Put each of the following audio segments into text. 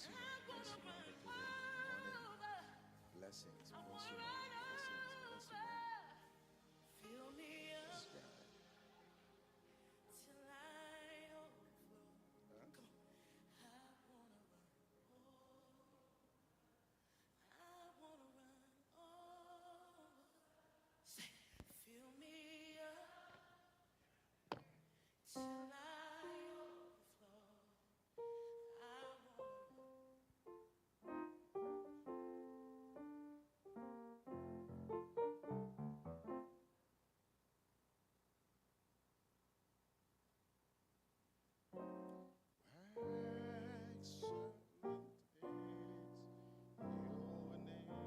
Bless you, man. Bless you, man. Good morning. Blessings. Bless you, man. Blessings. Bless you, man. This guy. Huh? Excellent is your name.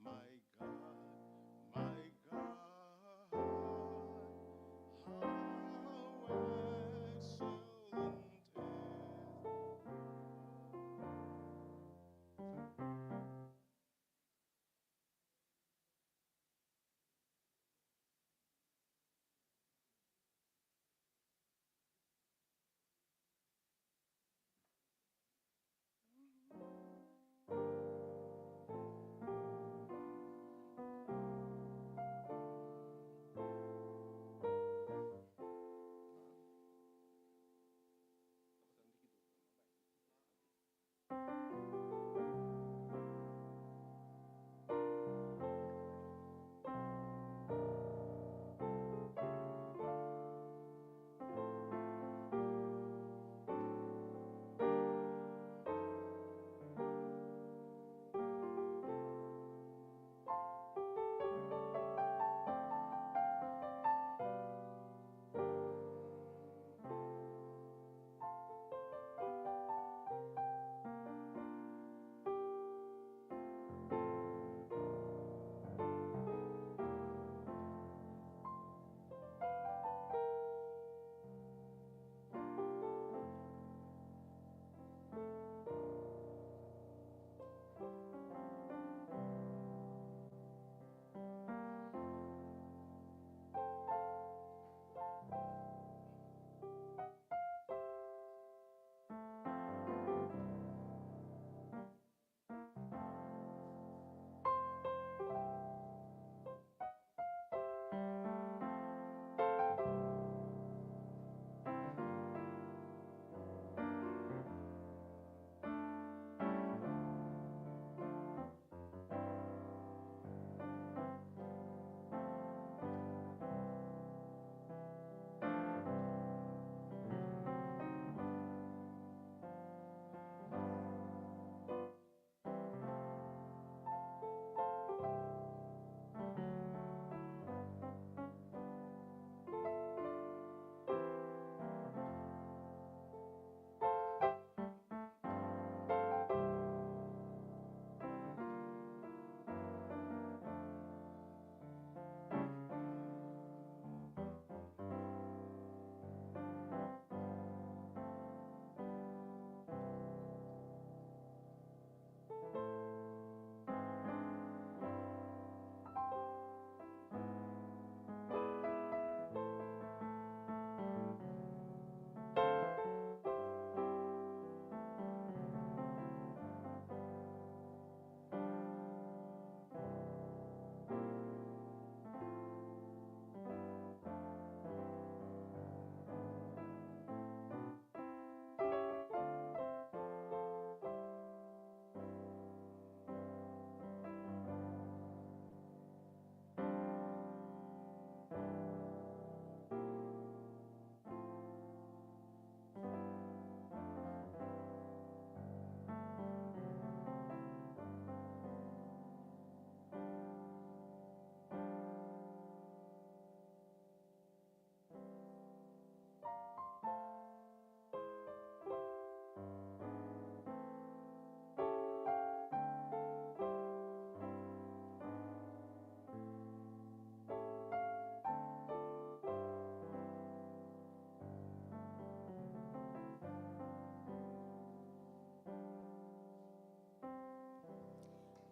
My God, my God, my God, how excellent is.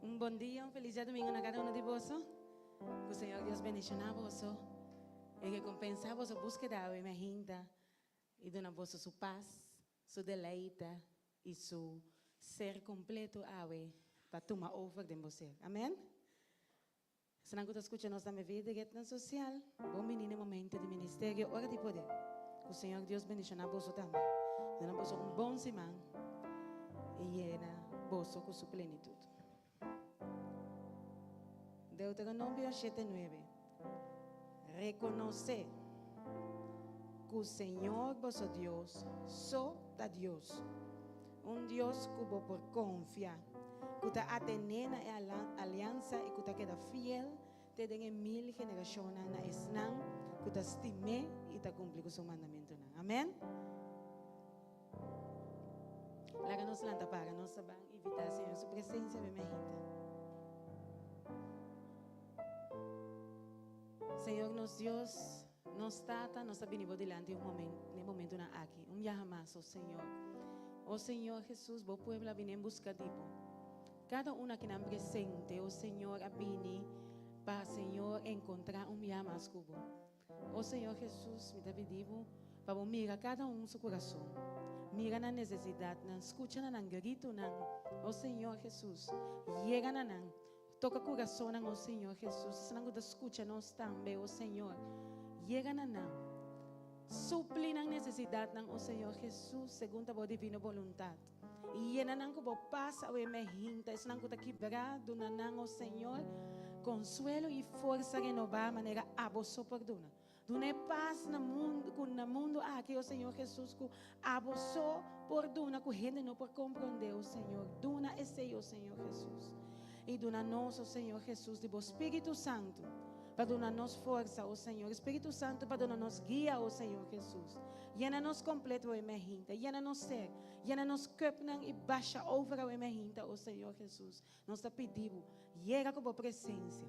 Un bon dia, un felis diadomingo na cada uno di boso. Ku Señor Dios bendishoná boso i rekompensá boso búskeda awe mainta i duna boso su pas, su deleite i su ser kompleto awe pa tuma over den bo ser. Amen. Esnan ku ta skucha nos tambe via di retnan sosial, bon bini na e momento di Ministerio Ora di Poder. Ku Señor Dios bendishoná boso tambe. Duna boso un bon siman i yena boso ku su plenitut. Deuteronomio shete nuebe, Rekonosé ku Señor boso Dios so ta Dios, un Dios ku bo por konfia, ku ta atené na e aliansa i ku ta keda fiel te den e mil generashonnan na esnan ku ta stim'é i ta kumpli ku su mandamentunan. Amèn. Laga nos lanta para, nos ta ban invitá Señor su presencia be mehita. Señor nos Dios, nos Tata, nos ta bini bo dilanti un momento, ne momentonan aki, un biaha mas, oh Señor. Oh Señor Jesús, bo pueblo a bini en busca di bo. Cada uno akinan presente, oh Señor, a bini pa Señor encontra un biaha mas cu bo. O Señor Jesus, mi ta pidi Bo pa Bo mira kada un su kurason. Mira nan nesesidatnan, skucha na nan gritunan, o Señor Jesus. Yega na nan, toka kurasonnan, o Señor Jesus. Esnan ku ta skucha nos tambe, o Señor, yega na nan. Supli nan nesesidatnan, o Señor Jesus, segun ta Bo divino boluntat. I yena nan ku Bo pas awe mehinta. Esnan ku ta kibrá, duna nan, o Señor, konsuelo i forsa renobá manera Abo so por duna. Duna e pas na mundu, ku na mundu aki, o Señor Jesus, ku Abo so por duna, ku hende no por komprondé, o Señor. Duna esei, o Señor Jesus. I duna nos, o Señor Jesus, di Bo Spiritu Santu, pa duna nos forsa, o Señor. Spiritu Santu, pa duna nos guia, o Señor Jesus. Yena nos kompleto, o mehinta. Yena nos ser. Yena nos cupnan y basha over awe mehinta, o Señor Jesus. Nos ta pidi Bo, yega cu Bo presencia.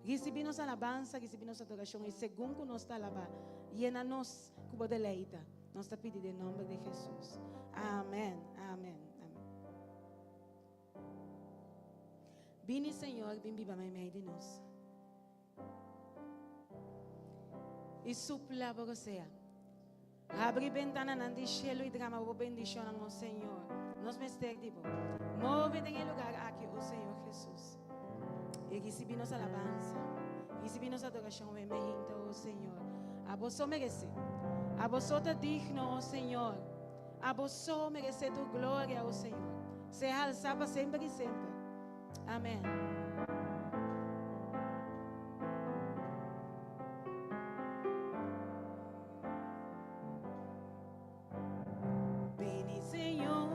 Ricibi nos alabansa, ricibi nos adoracion y segun cu nos ta alaba, yena nos cu Bo deleita. Nos ta pidi den nomber di Jesus. Amen, amen, amen. Bini Señor, bin biba meimei di nos. I supla bo rosea. Habri bentananan di shelu i drama bo bendishonnan, o Señor. Nos mester di bo. Move den e lugar aki, o Señor Jesus. I risibí nos alabansa. Risibí nos adorashon wen mehinta, o Señor. Abo so meresé. Abo so ta digno, o Señor. Abo so meresé tur gloria, o Señor. Sea halsá pa semper i semper. Amen. Bini Señor,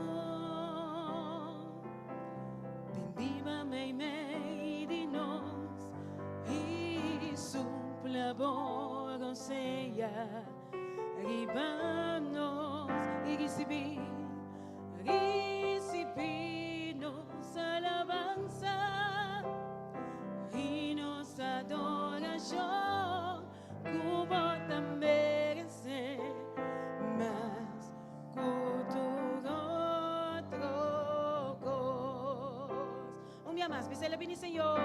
bin biba meimei di nos i supla bo rosea riba nos i risibí Risibí nos alabansa i nos adorashon ku bo ta meresé mas ku tur otro kos. Un bia mas, bis'el, Bini Señor,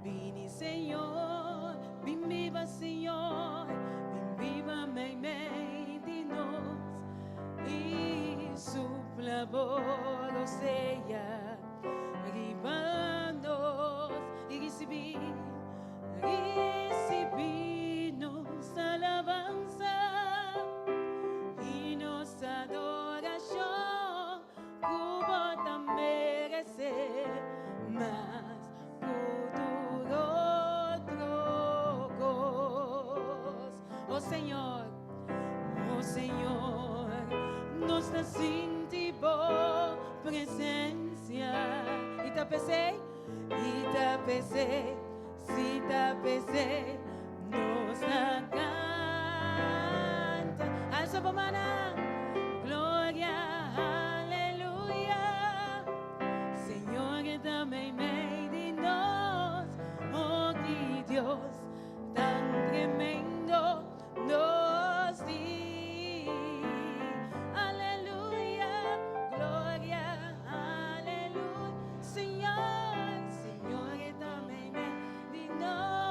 bini Señor, bin biba Señor, bin biba meimei di nos i supla bo rosea riba nos i risibí, risibí nos alabansa i nos adorashon. Ku bo ta meresé mas ku tur otro kos. O Señor, o Señor, nos ta sinti bo presensia. I ta p'esei, i ta p'esei, si ta p'esei, nos ta canta. Alza bo mannan. Gloria, aleluya. Señor ta meimei di nos. Oh, ki Dios tan tremendo nos tin. Aleluya, gloria, aleluya. Señor, Señor ta meimei di nos.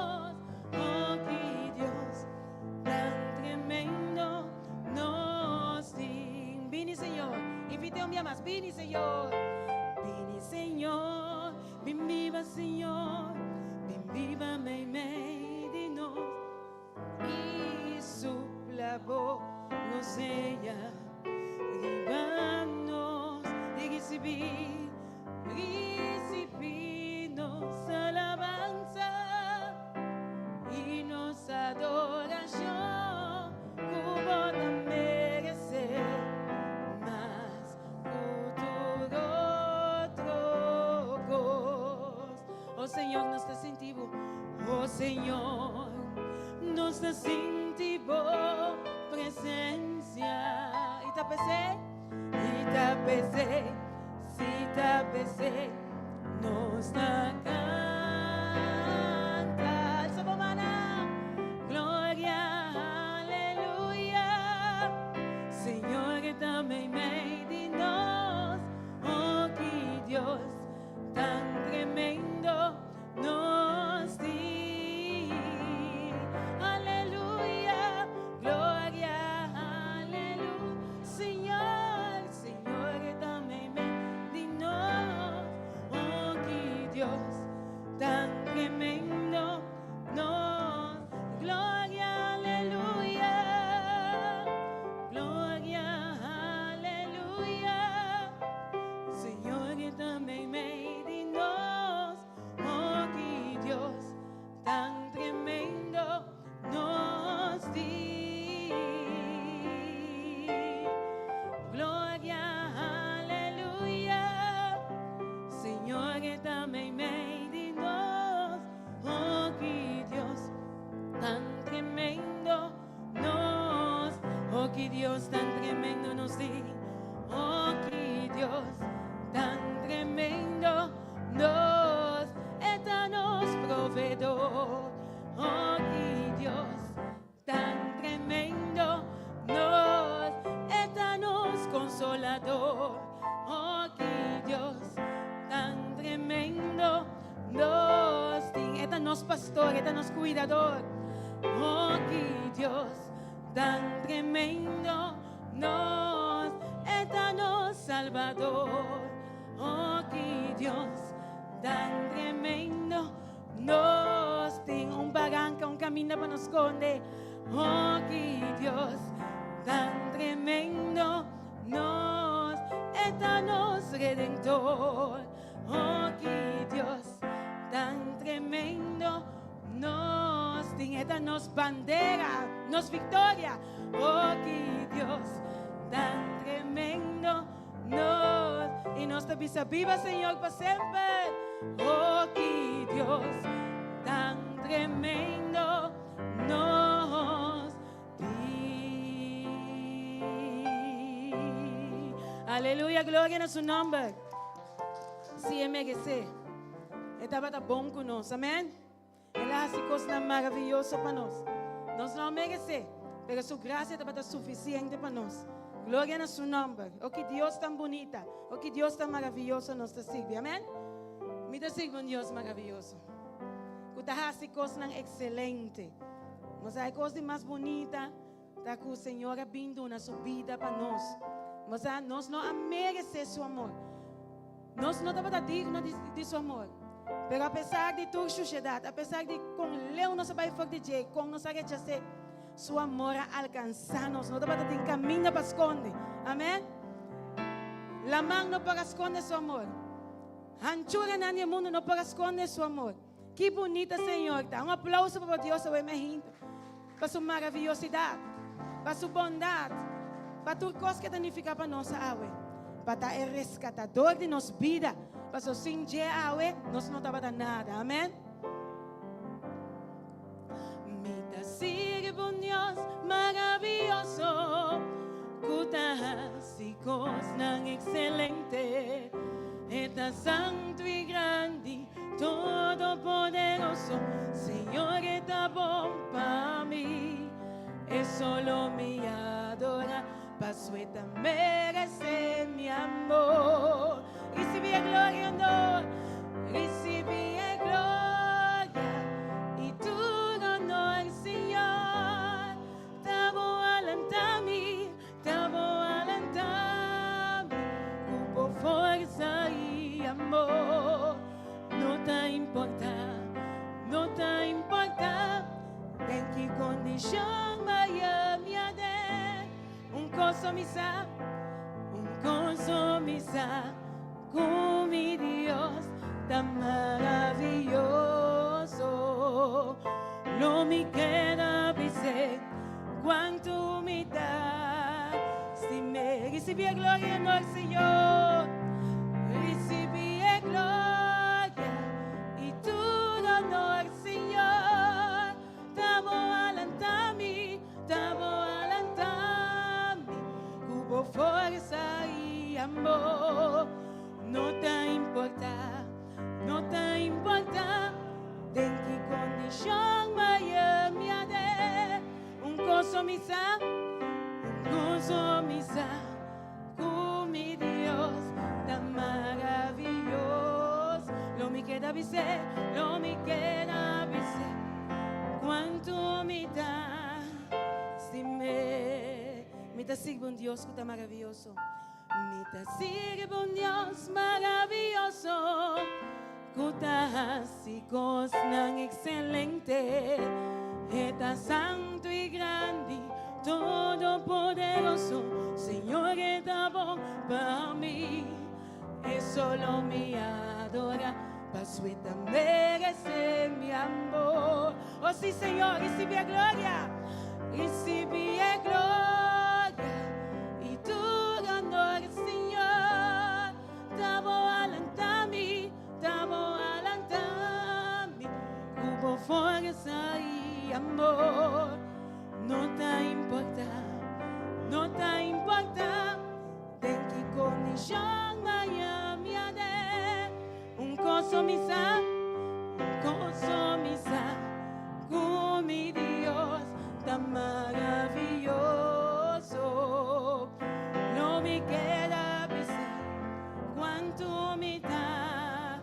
Un mas. Bini, Señor. Bini, Señor. Bin biba, Señor. Bin biba meimei di nos. I supla bo rosea riba nos. I risibí, risibí nos alabansa i nos adorashon ku bo ta meresé mas ku tur otro kos. Oh Señor, nos ta sinti bo. Oh Señor, nos ta sinti bo presensia. I ta p'esei, i ta p'esei, si ta p'esei, nos ta kanta. Alsa bo mannan. Gloria, aleluya. Señor ta meimei di nos. Oh, ki Dios tan tremendo nos tin. Aleluya, gloria, aleluya. Señor, Señor ta meimei di nos. Oh, ki Dios tan tremendo nos. Gloria, aleluya. Gloria, aleluya. Señor ta meimei di nos. Oh, ki Dios tan tremendo nos tin. Gloria, aleluya. Señor ta meimei di nos. Oh, ki Dios tan tremendo nos. Oh, ki Dios tan tremendo nos tin. Oh, ki Dios tan tremendo nos. E ta nos proveedor. Oh, ki Dios tan tremendo nos. E ta nos consolador. Oh, ki Dios tan tremendo nos tin. E ta nos pastor, e ta nos kuidador. Oh, ki Dios tan tremendo nos. E ta nos salbador. Oh, ki Dios tan tremendo nos tin. Un baranka, un kaminda pa nos skonde. Oh, ki Dios tan tremendo nos. E ta nos redentor. Oh, ki Dios tan tremendo nos tin. E ta nos bandera, nos viktoria. Oh, ki Dios tan tremendo nos. I nos ta bisa biba Señor pa semper. Oh, ki Dios tan tremendo nos tin. Aleluya, gloria na su nòmber. Si e meresé. E tabata bon ku nos. Amèn. El a hasi kosnan maravioso pa nos. Nos no meresé, pero su grasia tabata sufisiente pa nos. Gloria na su nòmber. O ki Dios tan bunita. O ki Dios tan maravioso nos ta sirbi. Amèn. Mi ta sirbi un Dios maravioso. Ku ta hasi kosnan ekselente. Nos a kos di mas bunita ta ku Señor a bin duna su bida pa nos. Nos a, nos no a meresé su amor. Nos no tabata digno di su amor. Pero apesar di tur shushedat, apesar di kon leu nos a bai for di dje, kon nos a rechas'é, su amor a alkansá nos. No tabata tin kaminda pa skonde. Amèn. Laman no por a skonde su amor. Hanchuranan di e mundu no por a skonde su amor. Ki bunita Señor ta. Un aplauso pa Dios awe mehinte. Pa su maraviosidad, pa su bondad, pa tur cos cu e ta nifica pa nos awe. Pa ta e rescatador di nos bida. Paso sin dje awe nos no tabata nada. Amen. Mi ta sirbi un Dios maravioso ku ta hasi kosnan ekselente. E ta santu i grandi, todopoderoso. Señor e ta bon pa mi. E solo mi adora, paso e ta meresé mi amor. Risibí e gloria i honor, risibí e gloria i tur honor, Señor. Ta bo a lanta mi, ta bo a lanta mi. kondishon maya mi aden. Un kos so mi sa, un kos so mi sa, ku mi Dios ta maravioso. Lo mi keda bis'é kuantu mi ta stim'é. Risibí e gloria i honor, Señor. Risibí e gloria i tur honor, Señor. Ta bo a lanta mi, ta bo a lanta mi ku bo forsa i amor. No ta importa, no ta importa den ki kondishon maya mi a den. Un kos so mi sa, un kos so mi sa, ku mi Dios ta maravioso. Lo mi keda bis'é, lo mi keda bis'é, kuantu mi ta stim'é. Mi ta sirbi un Dios ku ta maravioso. Mi ta sirbi un Dios maravioso ku ta hasi kosnan ekselente. E ta santu i grandi, todopoderoso. Señor e ta bon pa mi. E solo mi adora, paso e ta merece mi amor. Oh sí, Señor, ricibi e gloria, ricibi e gloria y tur honor, Señor. Ta bo a lanta mi, ta bo a lanta mi, ku bo forsa y amor. No ta importa, no ta importa. Den ki kondishon maya mi a den. Un kos so mi sa, un kos so mi sa, ku mi Dios ta maravioso. Lo mi keda bisa kuantu mi ta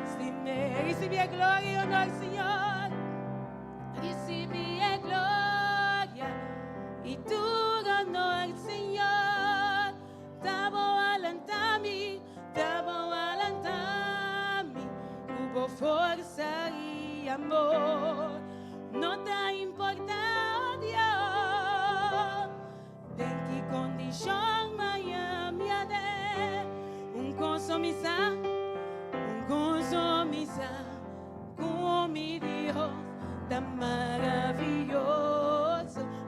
stim'é. Risibí e gloria i honor, Señor. Ricibi e gloria y tur honor, Señor. Ta bo a lanta mi, ta bo a lanta mi, cu bo forsa y amor. No ta importa, oh Dios, den ki condicion maya mi a den. Un cos so mi sa, un cos so mi sa. Ku mi Dios ta maravioso.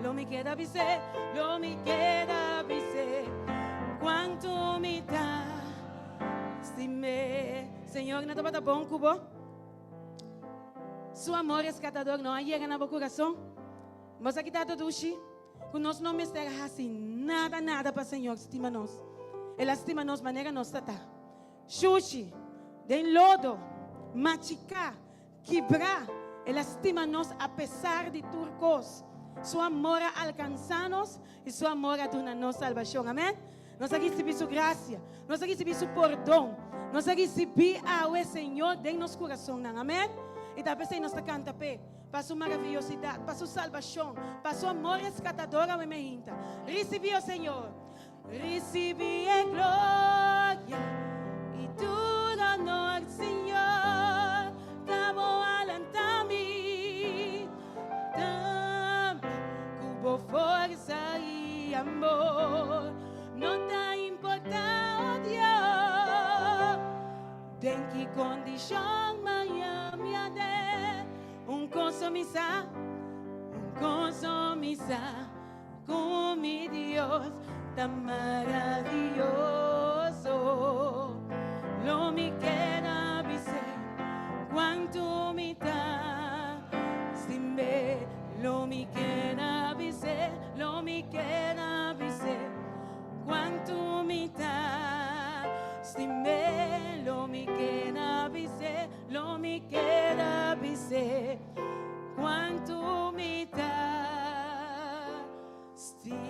Lo mi keda bis'é, lo mi keda bis'é, kuantu mi ta stim'é. Señor no tabata bon ku bo? Su amor reskatador no a yega na bo kurason? Bo sa ki ta dushi? Ku nos no mester a hasi nada nada pa Señor stima nos. El a stima nos manera nos ta ta. Shushi, den lodo, machiká, kibrá, el a stima nos apesar di tur kos. Su amor a alkansá nos i su amor a duna nos salbashon. Amèn. Nos a risibí su grasia. Nos a risibí su pordon. Nos a risibí awe Señor den nos kurasonnan. Amèn. I ta p'esei nos ta kanta p'e, pa su maraviyosidat, pa su salbashon, pa su amor reskatador awe meinta. Risibí, o Señor. Ricibi e gloria y tur honor, Señor, ta bo a lanta mi tambe cu bo forza y amor. No ta importa, oh Dios, den ki condicion maya mi a den, un cos so mi sa, un cos so mi sa. Ku mi Dios ta maravioso. Lo mi keda bis'é kuantu mi ta stim'é. Lo mi keda bis'é, lo mi keda bis'é kuantu mi ta stim'é. Lo mi keda bis'é, lo mi keda bis'é. Cuantu mi ta stim'é.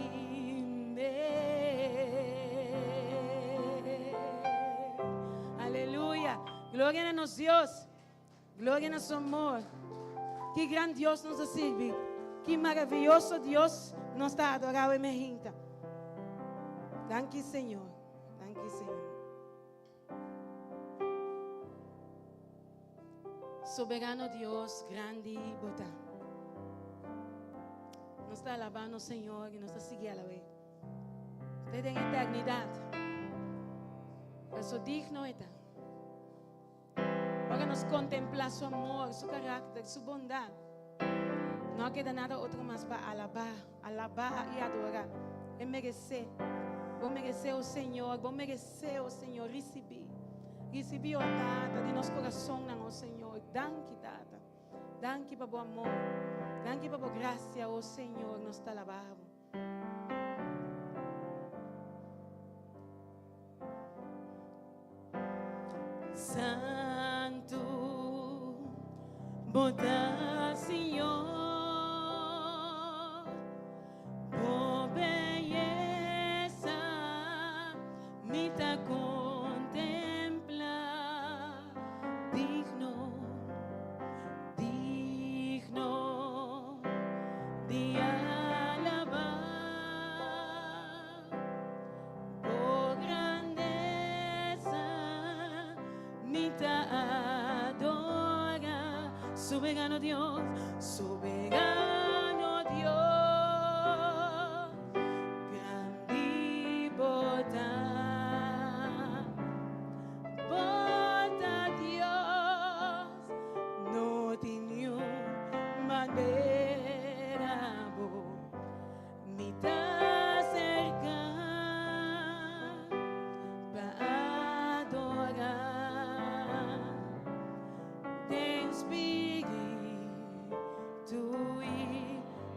Aleluya. Gloria na nos Dios. Gloria na su amor. Ki gran Dios nos ta sirbi. Ki maraviyoso Dios nos ta adora awe mehinta. Danki Señor. Danki Señor. Soberano Dios, grandi bo ta. ta alabá nos Señor i nos ta sigui alab'é. Te den eternidat. Paso digno e ta. Ora nos kontemplá su amor, su karakter, su bondat, no a keda nada otro mas pa alabá, alabá i adorá. E meresé. Bo meresé, o Señor. Bo meresé, o Señor. Risibí. Risibí, o Tata, di nos korasonnan, o Señor. Danki, Tata. Danki pa bo amor. Danki pa bo grasia, o Señor. Nos ta alabá bo. Santu, bo ta Señor, bo beyesa mi ta contempla, digno, digno di alabá. Bo grandesa mi ta adora. Soberano Dios, soberano Dios, grandi bo ta. Bo ta Dios, no tin niun manera bo. Mi ta serka pa adora den spiritu i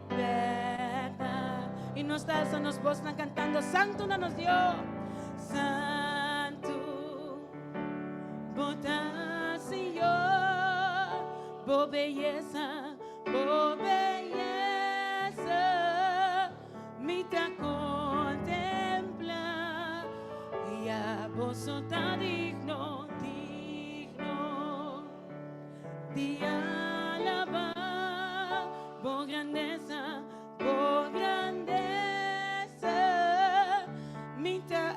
bèrdat. I nos ta alsa nos bosnan kantando, Santu na nos Dios, Santu bo ta Señor, bo beyesa Bo beyesa mi ta contempla, ya bo so ta digno, digno di alaba. Bo grandesa, bo grandesa mi ta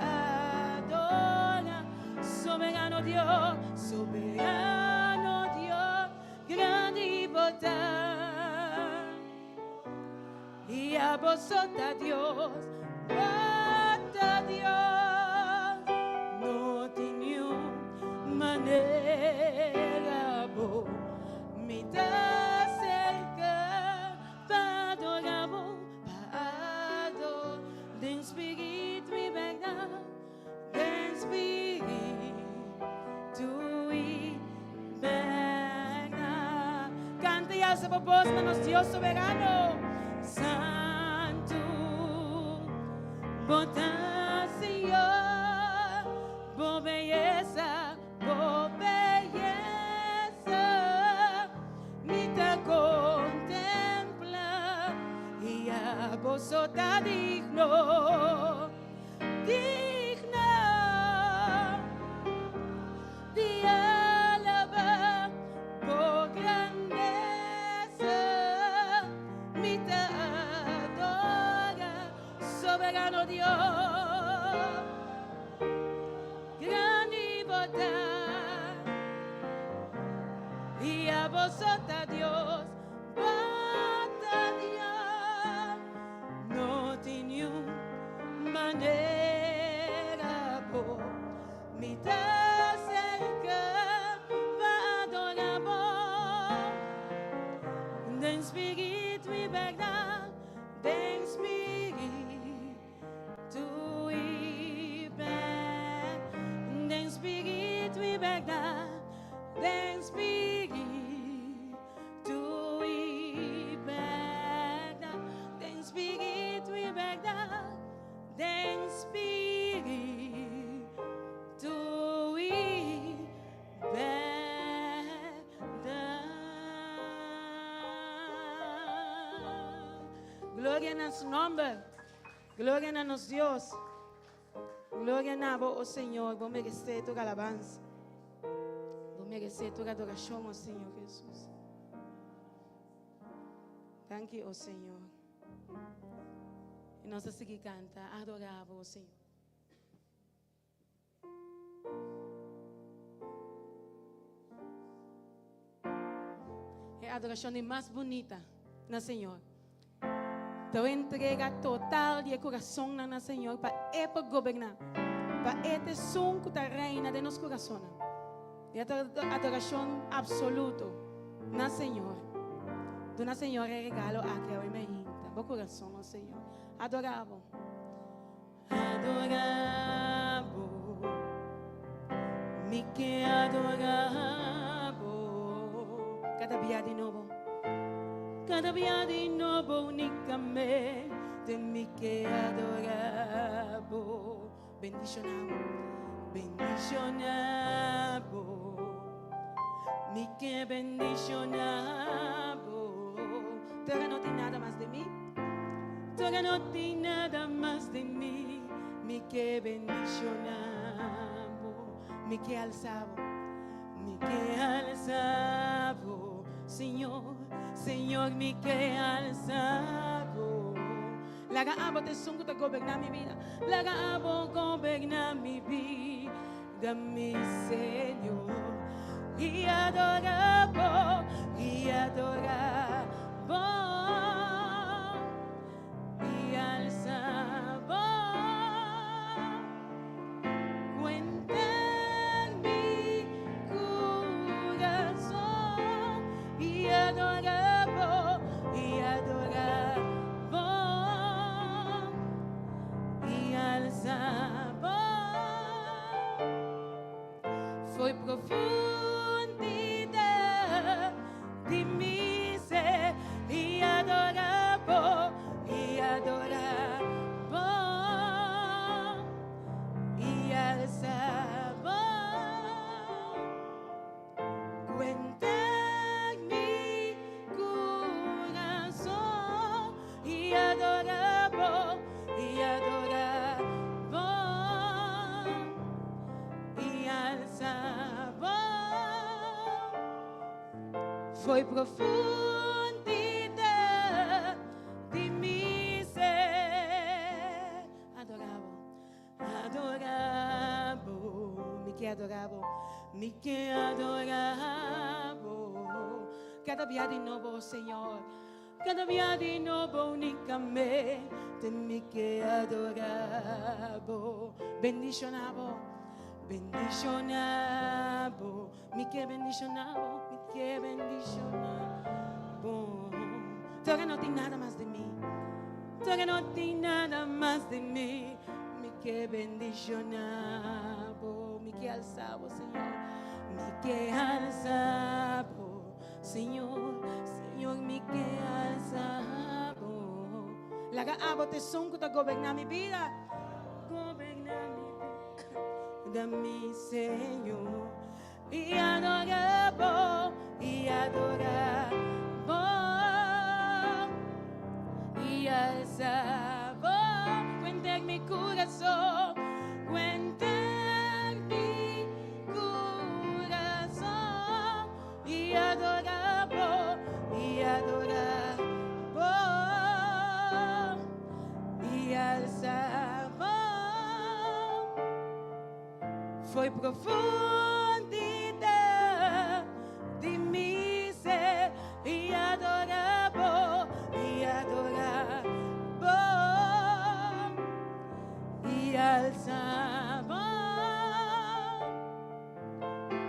adora. Soberano Dios, soberano Dios. Grandi bo ta, i abo so ta Dios, bo ta Dios, no tin niun manera bo mi ta serka pa adora bo, pa adora den spiritu i bèrdat. Den spiritu i bèrdat. Kanta i alsa bo bos na nos Dios soberano. Santu, bo ta Señor, bo beyesa, bo beyesa mi ta kontempla i abo so ta digno. Digno di alabá bo grandesa, mi ta adorá Soberano Dios. Grandi bo ta, i abo so ta Dios, bo ta Dios. No tin niun manera bo mi ta serka pa adora bo den spiritu i bèrdat, den spiritu i bèrdat, den spiritu i bèrdat, den spiritu. Tu i bèrdat, den spiritu i bèrdat, den spiritu i bèrdat. Gloria na su nomber. Gloria na nos Dios. Gloria na bo, o oh Señor. Bo merece tu alabanza. Bo merece tur adoracion, o Señor Jesus. Danki, o Señor. Y nos a sigui canta, adorabo, o Señor. E adoracion di mas bonita na Señor. Ta un entrega total di e kurasonnan na Señor pa E por goberná, pa E ta esun ku ta reina den nos kurasonnan. E ta adorashon absoluto na Señor. Duna Señor e regalo aki awe mainta. Bo kurason, o Señor. Adorá Bo. Adorá Bo. Mi ke adorá Bo. Kada bia di nobo. Kada bia di nobo unikamente mi ke adorá Bo. Bendishoná bo, bendishoná bo. Mi ke bendishoná bo. Tera no tin nada mas di mi. Tera no tin nada mas di mi. Mi ke bendishoná bo. Mi ke alsa bo. Mi ke alsa bo. Señor, Señor, mi ke alsa bo. Laga abo ta esun ku ta goberná mi bida. Laga abo goberná mi bida, mi Señor. I adorá bo, i adorá bo, i alsa bo. Cuenta mi corazón y adora bo y adora bo y alza bo. Foi profundidad di mi ser y adora bo y adora bo y alza bo. Cuenta mi corazón y adora bo y adora bo y alza bo. Foi profundidad di mi ser. Adora bo, adora bo, mi ke adora bo, mi ke adora bo. Kada bia di nobo, Señor, kada bia di nobo unikamente mi ke adora bo. Bendishona bo, bendishona bo, mi ke bendishona bo, mi ke bendishona bo. Tera no tin nada mas di mi, tera no tin nada mas di mi, mi ke bendishona bo, mi ke alsa bo, Señor, mi ke alsa bo, Señor, Señor, mi ke alsa bo. Laga abo ta esun ku ta goberná mi bida, goberná mi bida, mi Señor. I adorá bo, i adorá bo, i alsa bo. Cuenta mi corazón, cuenta mi corazón. I adorá bo, i adorá bo, i alsa bo. Foi profundidad di mi ser i adorá bo, i adorá bo, i alsa bo.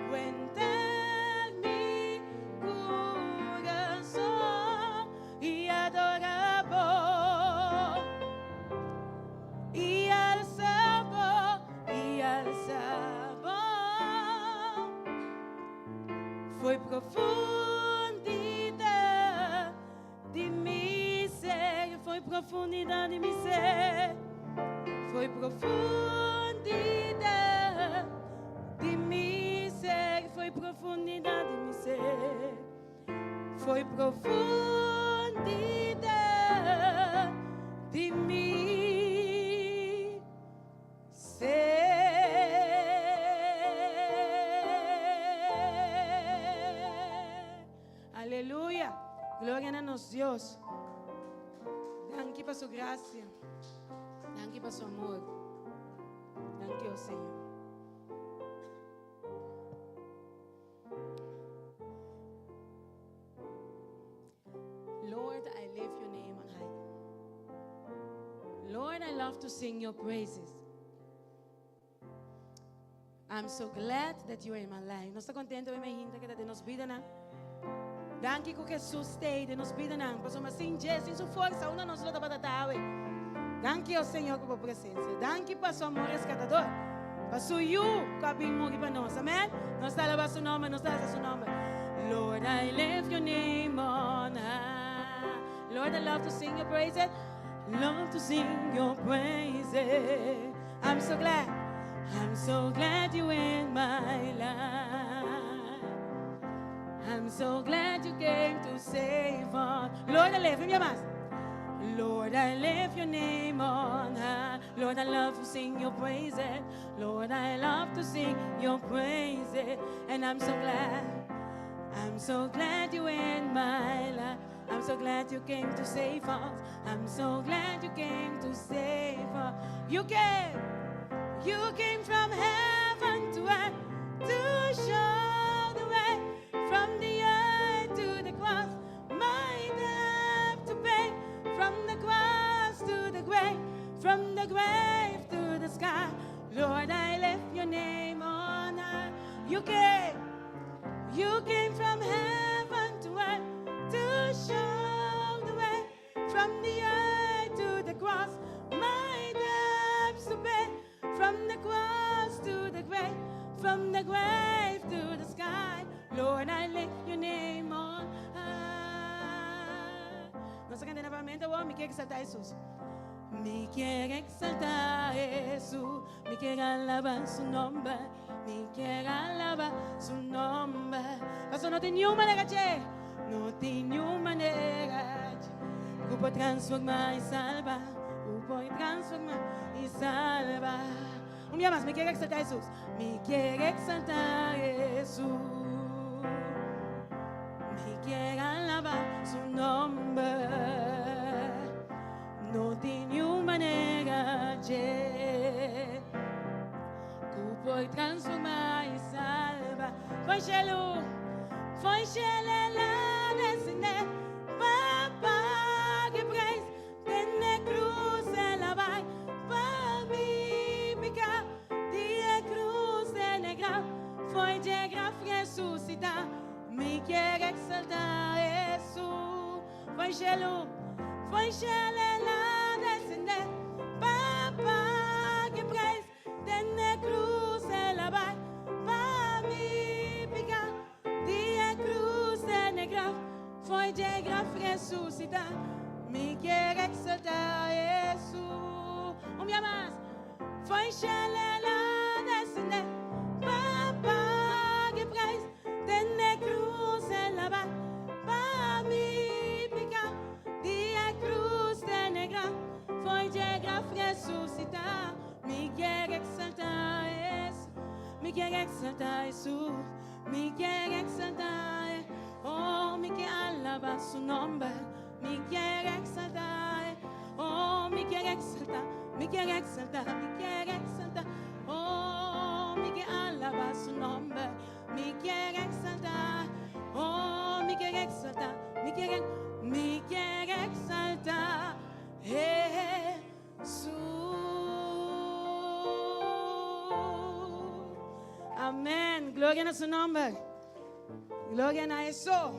Cuenta mi corazón i adorá bo. I alsa bo, i alsa bo. Foi profundidad di mi ser, foi profundidad di mi ser. Foi profundidad di mi ser, foi profundidad di mi ser. Foi profundidad di mi ser. Aleluya. Gloria na nos Dios. Danki pa su gracia. Danki pa su amor. Danki, oh Señor. Lord, I lift your name on high. Lord, I love to sing your praises. I'm so glad that you are in my life. Nos ta kontentu e mainta ku ta den nos bidanan. Danki ku Jesus t'ei den nos bidanan. Pasobra sin dje, sin su forsa, unda nos lo tabata ta awe? Danki, o Señor, ku bo presensia. Danki pa su amor reskatador, pa su Yu ku a bin muri pa nos. Amen. Nos ta alabá su nomber, nos ta alsa su nomber. Lord, I lift your name on high. Lord, I love to sing your praises. Love to sing your praises. I'm so glad, I'm so glad you in my life. I'm so glad you came to save us. Lord, I lift him mas. Lord, I lift your name on high. Lord, I love to sing your praises. Lord, I love to sing your praises. And I'm so glad, I'm so glad you in my life. I'm so glad you came to save us. I'm so glad you came to save us. You came from heaven to earth to show the way from the earth to the cross. My debt to pay from the cross to the grave, from the grave to the sky. Lord, I lift your name on high. You came from heaven to earth to show the way from the earth to the cross. My debts to pay from the cross to the grave, from the grave to the sky. Lord, I lift your name on high. Nos ta kanta nuevamente, oh, mi ke eksaltá Jesus. Mi ke eksaltá Jesus, mi ke alabá su nòmber, mi ke alabá su nòmber. Paso no tin niun manera, che, no tin niun manera, che, ku por transformá i salba, ku por transformá i salba. Un bia mas, mi ke eksaltá Jesus, mi ke eksaltá Jesus, mi ke alabá su nòmber. No tin niun manera, che, ku por transformá i salba. Fo'i shelu, fo'i shelu el a desendé, pa paga e preis, den e krus el a bai, pa mi piká, di e krus den e graf, fo'i dje graf resusitá, mi kier eksaltá Hesus. Fo'i shelu, fo'i shelu el a desendé, pa paga e preis, den e krus el a bai, pa mi piká, di e krus den e graf, fo'i dje graf resusitá, mi kier eksaltá Hesus. Un bia mas. Fo'i shelu el a desendé, pa paga e preis, den e krus el a bai, pa mi piká, di e krus den e graf, fo'i dje graf resusitá, mi kier eksaltá Hesus, mi kier eksaltá Hesus, mi kier eksaltá, oh, mi kier alabá su nòmber. Mi kier eksaltá, oh, mi kier eksaltá, mi kier eksaltá, mi kier eksaltá, oh, mi kier alabá su nòmber, mi kier eksaltá, oh, mi kier eksaltá, mi kier, mi kier eksaltá, Hesus. Amèn. Gloria na su nòmber. Gloria na Hesus.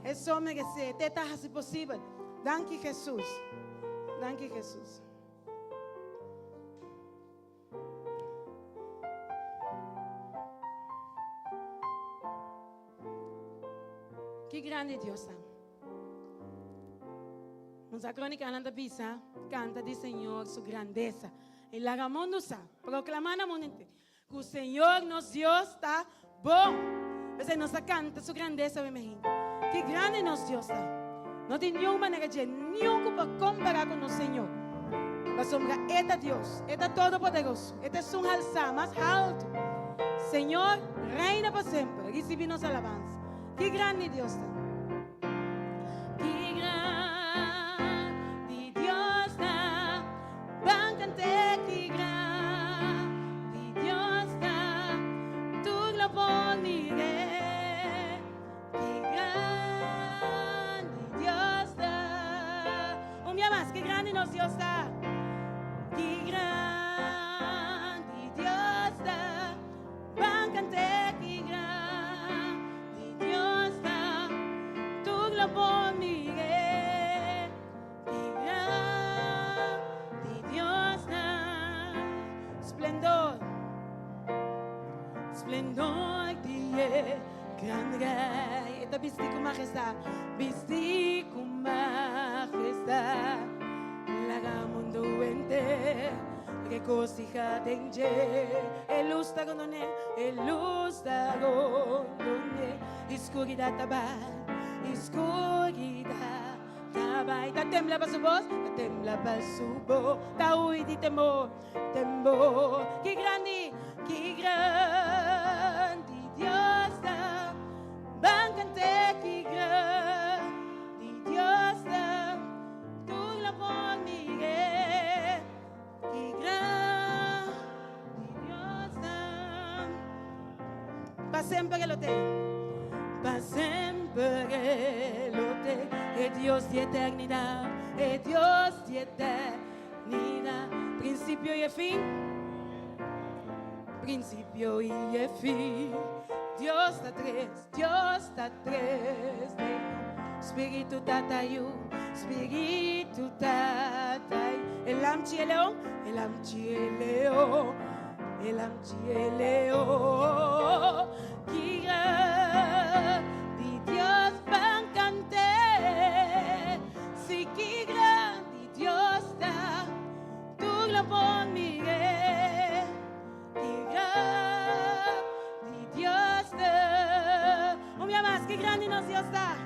Hesus meresé. Te ta hasi posibel. Danki Jesus. Danki Jesus. Ki grandi Dios ta. Nos krónikanan ta bisa, kanta di Señor su grandesa. I laga mundu sa, proklamá na mundu entero, ku Señor nos Dios ta bon. P'esei nos ta kanta su grandesa mi hende. Ki grandi nos Dios ta. No tin niun manera dje, niun ku por kompará ku nos Señor. Pasobra E ta Dios, E ta Todopoderoso, E ta esun halsá mas haltu. Señor reina pa semper, risibí nos alabansa. Ki grandi Dios ta! Ki grandi Dios ta! Ban kant'é ki grandi Dios ta! Tur lo por mir'é. Ki grandi Dios ta! Un bia mas, ki grandi nos Dios ta! Gran Rei. E ta bisti ku majestad, bisti ku majestad. Laga mundu henter regosija den dje. E lus ta rondon'é, e lus ta rondon'é. I skuridat ta bai, i skuridat ta bai. Ta tembla pa su bos, ta tembla pa su bos. Ta hui di temor. Temor. Ki grandi, ki grandi Dios ta. Ban cant'é ki grandi Dios ta. Tur lo por mir'é. Ki grandi Dios ta. Pa semper e lo te. Pa semper e lo te. E Dios di eternidad, e Dios di eternidad. Nina, prinsipio i e fin. Prinsipio i e fin. Dios ta tres, Dios ta tres den un. Spiritu Tata Yu, Spiritu Tata Yu. E lamchi e leon, e lamchi e leon, e lamchi e leon. Ki grandi Dios ban kant'é. Si ki grandi. Dios ta, tur lo por mir'é. Ki grandi Dios ta. Un bia mas, ki grandi nos Dios ta.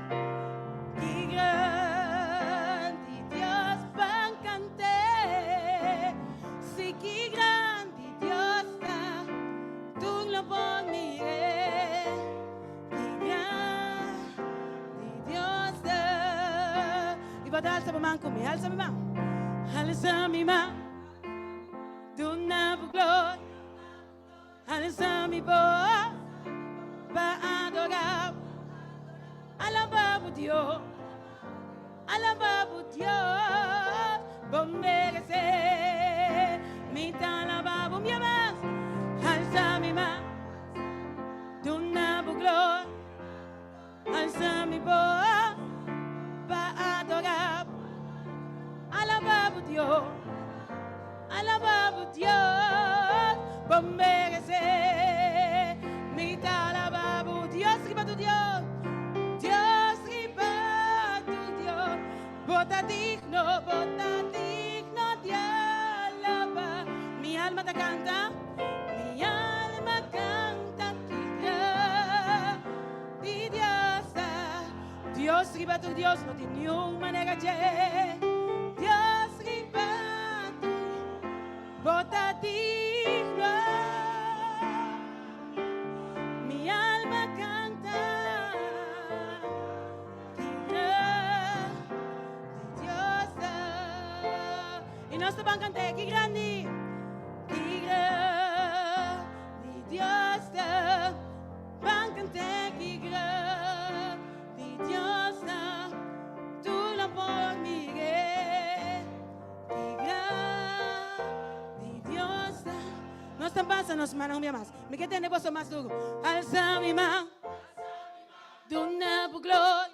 Ki grandi Dios, ban kant'é. Si ki grandi Dios ta, tur lo por mir'é. Ki grandi Dios ta. I bo ta alsa bo man ku mi, alsa mi man. Alsa mi man, duna bo gloria. Alsa mi voz pa adora. Alaba bo Dios, alaba bo Dios, bo merece. Mi ta alaba bo, mi mas. Alsa mi man. Duna bo gloria, alsa mi voz pa adora, alaba bo Dios, alaba bo Dios, bo merece. Mi ta alaba bo Dios riba tur Dios, Dios riba tur Dios, bo ta digno, bo ta digno di alaba. Mi alma ta canta. Mi alma canta ki grandi Dios ta. Dios riba tur Dios no tin niun manera dje. Dios riba tur bo ta digno. Mi alma canta ki grandi Dios ta. I nos ta ban cant'é ki grandi. Ki grandi Dios ta, ban cant'é ki grandi Dios ta, tur lo por mir'é. Ki grandi Dios ta. Nos ta pasa nos mannan un bia mas. Mi ke tende boso mas duru. Alsa mi man, duna bo gloria.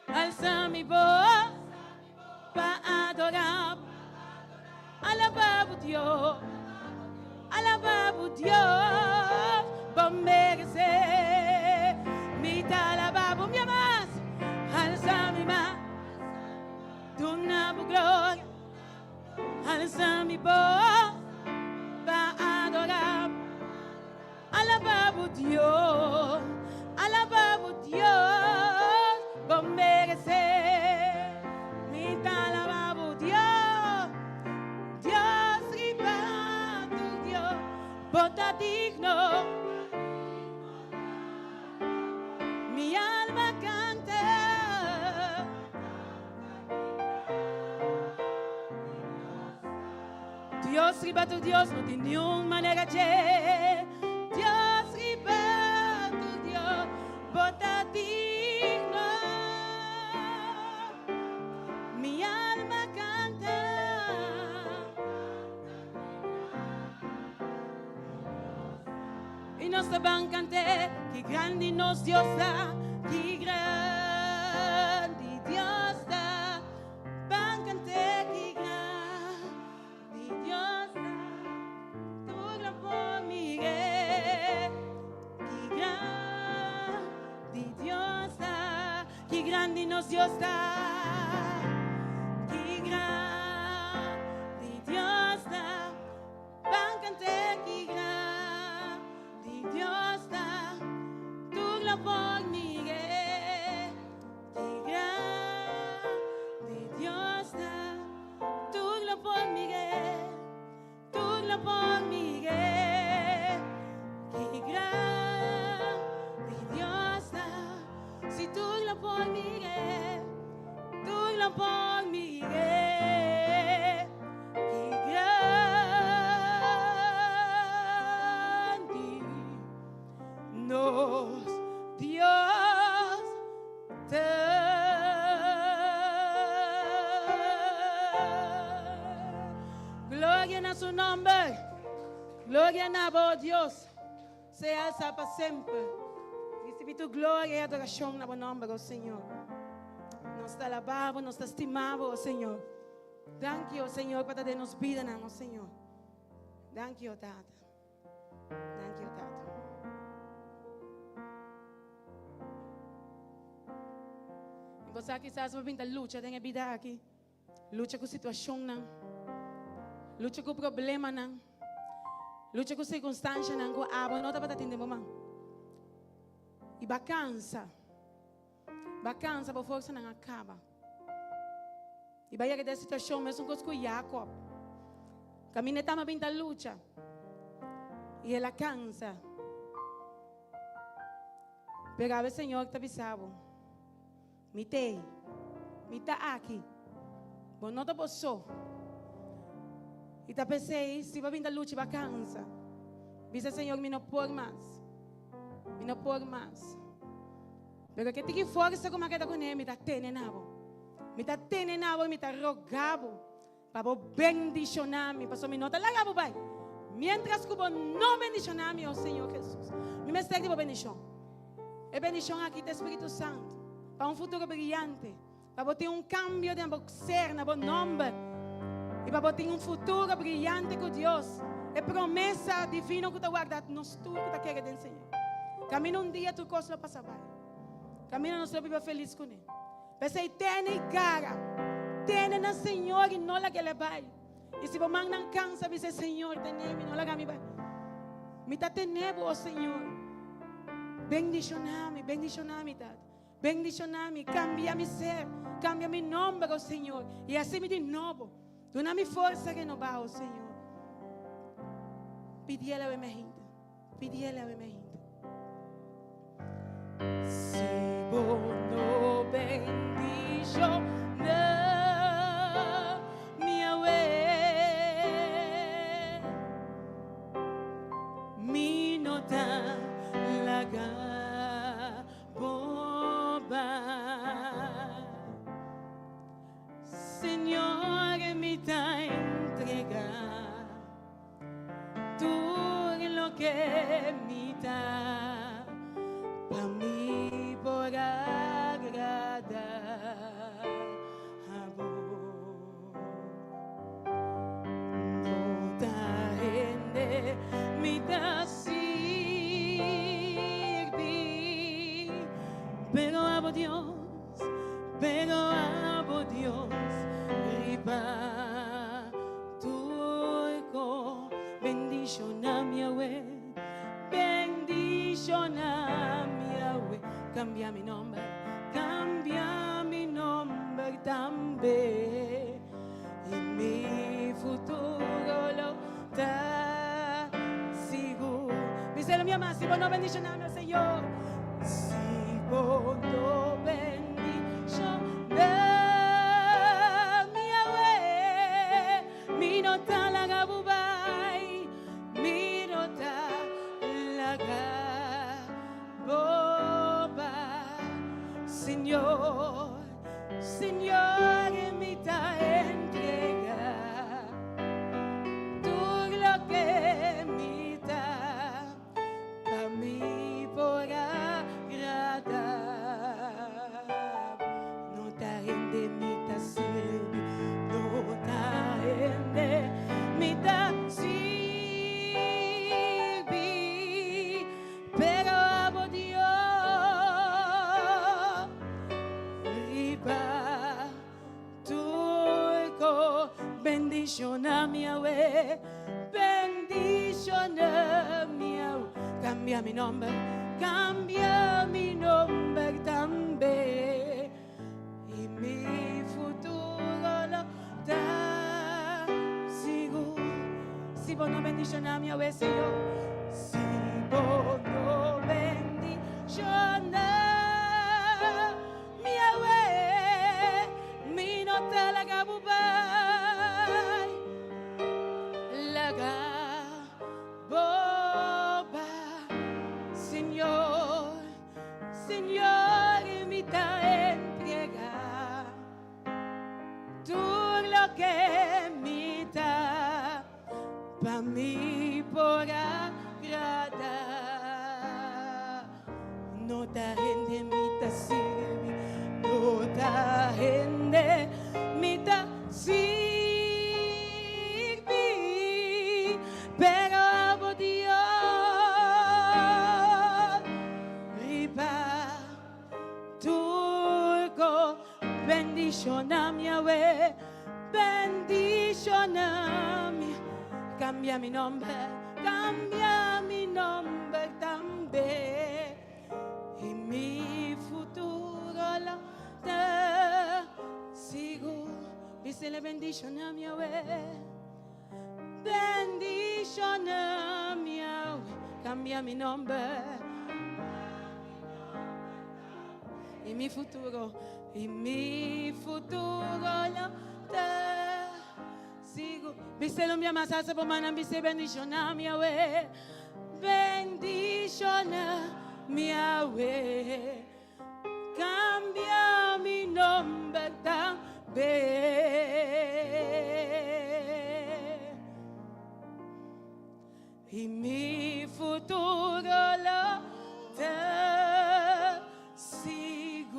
Alsa mi voz pa adora, alaba bo Dios, alaba bo Dios, bo merece. Mi ta alaba bo, mi mas. Alsa mi man, duna bo gloria. Alsa mi voz pa adora. Alaba bo Dios, alaba bo Dios, bo merece. Mi ta alaba bo Dios, Dios riba tur Dios, bo ta digno. Mi alma canta. Dios riba tur Dios no tin niun manera dje. Dios riba tur Dios, bo ta digno. Mi alma canta. I nos ta ban cant'é, ki grandi nos Dios ta, ki grandi Dios ta. Ban cant'é, ki grandi Dios ta. Tur lo por mir'é, ki grandi. Grandi nos Dios ta, ki grandi Dios ta. Ban kant'é, ki grandi Dios ta, tur lo por mir'é. Ki grandi Dios ta, tur lo por mir'é. Tur lo por mir'é. Ki grandi Dios ta. Si tur lo por mir'é. Tur lo por mir'é. Ki grandi nos Dios ta. Gloria na su nomber. Gloria na bo, Dios. Sea alzá pa semper. Ricibi tu gloria y adoracion na bo nomber, oh Señor. Nos ta alabá bo, nos ta stima bo, oh Señor. Danki, oh Señor, pa ta den nos bidanan, oh Señor. Danki, oh Tata. Danki, oh Tata. Y bo sa kisas bo bin ta lucha den e bida aki. Lucha ku situashonnan, lucha ku problemanan, lucha ku sirkunstanshanan ku abo no tabata tin den bo man. I bo a kansa, bo a kansa, bo forsanan a kaba. I bo a yega den e situashon mesun kos ku Yakob. Kaminda e tama bin ta lucha i el a kansa. Pero awe Señor ta bisa bo. Mi t'ei. Mi ta aki. Bo no ta bo so. I ta p'esei, si bo a bin ta lucha i bo a kansa, bisa Señor, mi no por mas. Mi no por mas. Pero ke tiki forsa ku mi a keda kuné, mi ta tene na bo. Mi ta tene na bo i mi ta roga bo pa bo bendishoná mi, pasobra mi no ta laga bo bai miéntras ku bo no bendishoná mi, o Señor Jesus. Mi mester di bo bendishon. E bendishon aki ta e Spiritu Santu pa un futuro briyante, pa bo tin un kambio den bo ser, na bo nòmber, i pa bo tin un futuro briyante ku Dios, e promesa divino ku ta warda nos tur ku ta kere den Señor. Kaminda un dia tur kos lo pasa bai. Kaminda nos lo biba felis kuné. P'esei tene i gara. Tene na Señor i no laga el bai. I si bo mannan kansa, bisa, Señor, tene mi, no laga mi bai. Mi ta tene bo, o Señor. Bendishoná mi, bendishoná mi, Tata. Bendishoná mi, kambia mi ser, kambia mi nomber, o Señor, i hasi mi di nobo. Duna mi forsa renobá, o Señor. Pidiel awe mi hende. Pidiel awe mi hende. Si bo no bendiciona mi awe, mi no ta laga bo bai. Señor, mi ta entrega. Tur loke mi ta pa mi por agrada abo. No ta hende mi ta sirbi, pero abo Dios, pero abo Dios riba. Turco, bendiciona mi awe, bendiciona mi awe, cambia mi nomber, cambia mi nomber tambe, y mi futuro lo ta sigur. Biselo mi ama, si bo no bendiciona mi, Señor, si bo no bendiciona mi awe, mi no ta laga bo bai, mi no ta laga bo bai. Señor, Señor, mi ta entrega tur loke mi ta. Pa mi por agrada. No ta hende mi ta sirbi, no ta hende mi ta sirbi, pero abo Dios. Bendiciona mi awe, bendiciona mi awe. Cambia mi nomber, cambia mi nomber tambe. Y mi futuro lo ta sigur. Si bo no bendiciona mi awe, Señor. Si bo no bendiciona mi awe, mi no ta laga bo bay. Laga bo bay. Señor, Señor, mi ta entrega tur loke mi ta pa mi por agrada. No ta hende mi ta sirbi, no ta hende mi ta sirbi, pero abo Dios riba tur cos. Bendiciona mi awe, bendiciona mi, cambia mi nomber, cambia mi nomber tambe. Y mi futuro lo ta sigur. Bisele bendiciona mi awe, bendiciona mi awe, cambia mi nomber. Y mi futuro, y mi futuro lo ta sigur. Bisele un bia mas, alsa bo mannan, bise bendiciona mi awe, bendiciona mi awe. Cambia mi nomber tambe. Y mi futuro lo ta sigur.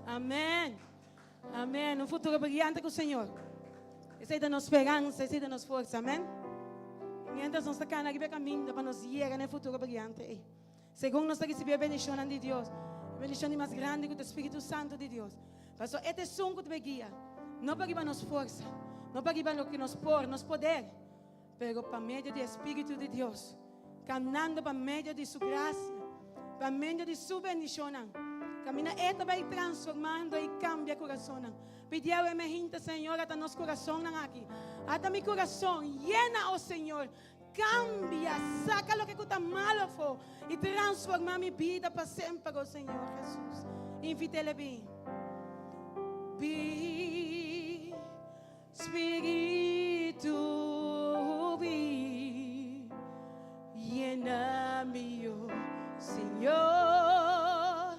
Amen. Amen. Un futuro briyante cu Señor. Esey ta nos speransa, esey ta nos forsa. Amen. Mientras nos ta cana riba e caminda pa nos yega na e futuro briyante ey. Segun nos ta ricibi e bendicionnan di Dios, e bendicion di mas grandi cu ta e Spiritu Santo di Dios. Pasobra e ta esun cu ta bay guia, no pa riba nos forsa, no pa riba loke nos por, nos poder, pero pa medio di e Spiritu di Dios, camnando pa medio di Su gracia, pa medio di Su bendicionnan, caminda E ta bay transformando y cambia curasonnan. Pidi awe mehinta, Señor, ata nos curasonnan aki. Ata mi curason, yena, oh Señor, Cambia, saca loke cu ta malo afo y transforma mi bida pa semper, oh Señor Jesus. Invitele bin. Bin, Spiritu, bin, yena mi, oh Señor,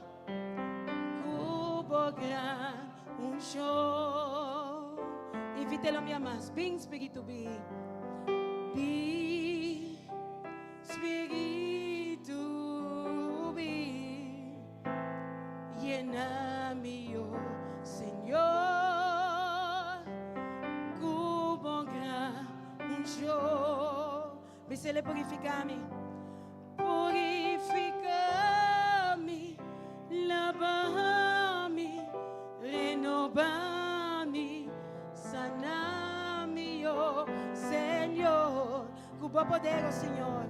cu bo gran Unshon. Invitelo un bia mas. Bin, Spiritu, bin. Bin, Spiritu, bin. Yena mi, oh Señor, cu bo gran unshon. Bisele purifica mi. Purifica mi, laba mi, renoba mi, sana mi, oh Señor. Cu bo poder, oh Señor,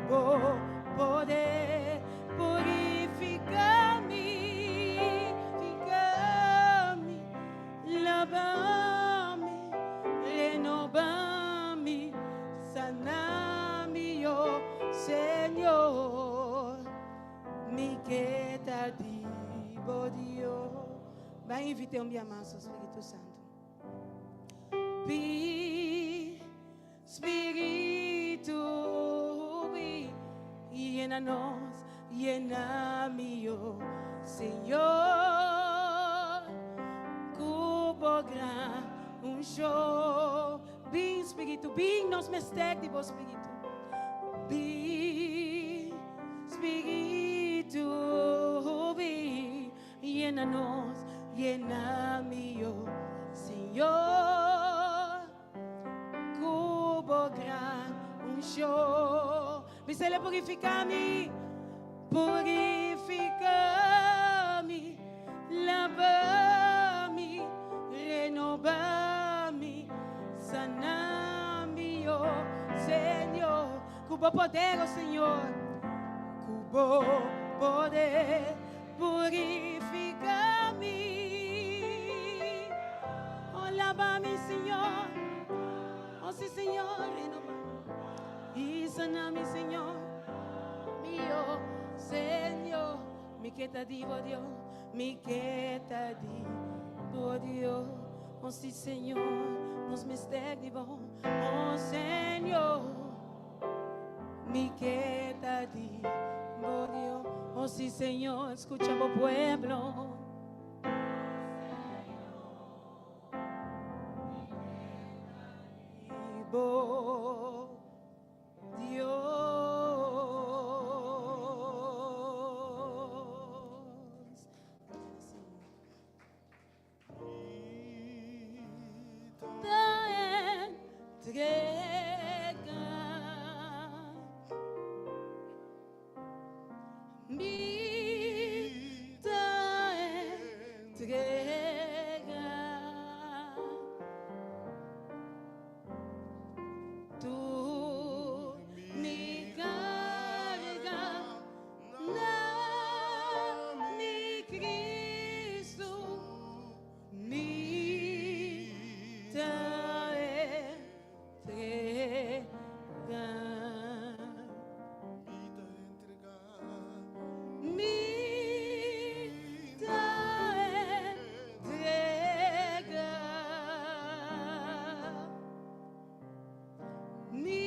cu bo poder, purifica mi, purifica mi, laba mi, renoba mi, sana mi, oh Señor. Mi ke ta di bo Dios. Bai invit'é un bia mas, oh Spiritu Santu. Bin, Spiritu, bin, yena nos, yena mi, oh Señor, cu bo gran unshon. Bin, Spiritu, bin, nos mester di bo Spiritu. Bin, Spiritu, bin, yena nos, yena mi, oh Señor, cu bo gran unshon. Bisele purifica mi, purifica mi, lava. Ku bo poder, o Señor, ku bo poder purifiká mi. O laba mi, Señor. O sí, Señor, renobá i sana mi, Señor. Mi, o Señor, mi ke ta di bo Dios, mi ke ta di bo Dios. O sí, Señor, nos mester di bo. O Señor, mi ke ta di bo Dios. O sí, Señor, skucha bo pueblo. Di bo Dios. Ta entregá. Mi ta entregá. Tur mi karga na mi Kristu. Mi ta entregá. Mi ta entregá. Mi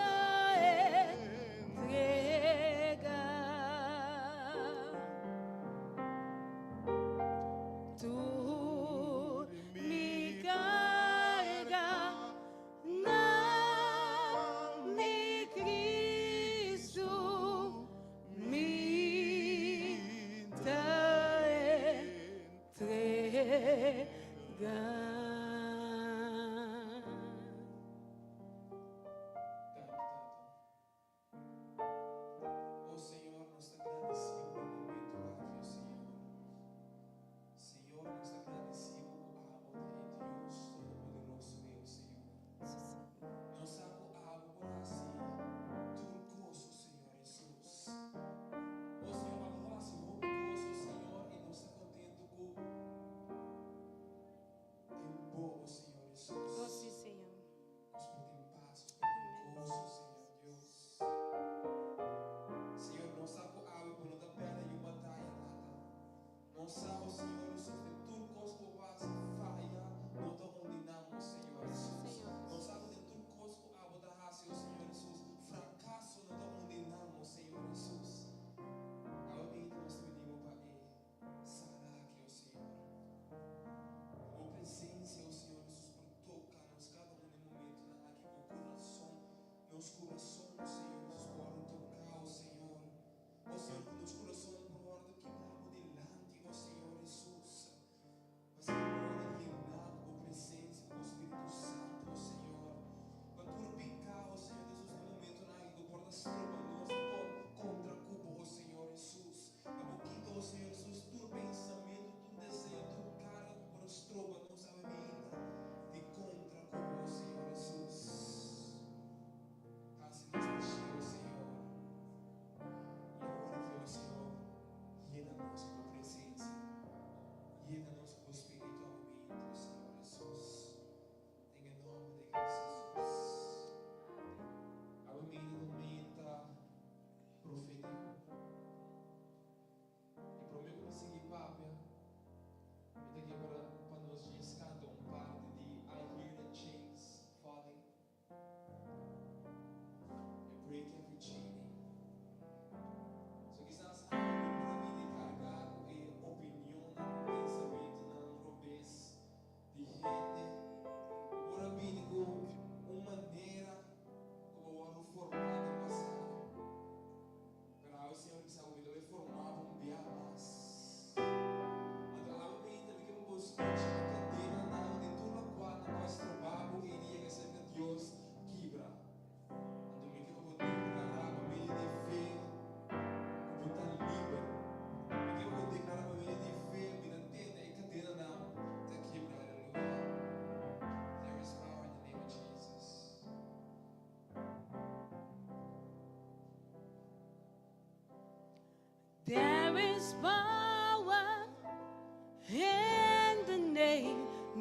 ta entregá. Tur mi karga na mi Kristu. Mi ta entregá. Danki, Tata. O Señor, nos ta gradisí Bo pa e momentu aki, o Señor. Señor, nos ta gradisí Bo ku Abo ta e Dios Todopoderoso ei, o Señor. Nos sa ku Abo por hasi tur kos, o Señor Hesus. O Señor, Abo por hasi hopi kos, o Señor, i nos ta kontentu ku.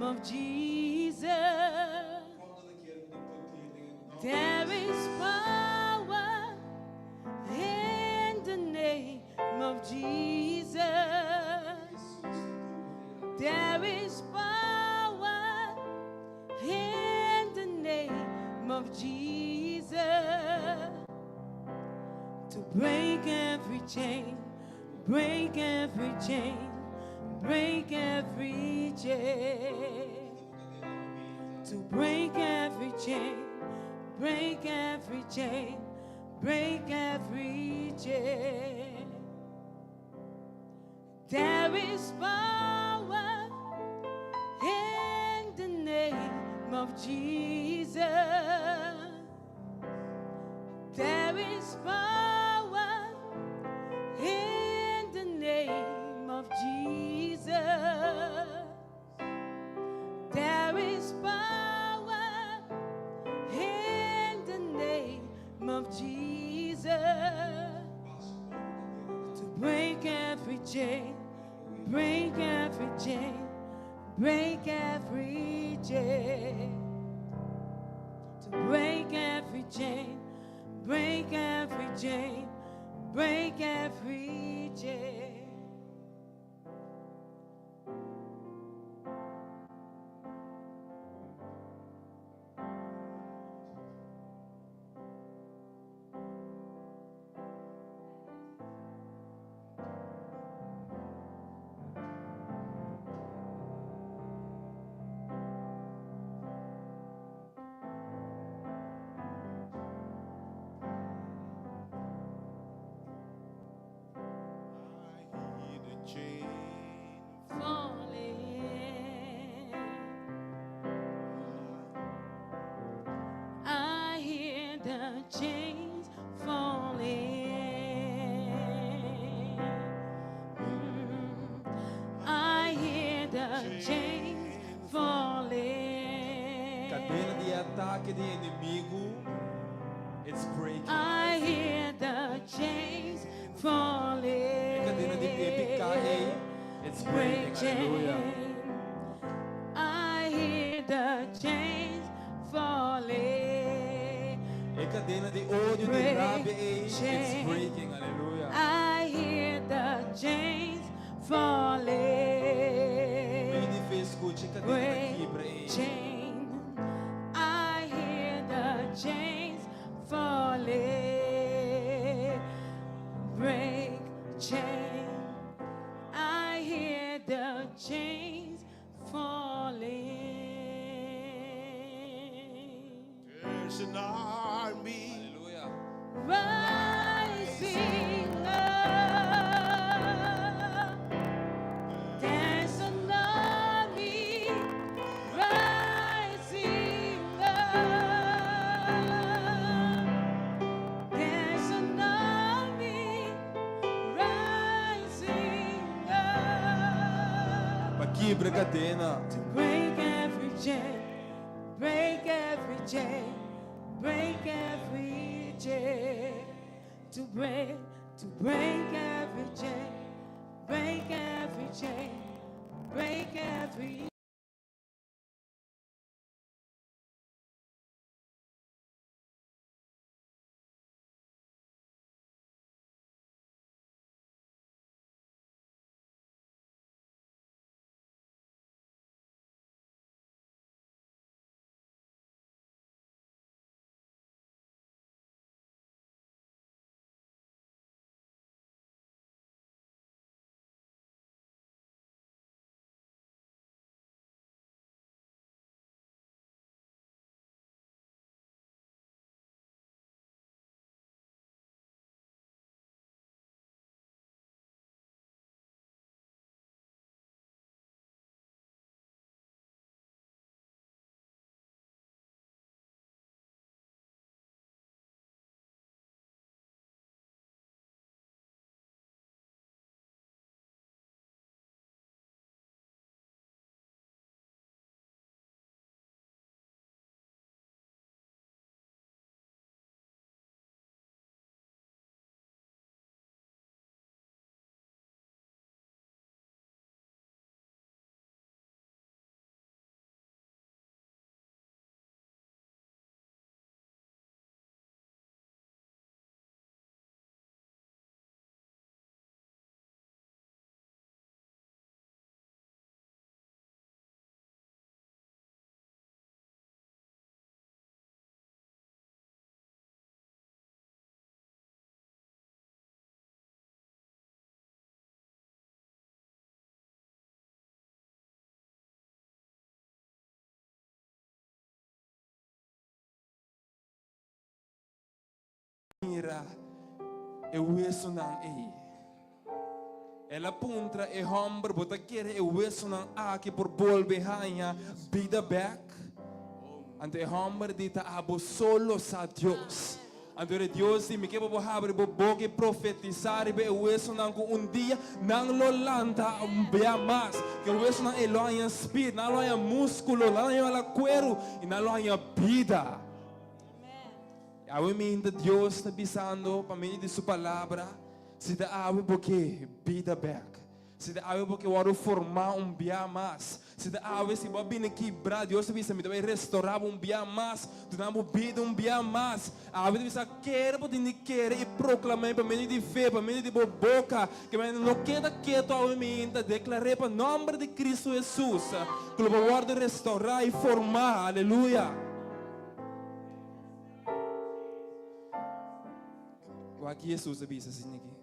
of Jesus. There is power in the name of Jesus. There is power in the name of Jesus to break every chain, break every chain, break every chain. To break every chain, break every chain, break every chain. There is power in the name of Jesus. There is power in the name of Jesus. There is power in the name of Jesus to break every chain, break every chain, break every chain. To break every chain, break every chain, break every chain. I hear the chain Falling. I hear the chains falling. I hear the chains falling. Kadena di atake di enemigu, it's breaking. I hear the chains falling. Kadena di piká, it's Break breaking. Aleluya. chain. I hear the chains falling. E kadena di odio, di Break rabia, it's chain. Breaking. Aleluya. I hear the chains falling. Many face skucha kadena Break kibra. Chain. I hear the chains falling. Break chain. I hear the chains falling. There's an army Aleluya. Rising up. There's an army rising up. There's an army rising up. Pa kibra kadena. To break every chain, break every chain, break every chain. To break every chain, break every chain, break every Mira e wesonan ei. El a puntra e hòmber, Bo ta kere e wesonan aki por bolbe haña bida bèk? Anto e hòmber di, Ta abo so lo sa, Dios. Anto e Dios di, Mi ke pa bo habri bo boka i profetisá riba e wesonan ku un dia nan lo lanta un bia mas. Ku e wesonan ei lo haña spir, nan lo haña múskulo, nan lo haña la kueru i nan lo haña bida. Awe minta Dios ta bisando pa medio di su palabra, si ta awe bo ke bida bek, si ta awe bo ke wòrdu formá un bia mas, si ta awe si bo a bini kibrá, Dios ta bisa mi ta bai restorá bo un bia mas, duna bo bida un bia mas. Awe ta bisa kere bo tin di kere i proklam'é pa medio di fe, pa medio di bo boka, ke manera no keda ketu awe minta, deklar'é pa nòmber di Cristo Hesus ku lo bo wòrdu restorá i formá. Aleluya! Wak Jesus a bisa asina aki.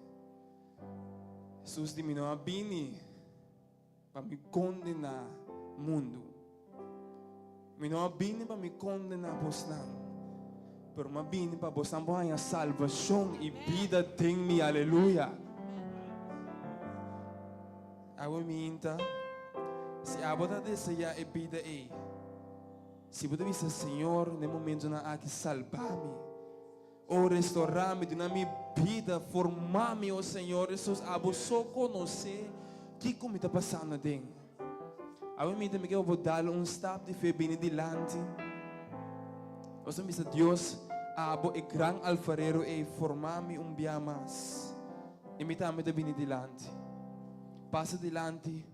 Jesus di, Mi no a bini pa mi kondená mundu. Mi no a bini pa mi kondená bosnan, pero mi a bini pa bosnan por haña salbashon i bida den mi. Aleluya! Awe minta, si abo ta deseá e bida ei, Si bo ta bisa, Señor, na e momentonan aki salba mi, o restorá mi, duna mi bida, forma mi, o Señor Jesus, abo so konosé kiko mi ta pasando aden. Awe mi ta mi ke pa bo dal un stap di fe bini dilanti. Bo ta bisa, Dios, abo e gran alfarero ei, forma mi un bia mas. I mi tambe ta bini dilanti. Pasa dilanti,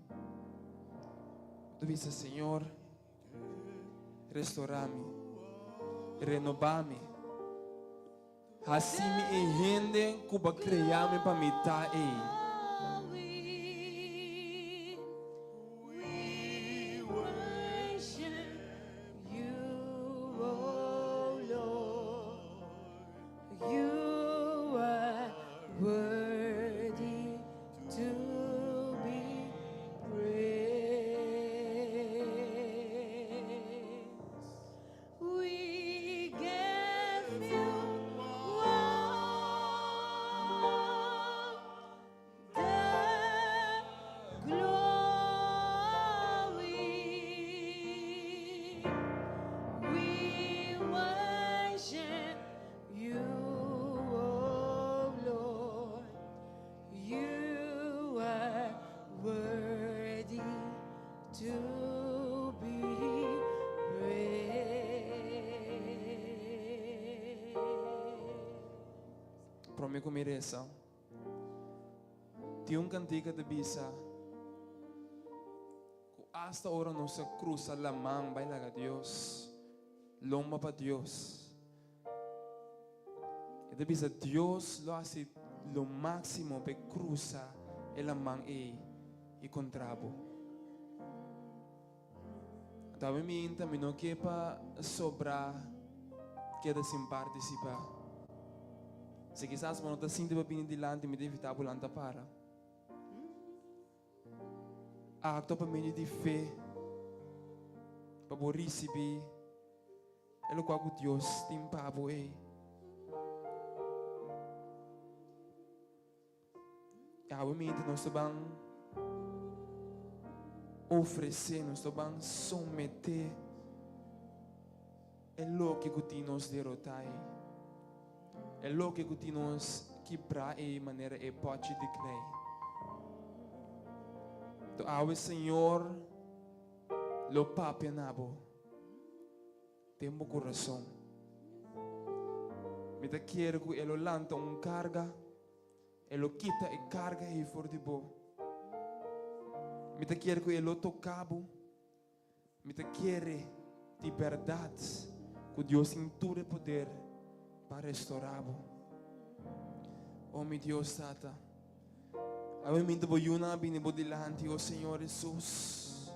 bo ta bisa, Señor, Restorá mi, renobá mi, hasi mi e hende ku bo a krea mi pa mi ta ei. Prome ku mi resa, tin un kantika ta bisa ku asta ora nos a krusa laman bai laga Dios, lomba pa Dios. E ta bisa Dios lo hasi lo máximo p'e crusa e laman ei i contra bo. Anto awe mi inta mi no ke pa sobra keda sin participa. Si kisas bo no ta sinti pa bini dilanti mi ta invita bo lanta para. Actua pa medio di fe pa bo ricibi e locual cu Dios tin pa bo ey. Y awe mente nos ta ban ofrece, nos ta ban somete e loke cu tin nos derota ey. E loke cu tin nos kibra ey manera e pochi di klei. To awe Señor lo papia na bo den bo curason. Mi ta kier cu e lo lanta un carga, e lo kita e carga ey for di bo. Mi ta kier cu e lo toca bo. Mi ta kere di bèrdat ku Dios tin tur e poder pa restorá bo. O mi Dios Tata, awe mi ta bo yunan a bini bo dilanti, o Señor Hesus.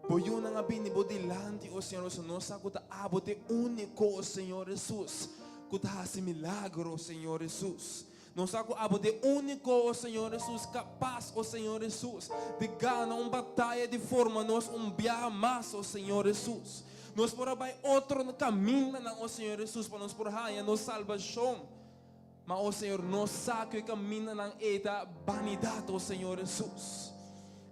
Bo yunan a bini bo dilanti, o Señor Hesus. Nos sa ku ta abo ta e úniko, o Señor Hesus, ku ta hasi milagro, o Señor Hesus. Nos sa ku abo ta e úniko, o Señor Hesus, kapas, o Señor Hesus, di gana un bataya di forma nos un biaha mas, o Señor Hesus. Nos por a bai otro kamindanan, o Señor Hesus, pa nos por haña nos salbashon. Ma, o Señor, nos sa ku e kamindanan ei ta banidat, o Señor Hesus.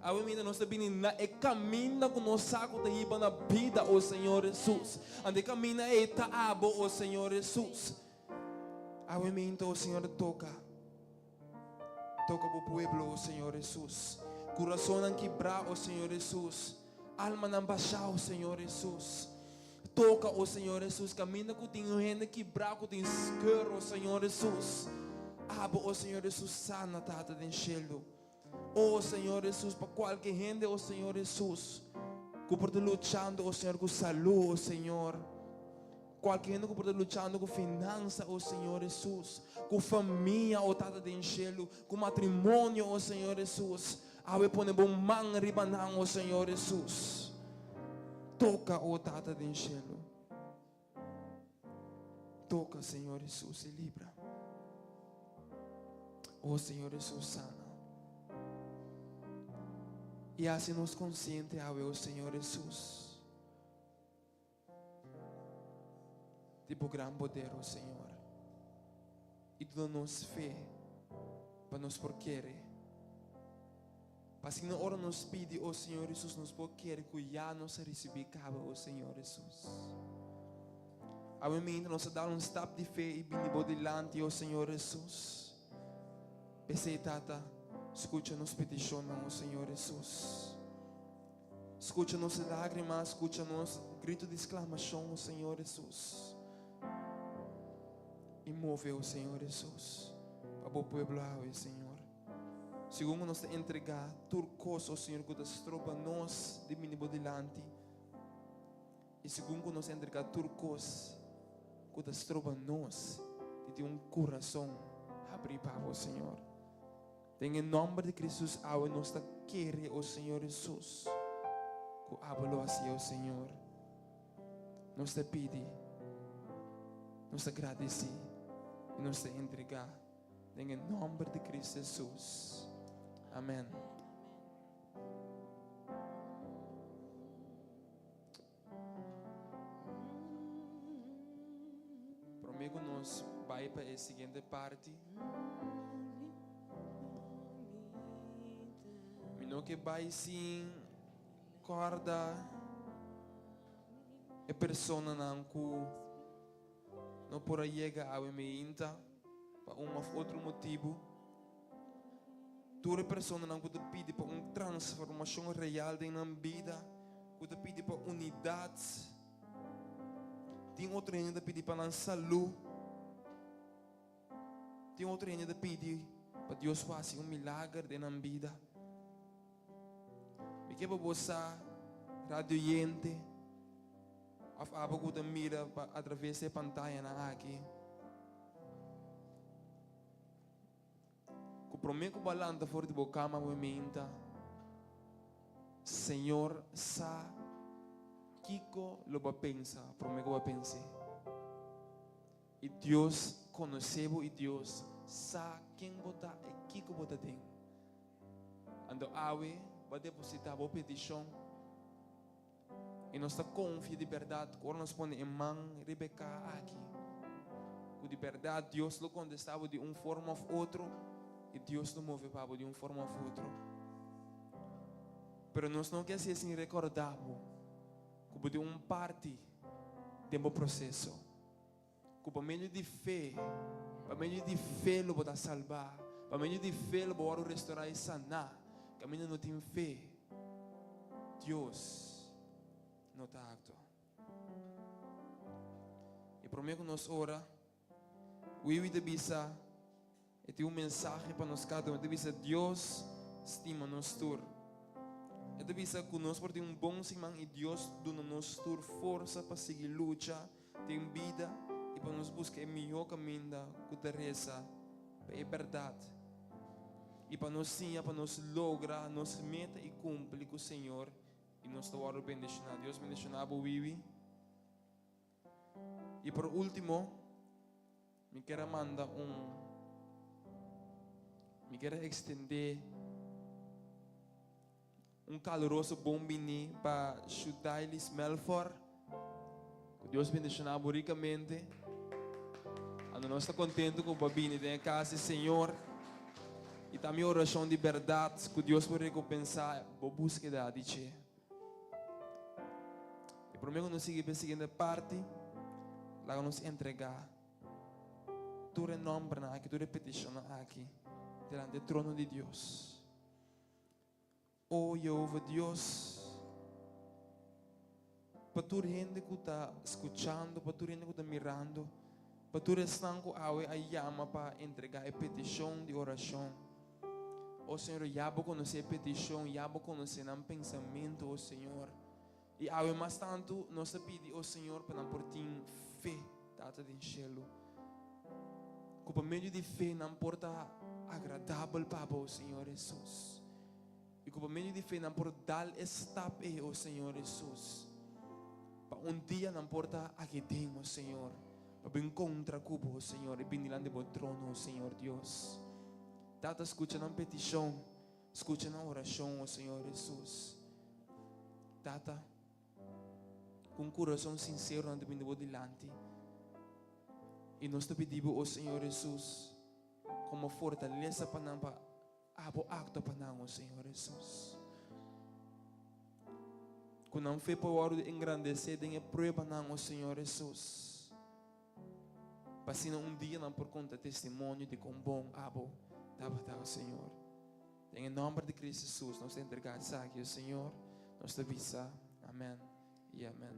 Awe minta nos ta bini na e kaminda ku nos sa ku ta hiba na bida, o Señor Hesus. Anto e kaminda ei ta abo, o Señor Hesus. Awe minta, o Señor, toka. Toka bo pueblo, o Señor Hesus. Kurasonnan kibrá, o Señor Hesus. Almanan bashá, o Señor Hesus. Toka, o Señor Hesus, kaminda ku tin un hende kibrá, ku tin skeur, o Señor Hesus. Abo, o Señor Hesus, sana, Tata den shelu. O Señor Hesus, pa kualke hende, o Señor Hesus, ku por ta luchando, o Señor, ku salú, o Señor. Kualke hende ku por ta luchando ku finansa, o Señor Hesus, ku famia, o Tata den shelu, ku matrimonio, o Señor Hesus. Awe pone bo man riba nan, o Señor Hesus. Toka, o Tata den shelu. Toka, Señor Hesus, i libra. O Señor Hesus, sana. I hasi nos konsiente awe, o Señor Hesus, di bo gran poder, o Señor. I duna nos fe pa nos por kere. Pa asina ora nos pidi, o Señor Hesus, nos por kere ku ya nos a risibí kaba, o Señor Hesus. Awe minta nos a dal un stap di fe i bini bo dilanti, o Señor Hesus. P'esei, Tata, skucha nos petishonnan, o Señor Hesus. Skucha nos lágrima, skucha nos grito di sklamashon, o Señor Hesus. I move, o Señor Hesus, pa bo pueblo awe, Señor. Segun ku nos ta entregá tur kos, o Señor, ku ta stroba nos di bini bo dilanti, i segun ku nos ta entregá tur kos ku ta stroba nos di tin un kurason habrí pa bo, Señor. Den e nòmber di Cristo Jesus awe nos ta kere, o Señor Jesus, ku abo lo hasi, o Señor. Nos ta pidi, nos ta gradisí i nos ta entregá. Den e nomber di Cristo Jesus. Amen. Prome ku nos bai pa e siguiente parti, mi no ke bai sin kòrda e personanan ku No por a yega awe meinta pa un of otro motibu. Tur e personanan ku ta pidi pa un transformashon real den nan bida, ku ta pidi pa unidat. Tin otro hende ta pidi pa nan salú. Tin otro hende ta pidi pa Dios hasi un milager den nan bida. Mi ke pa bo sa, radio oyente, Of abo ku ta mira pa atraves di e pantayanan aki, ku promé ku bo a lanta for di bo kama bo menta, Señor sa kiko lo bo a pensa promé ku bo a pens'é. I Dios konosé bo i Dios sa ken bo ta i kiko bo ta den. Anto awe bo a depositá bo petishon. I nos ta konfia di bèrdat ku ora nos pone e man riba e kaha aki, ku di bèrdat Dios lo kontestá bo di un forma òf otro i Dios lo move pa bo di un forma òf otro. Pero nos no ke hasié sin rekordá bo ku bo tin un parti den bo proseso. Ku pa medio di fe, pa medio di fe lo bo ta salbá, pa medio di fe lo bo wòrdu restorá i saná. Kaminda no tin fe, Dios no ta aktua. I promé ku nos ora, Wiwi ta bisa, E tin un mensahe pa nos kada un. E ta bisa Dios stima nos tur. E ta bisa ku nos por tin un bon siman i Dios duna nos tur forsa pa sigui lucha den bida i pa nos buska e mihó kaminda ku ta resa pa e bèrdat i pa nos siña pa nos logra nos meta i kumpli ku Señor i nos ta wòrdu bendishoná. Dios bendishoná bo Wiwi. I por último, mi kier a manda un, mi kier a extendé un caluroso bon bini pa Shudailis Melfor. Dios bendiciona bo ricamente. Ando nos ta contento cu bo a bini den e casa di Señor. Y ta mi oracion di berdad cu Dios por recompensa bo busqueda di dje. Y prome cu nos sigui pa e siguiente parti, laga nos entrega tur e nombernan aki, tur e peticionnan aki delante e trono di Dios. O Jehova Dios, pa tur hende ku ta skuchando, pa tur hende ku ta mirando, pa tur esnan ku awe a yama pa entregá e petishon di orashon. O Señor, ya bo konosé e petishon, ya bo konosé nan pensamentu, o Señor. I awe mas tantu nos ta pidi, o Señor, pa nan por tin fe, Tata den shelu. Ku pa medio di fe nan por ta agradabel pa bo, Señor Hesus. I ku pa medio di fe nan por dal e stap ei, o Señor Hesus. Pa un dia nan por ta aki den, o Señor, pa bin kontra ku bo, o Señor, i bin dilanti bo trono, o Señor Dios. Tata, skucha nan petishon, skucha nan orashon, o Señor Hesus. Tata, Ku un kurason sinsero nan ta bini bo dilanti i nos ta pidi bo, o Señor Hesus, komo fortalesa pa nan pa abo aktua pa nan, o Señor Hesus. Ku nan fe por wòrdu engrandesé den e pruebanan, o Señor Hesus, pa asina un dia nan por konta testimonio di kon bon abo tabata, o Señor. Den e nòmber di Cristo Jesus nos ta entregá esaki, o Señor, nos ta bisa, Amèn i amèn.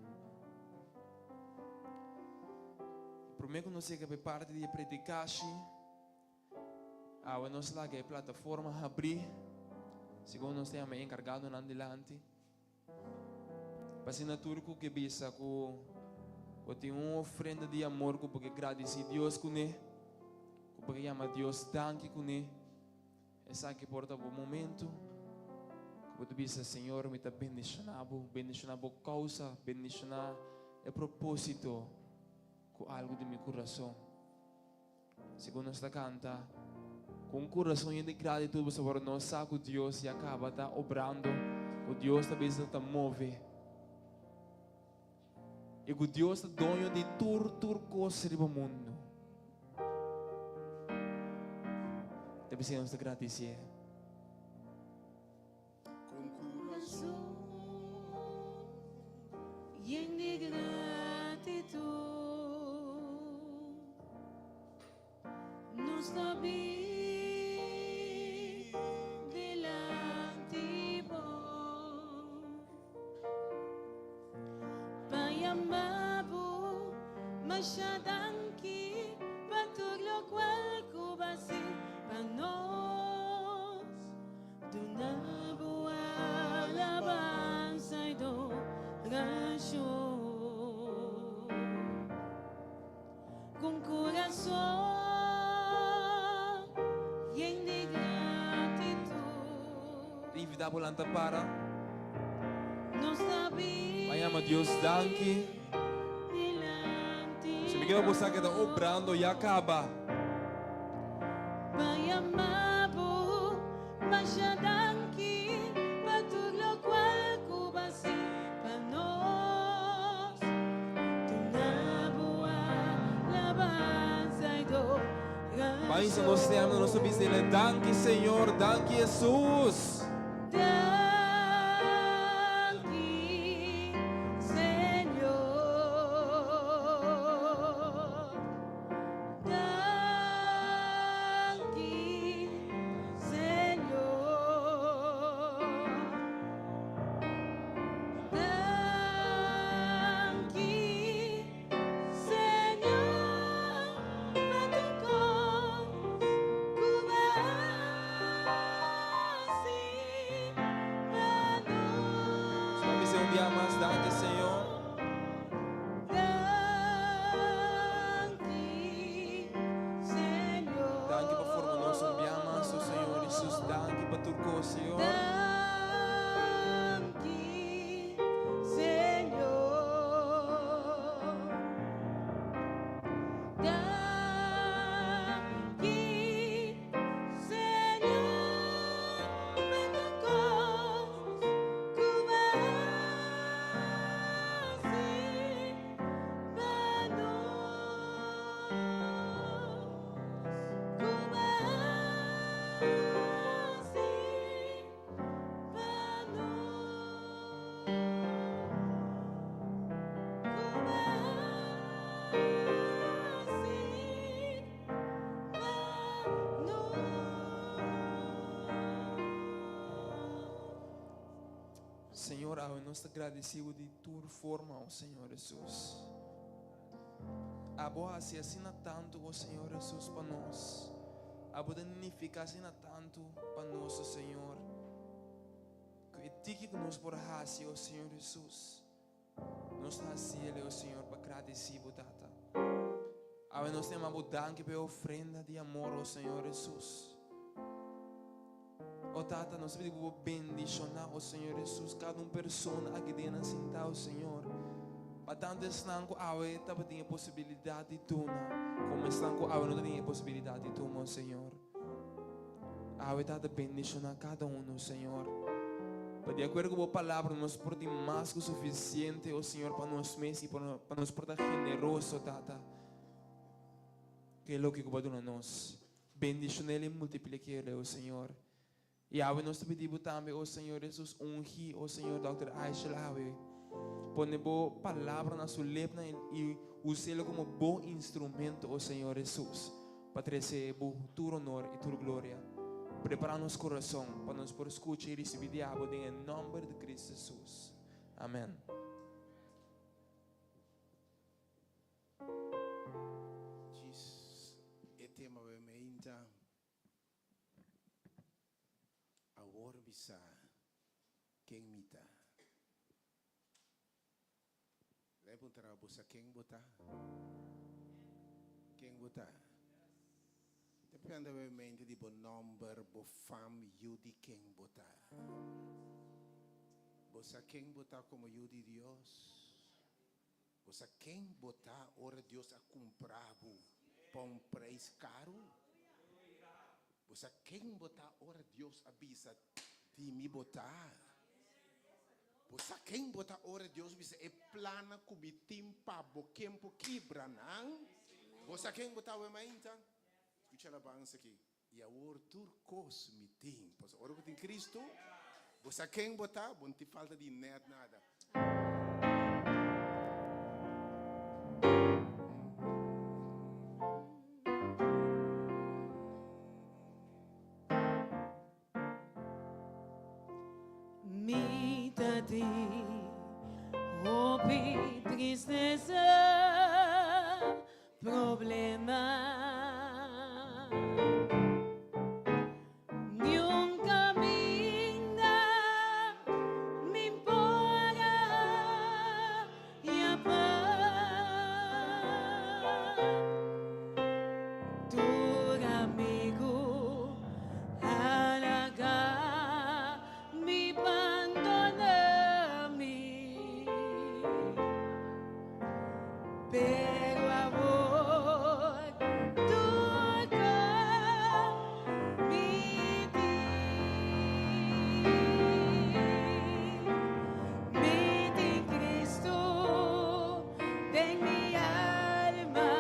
Promé ku nos yega pa e parti di e predikashi, awe nos laga e plataforma habrí, segun nos ta yama e enkargadonan dilanti. Pa asina tur ku ke bisa ku bo tin un ofrenda di amor ku bo ke gradisí Dios kuné, ku bo ke yama Dios danki kuné, esaki por ta bo momentu ku bo ta bisa, Señor, mi ta bendishoná bo, bendishoná bo kousa, bendishoná e propósito ku algu di mi kurason. Segun nos ta kanta, ku un kurason yen di gratitud pasobra nos sa ku Dios ya kaba ta obrando, ku Dios ta bezig ta move i ku Dios ta doño di tur tur kos riba mundu. Ta p'esei nos ta gradisié. Con corazón yen di gratitud nos ta bin dilanti bo pa yama bo masha danki pa tur locual cu bo a haci pa nos. Duna bo alabansa i dorashon. Ku un kurason yen di gratitut. Ta invitá bo lanta para. Nos ta bin. Pa yama Dios danki. Dilanti Si mi ke pa bo sa ke ta obrando ya kaba. Pa yama bo masha danki pa tur locual cu bo haci pa nos. Duna bo alabanza y adoracion. Ban hisa nos stem na nos a bisa dile, Danki Señor, danki Hesus. Danki Señor. Danki, Señor. Danki, Señor, pa tur kos ku bo a hasi. Señor, awe nos ta gradeci Bo di tur forma, o Señor Jesus. Abo a haci asina tantu, o Señor Jesus, pa nos. Abo ta nifica asina tantu pa nos, o Señor, cu e tiki cu nos por haci, o Señor Jesus, nos ta haciele, o Señor, pa gradeci Bo, Tata. Awe nos ta yama Bo danki pa e ofrenda di amor, o Señor Jesus. O Tata, nos ta pidi ku Bo bendishoná, o Señor Hesus, kada un persona aki den nan sintá, o Señor. Pa tantu esnan ku awe tabatin e posibilidat di tuma, komo esnan ku awe no tabatin e posibilidat di tuma, o Señor. Awe, Tata, bendishoná kada un, o Señor. Pa di akuerdo ku Bo palabra nos por tin mas ku sufisiente, o Señor, pa nos mes i pa nos por ta generoso, Tata, ku e loke ku Bo a duna nos. Bendishonel i multiplikéle, o Señor. I awe nos ta pidi Bo tambe, o Señor Jesus, ungi, o Señor, Dòkter Aishel awe. Pone Bo palabra na su lepnan i us'el komo Bo instrumento, o Señor Jesus, pa trese Bo tur honor i tur gloria. Prepará nos kurason pa nos por skucha i risibí di Abo den e nòmber di Cristo Jesus. Amen. Djis e tema we meinta awor mi sa ken mi ta. Lei puntra bo sa ken bo ta? Ken bo ta? Depende we mente di bo nomber, bo fam, yu di ken bo ta. Bo sa ken bo ta como yu di Dios? Bo sa ken bo ta ora Dios a kumpra bo pa un preis karu? Bo sa ken bo ta ora Dios a bisa, Di mi bo ta? Bo sa ken bo ta ora Dios bisa, E plannan ku mi tin pa bo, ken por kibra nan? Bo sa ken bo ta awe mainta? Skucha alabansa aki. I awor tur kos mi tin. Pasobra ora bo tin Kristu, bo sa ken bo ta, bo no tin falta di nèt nada. Mi ta tin hopi tristesa. Problema. Niun caminda mi por haya paz. Tur amigo a laga mi bandona mi. Pero awor toca mi tin. Mi tin Cristo den mi alma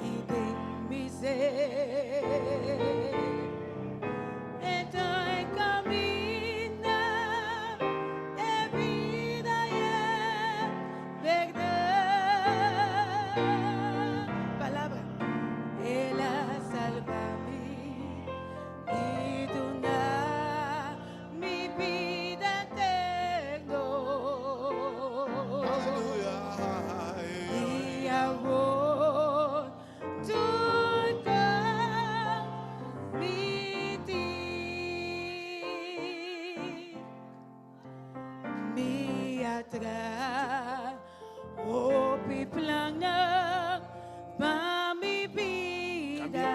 y den mi ser. E ta e caminda, e bida y e Berdad. Palabra. El a salba mi y duna mi bida eterno. Aleluya. Y awor tur cos mi tin. Mi a traha hopi plannan pa mi bida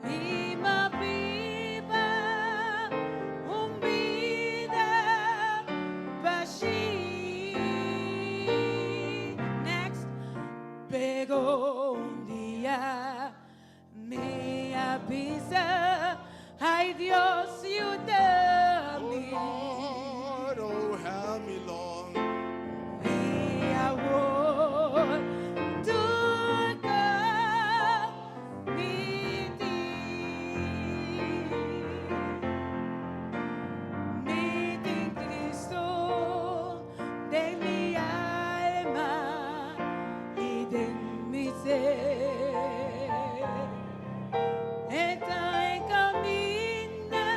i m'a biba un bida bashí. Next. Pero un dia Mi a bisa, Ay Dios, yuda mi. Oh Lord, oh help me Lord. I awor tur cos mi tin. Mi tin Cristo den mi alma i den mi ser. E ta e caminda,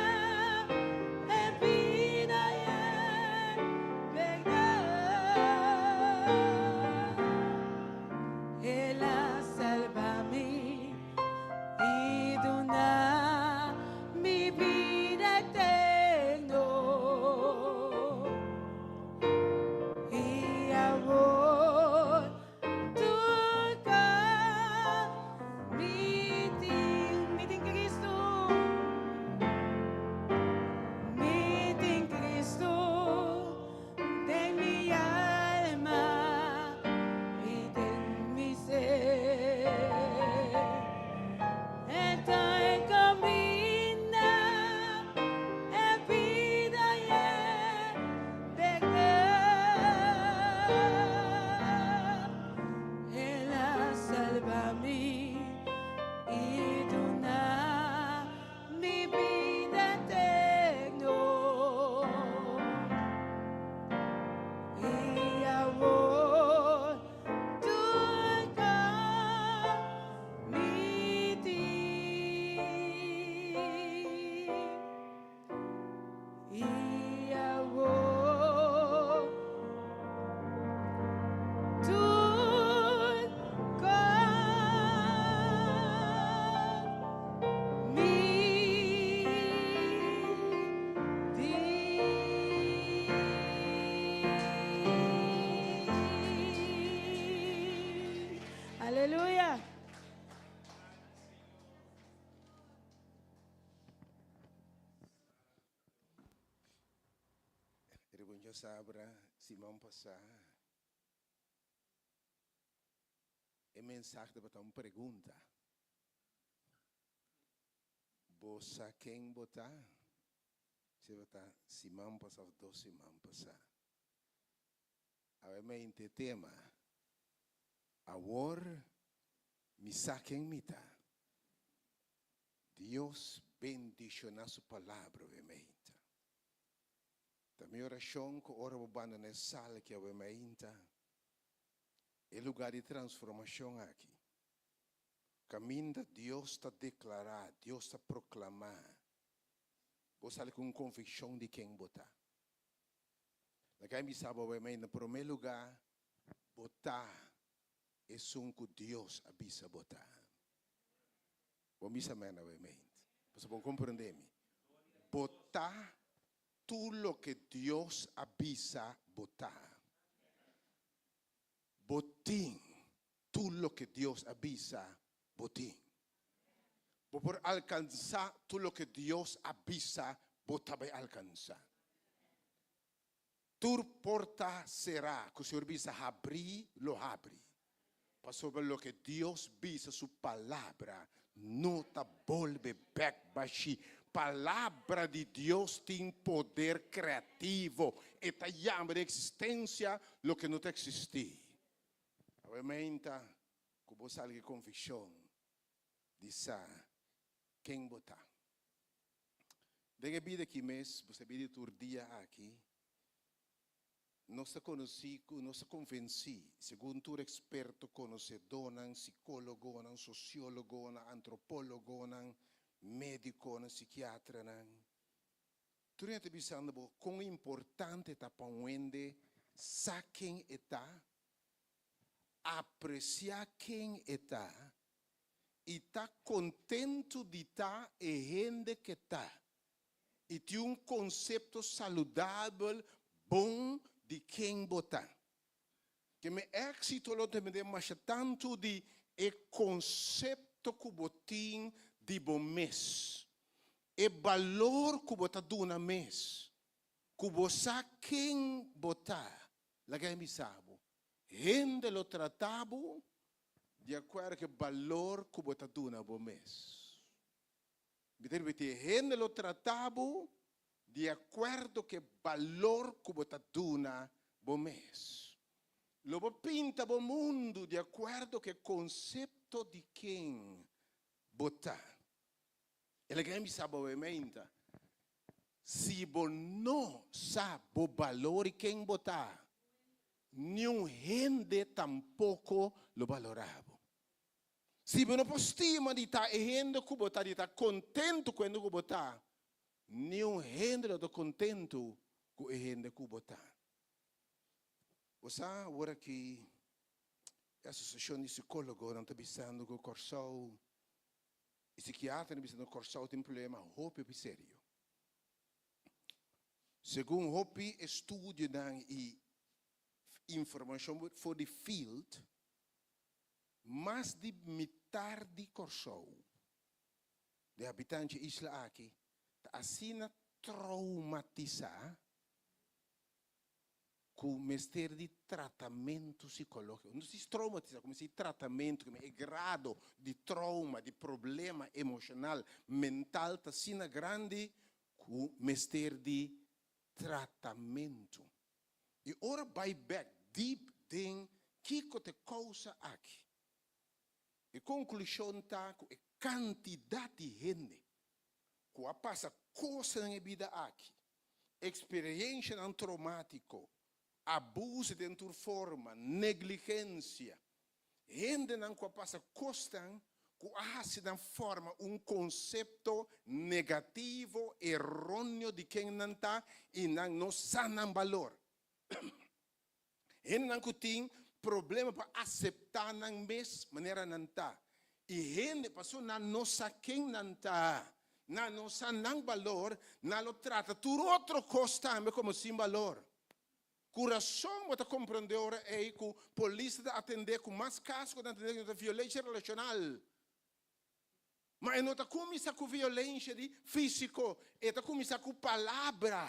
Aleluya! Riba djasabra siman pasá e mensahe tabata un pregunta. Bo sa ken bo ta? Si tabata siman pasá òf dos siman pasá. Awe mente tema, Awor mi sa ken mi ta. Dios bendishoná su palabra awe meinta. Ta mi orashon ku ora bo bandoná e sal aki awe meinta, e lugá di transformashon aki, kaminda Dios ta deklará, Dios ta proklamá, bo sali ku un konvikshon di ken bo ta. Laga mi bisa bo awe meinta, na promé lugá, bo ta esun ku Dios a bisa bo ta. Bo misa mena we meint. Pasobra bo comprende mi. Bo ta tur loke Dios a bisa bo ta. Bo tin tur loke Dios a bisa bo tin. Bo por alcansa tur loke Dios a bisa bo ta bay alcansa. Tur porta será ku Señor bisa habrí, lo habri. Pasobra loke Dios bisa su palabra no ta bolbe bèk bashí. Palabra di Dios tin poder kreativo. E ta yama den eksistensia loke no ta eksistí. Awe meinta ku bo sali ku e konvikshon di sa ken bo ta. Den e bida aki mes, bo sa bida di tur dia aki, nos ta konosí ku nos ta konvensí, segun tur eksperto, konosedónan, sikólogonan, sosiólogonan, antropólogonan, médikonan, sikiatranan, tur hende ta bisando bo kon importante ta pa un hende sa ken e ta, apresiá ken e ta i ta kontentu di ta e hende ke ta i tin un konsepto saludabel bon di ken bo ta. Ke mi éksito lo dependé masha tantu di e konsepto ku bo tin di bo mes, e balor ku bo ta duna mes, ku bo sa ken bo ta. Laga e bisa bo, hende lo trata bo Di akuerdo ku e balor ku bo ta duna bo mes. Mi ta ripití, hende lo trata bo di akuerdo ku e balor ku bo ta duna bo mes. Lo bo pinta bo mundu di akuerdo ku e konsepto di ken bo ta. E laga mi bisa bo meinta, si bo no sa bo balor i ken bo ta, niun hende tampoko lo balorá bo. Si bo no por stima di ta e hende ku bo ta, di ta kontentu ku hende ku bo ta, niun hende lo ta kontentu ku e hende ku bo ta. Bo sa awor aki e asosiashon di sikólogonan ta bisando ku Kòrsou E sikiaternan bisa no Kòrsou tin problema hopi hopi serio. Segun hopi estudionan i informashon for di field, mas di mitar di Kòrsou, di habitante e isla aki, ta asina troumatisá ku mester di tratamentu sikológiko. No si traumatisá, ku mester di tratamentu, ku e grado di trauma, di problema emoshonal, mental ta asina grandi ku mester di tratamentu. I ora bai bèk deep den kiko ta e kousa aki, e konklushon ta ku e kantidat di hende ku a pasa kosnan den e bida aki, Eksperiencianan traumatico, abuso den tur forma, negligencia, hendenan cu a pasa cosnan cu a haci nan forma un concepto negativo, erroneo di ken nan ta y nan no sa nan balor. Hendenan cu tin problema pa acepta nan mes manera nan ta. Y hende pasobra nan no sa ken nan ta, nan no sa nan balor, nan lo trata tur otro cos tambe como sin balor. Ku rason bo ta komprondé ora ei ku polis ta atendé ku mas kas ku ta atendé ku ta violensia relashonal. Ma e no ta kuminsá ku violensia di físiko, e ta kuminsá ku palabra.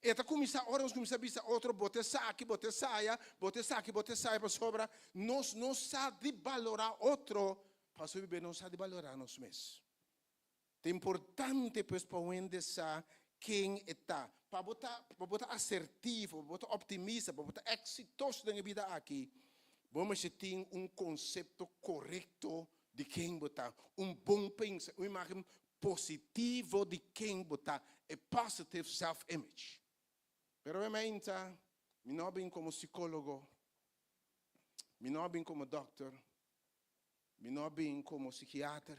E ta kuminsá ora nos kuminsá bisa otro bo ta esaki, bo ta esaya, bo ta esaki, bo ta esaya, pasobra nos no sa di balorá otro, pasobra bibé no sa di balorá nos mes. Ta importante pues pa un hende sa ken e ta. Pa bo ta, pa bo ta asertivo, pa bo ta optimista, pa bo ta eksitoso den e bida aki, bo mester tin un konsepto korekto di ken bo ta, un bon pensa, un imagen positivo di ken bo ta, a positive self image. Pero obviamente mi no a bin komo sikólogo, mi no a bin komo dòkter, Mi no a bin komo sikiater.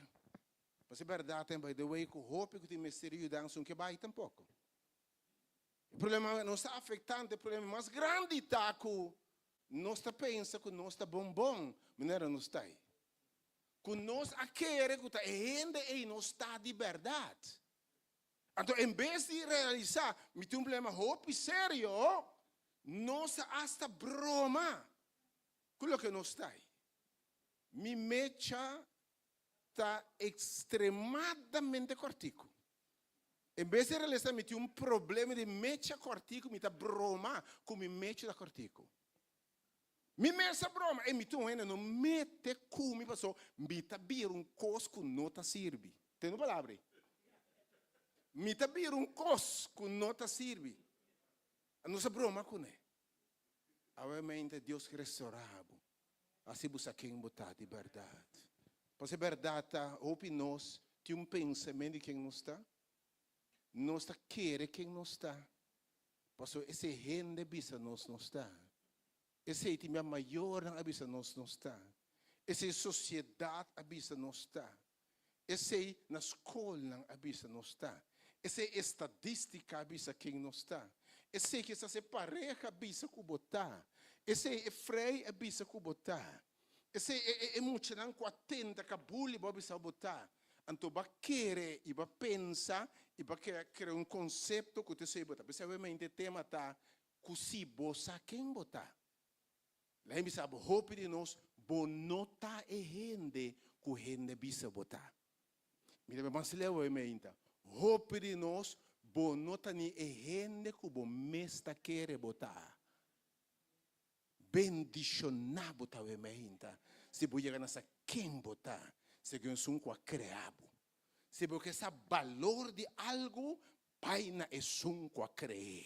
Pasobra e bèrdat en by the way ku hopi ku tin mester di yudansa un ke bai tampoko. E problema nos ta afektante, e problema mas grandi ta ku nos ta pensa ku nos ta bon bon manera nos ta ei. Ku nos a kere ku ta e hende ei nos ta di bèrdat. Anto en bes di realisá mi tin un problema hopi serio, nos ta asta broma ku loke nos ta ei. Mi mecha ta ekstremadamente kòrtiku. En bes di realisa mi tin un problema di mecha kòrtiku, mi ta broma ku mi mecha ta kòrtiku. Mi mes ta broma, ey mi tin un hende no mete ku mi paso mi ta bira un kos ku no ta sirbi. Tende un palabra ey. Mi ta bira un kos ku no ta sirbi. Nos a broma kuné. Awe mente Dios restorá bo. Hasi bo sa ken bo ta di bèrdat. Pasobra e bèrdat ta, hopi nos tin un pensamentu di ken nos ta. Nos ta kere ken nos ta, pasobra esei hende bisa nos nos ta. Esei tin bia mayornan a bisa nos nos ta. Esei sosiedat a bisa nos ta. Esei na skolnan a bisa nos ta. Esei estadistika a bisa ken nos ta. Esei kisas e pareha a bisa ku bo ta. Esei e frei a bisa ku bo ta. Esei e e e muchanan ku a tenta ka buli bo a bisa bo ta. Anto bo a kere i bo a pensa i bo a krea krea un konsepto ku ta esei bo ta. P'esei awemente e tema ta ku si bo sa ken bo ta. Lain bisa bo hopi di nos, bo no ta e hende ku hende bisa bo ta. Mi ta mas leu awe meinta. Hopi di nos, bo no ta ni e hende ku bo mes ta kere bo ta. Bendishoná bo ta awe meinta si bo yega na sa ken bo ta, segun esun ku a krea bo. Si bo ke sa balor di algu, bai na esun ku a kre'é.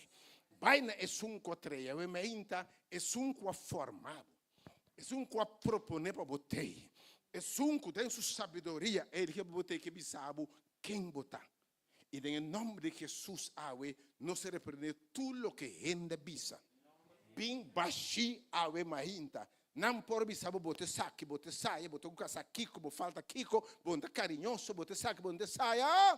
Bai na esun ku a trea bo meinta, esun ku a forma bo, esun ku a proponé pa bo tei, esun ku den su sabiduria a eligi pa bo tei ke bisa bo ken bo ta. I den e nòmber di Hesus awe nos a reprendé tur loke hende bisa. Bin bashí awe mainta. Nan por bisa bo, bo ta esaki, bo ta esaya, bo ta ku kasa kiko, bo falta kiko, bo no ta kariñoso, bo ta esaki, bo no ta esaya.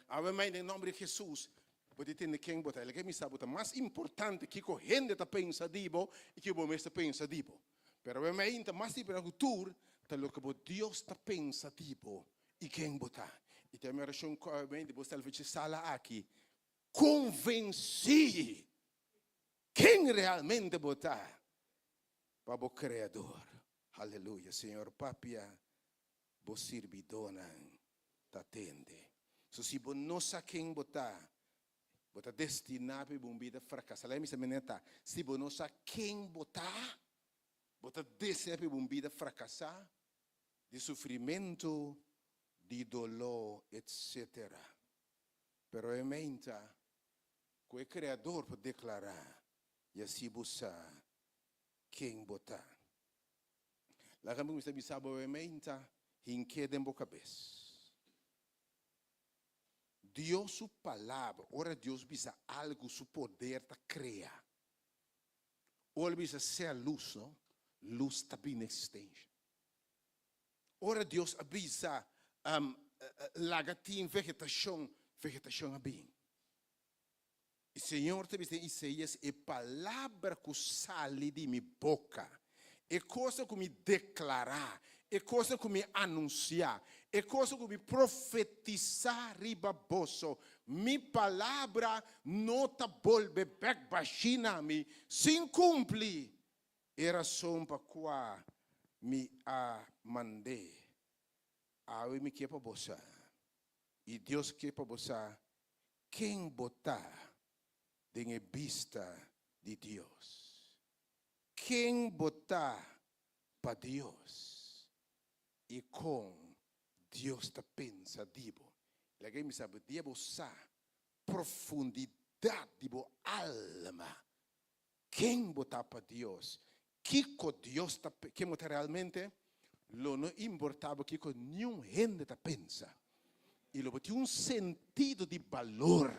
Awe mai den nomber di Jesus, bo ta tende ken bo ta. El ke mi sa bo ta mas importante kiko hende ta pensa di bo i kiko bo mes ta pensa di bo. Pero awe mai ta mas importante ku tur ta loke bo Dios ta pensa di bo i ken bo ta. I ta mi orashon ku awe mai di bo salvaci sala aki konvensí ken realmente bo ta pa bo Kreador. Haleluya. Señor papia bo sirbidónan ta tende. So si bo no sa ken bo ta, bo ta destiná pa biba un bida frakasá. Laga mi sa manera ta, si bo no sa ken bo ta, bo ta destiná pa biba un bida frakasá, di sufrimentu, di doló, etsetera. Pero e meinta ku e Kreador por deklará, i asi bo sa ken bo ta. Laga mi kuminsá bisa bo e meinta hink'é den bo kabes. Dios su palabra, ora Dios bisa algu su poder ta krea. Ora el bisa sea lus, no? Lus ta bini eksistensha. Ora Dios a bisa laga tin vegetashon, vegetashon a bin. I Señor ta bisa den Isaías, E palabra ku sali di mi boka, e kosnan ku mi deklará, e kosnan ku mi anunsiá, e kosnan ku mi profetisá riba boso. Mi palabra no ta bolbe bèk bashí na mi sin kumpli e rason pa kua mi a mand'é. Awe mi ke pa bo sa, i Dios ke pa bo sa, ken bo ta den e bista di Dios. Ken bo ta pa Dios i kon Dios ta pensa di bo. Laga mi sa bo dia bo sa profundidat di bo alma, ken bo ta pa Dios, kiko Dios ta ken bo ta realmente, lo no importa bo kiko niun hende ta pensa. I lo bo tin un sentido di balor,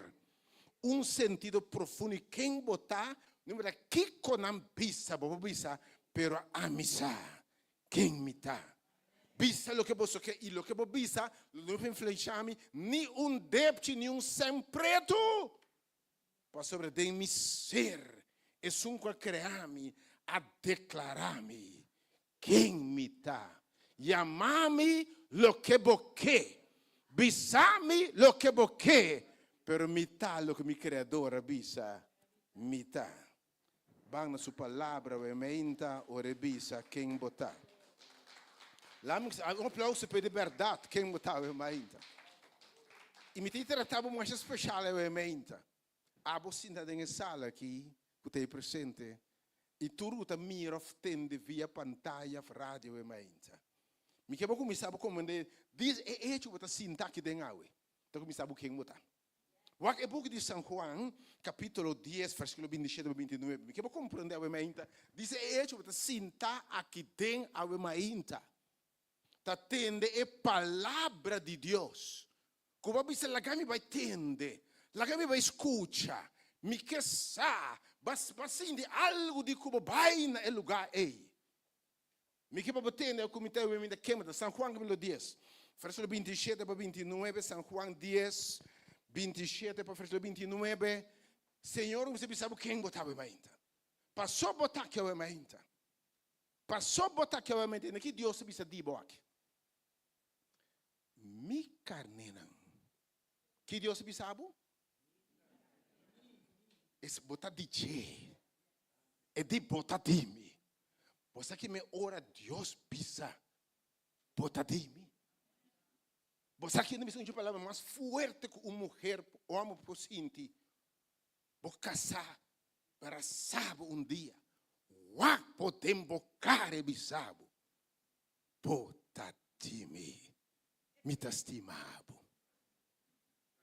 un sentido profundo di ken bo ta, no importa kiko nan bisa bo, bo bisa, pero ami sa ken mi ta. Bisa loke boso ke, i loke bo bisa lo no influensha mi ni un depchi ni un sèn pretu, pasobra den mi ser esun ku a krea mi a deklará mi ken mi ta. Yama mi loke bo ke, bisa mi loke bo ke, pero mi ta loke mi Kreador a bisa mi ta. Ban na su palabra we meinta ora e bisa ken bo ta. Laat mi un aplauso p'e di berdad ken bo ta we meinta. I mi ta trata bo masha special we meinta. Abo sinta den e sala aki ku ta ei presente i tur ku ta mira of tende via pantaya of radio we meinta. Mi ke bo kuminsá bo komprende di e echo ku bo ta sinta aki den awe ta kuminsá bo ken bo ta. Wak e buki di San Juan, kapítulo dies, versíkulo bintishete pa bintinuebe. Mi ke bo komprendé awe mainta. Dice e echo bo ta sintá aki den awe mainta, ta tende e palabra di Dios. Ku bo a bisa, Laga mi bai tende, laga mi bai skucha, mi ke sa, bo a sinti algu di ku bo bai na e lugá ei. Mi ke pa bo tende ku mi ta e mi ta kema ta San Juan kapitulo dies, versíkulo 27 pa 29, San Juan dies, 27 pa versíkulo 29, Señor mester bisa bo ken bo ta awe mainta. Paso bo ta aki awe mainta. Paso bo ta aki awe mainta. Tende ki Dios ta bisa di bo aki. Mi karnénan. Ki Dios ta bisa bo? Es bo ta di dje. E di bo ta di mi. Bo sa ki me ora Dios bisa bo ta di mi? Bo sa ki no bisa un palabra mas fuerte ku un muher o homber por sinti? Bo kasá brasá bo un dia, wak bo den bo kara e bisa bo, Bo ta di mi, mi ta stima bo.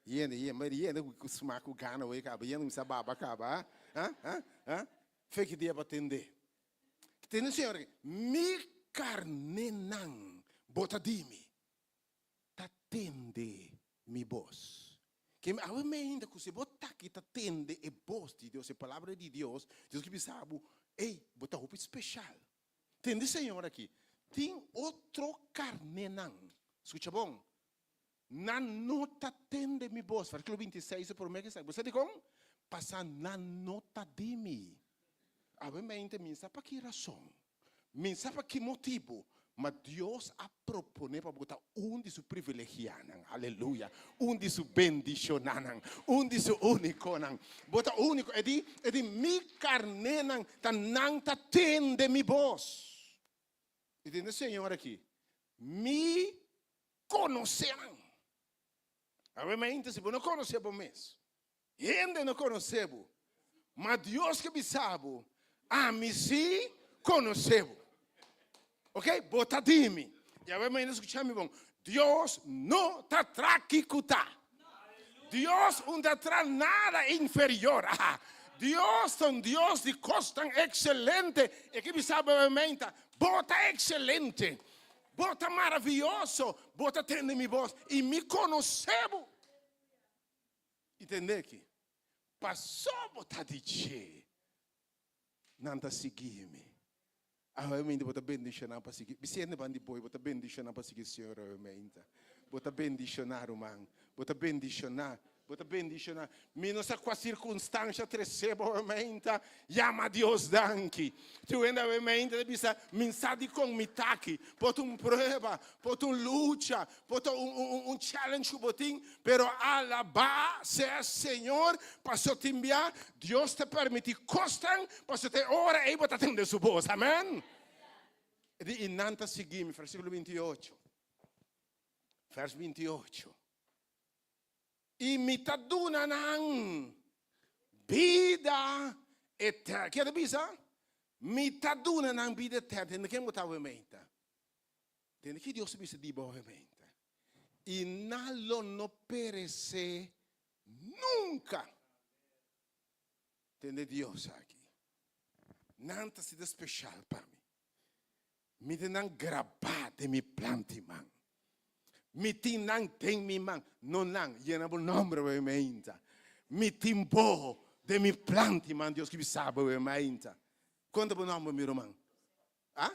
Yende, yende, ma yende ku smak ku gana wei kaba, yende kuminsá baba kaba, ha, ha, ha, fe ki dia pa tende. Tende Señor aki, mi karnénan, bo ta di mi, ta tende mi bos. Ke mi awe meinta ku si bo ta aki ta tende e bos di Dios, e palabra di Dios, Dios ke bisa bo, ey, bo ta hopi speshal. Tende Señor aki, tin otro karnénan, skucha bon, Nan no ta tende mi bos. Versíkulo 26 e promé ke sa. Bo sa dikon? Pasá nan no ta di mi. Awe mente mi sa pa ki rason, mi sa pa ki motibu, ma Dios a proponé pa bo ta un di su privilegianan. Aleluya! Un di su bendishonanan, un di su únikonan. Bo ta úniko. E di, e di, mi karnénan ta nan ta tende mi bos. I tende Señor aki, mi konosé nan. Awe mainta si bo no konosé bo mes, hende no konosé bo, ma Dios ke bisa bo, ami si konosé bo. Ok, bo ta di mi. I awe mainta skucha mi bon, Dios no ta tra kiko ta. Dios un ta tra nada inferior. Aha. Dios ta un Dios di kosnan ekselente. E ke bisa bo awe mainta, bo ta ekselente. Bo ta maravioso, bo ta tende mi bos i mi konosé bo. I tende aki, pasó bo ta di dje, nan ta sigui mi. Awe meinta bo ta bendishoná pa sigui, bisende ban di boi, bo ta bendishoná pa sigui Señor awe meinta. Bo ta bendishoná, ruman. Bo ta bendishoná. Bo ta bendishoná. Mi no sa kua sirkunstansha trese bo meinta, yama Dios danki. Tur hende awe meinta ta bisa, Mi sa dikon mi ta aki. Por ta un prueba, por ta un lucha, por ta un challenge ku bo tin, pero alabá sea Señor pasobra tin bia Dios ta permití kosnan pasobra ta e ora ei bo ta tende su bos. Amèn. E di, I nan ta sigui mi, versíkulo 28. Vers 28. I mi ta duna nan bida eterno. Ke ta bisa? Mi ta duna nan bida eterno. Tende ken bo ta awe meinta? Tende ki Dios ta bisa di bo awe meinta? I nan lo no peresé nunka. Tende Dios aki. Nan ta asina speshal pa mi. Mi tin nan grabá den mi plant'i man. Mi tin nan den mi man. No nan, yena bo nomber awe mainta. Mi tin bo den mi plant'i man, Dios ki bisa bo awe mainta. Kon ta bo nomber, mi ruman? Ah?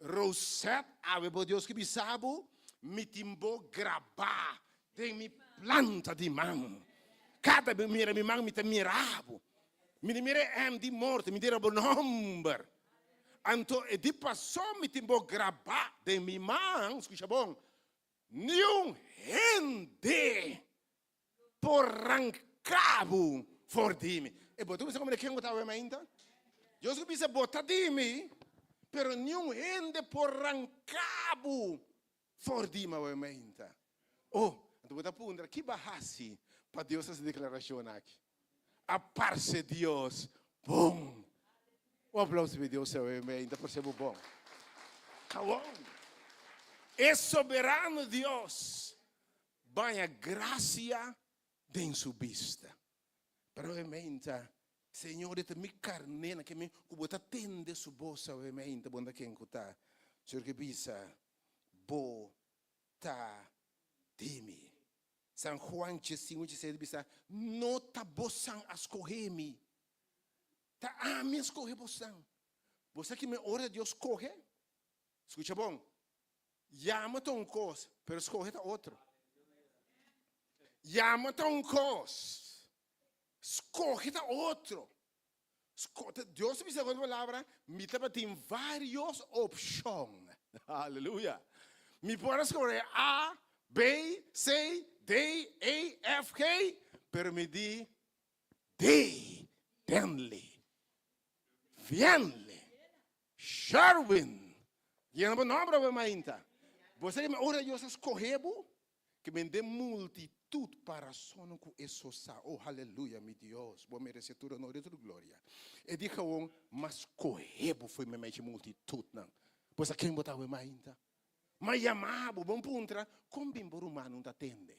Rosette, awe bo Dios ki bisa bo, mi tin bo grabá den mi planta di man. Kada bes mi mira mi man, mi ta mira bo. Mi ta mira e M di morto, mi ta mira bo nomber. Anto e di pasó mi tin bo grabá den mi man, skucha bon, niun hende por ranká bo for di mi. E bo ta bisa komo ken bo ta awe mainta? Dios ku bisa bo ta di mi, pero niun hende por ranká bo for di mi awe mainta. Oh, anto bo ta puntra, ki bo a hasi pa Dios hasi deklarashon aki? A parse Dios bon. Un aplauso pa Dios awe mainta, parse bo bon. Awor, e soberano Dios baña gracia den su bista. Pero awe mainta, Señor, e ta mi karnénan ke mi ku bo ta tende su bos awe mainta, bo no ta ken ku ta. Señor ke bisa, Bo ta di mi. San Juan 15, 16 ta bisa, No ta bosan a skohe mi, ta ami a skohe bosan. Bo sa ki men ora Dios skohe? Skucha bon, yama ta un kos, pero skohe ta otro. Yama ta un kos, skohe ta otro. Dios ta bisa den otro palabra, mi tabatin varios opshon. Aleluya. Mi por a skohe A, B, C, D, E, F, G, pero mi di D, Denley, Vienley, Sherwin. Yena bo nomber awe mainta. Bo sa ki ora Dios a skohe bo? Ke men den multitut pa rason ku e so sa. Oh, haleluya, mi Dios, bo merese tur honor i tur gloria. E di gewon, M'a skohe bo fo'i meimei dje multitutnan. Bo sa ken bo ta awe mainta? M'a yama bo, bo puntra, Kon bin bo rumannan ta tende?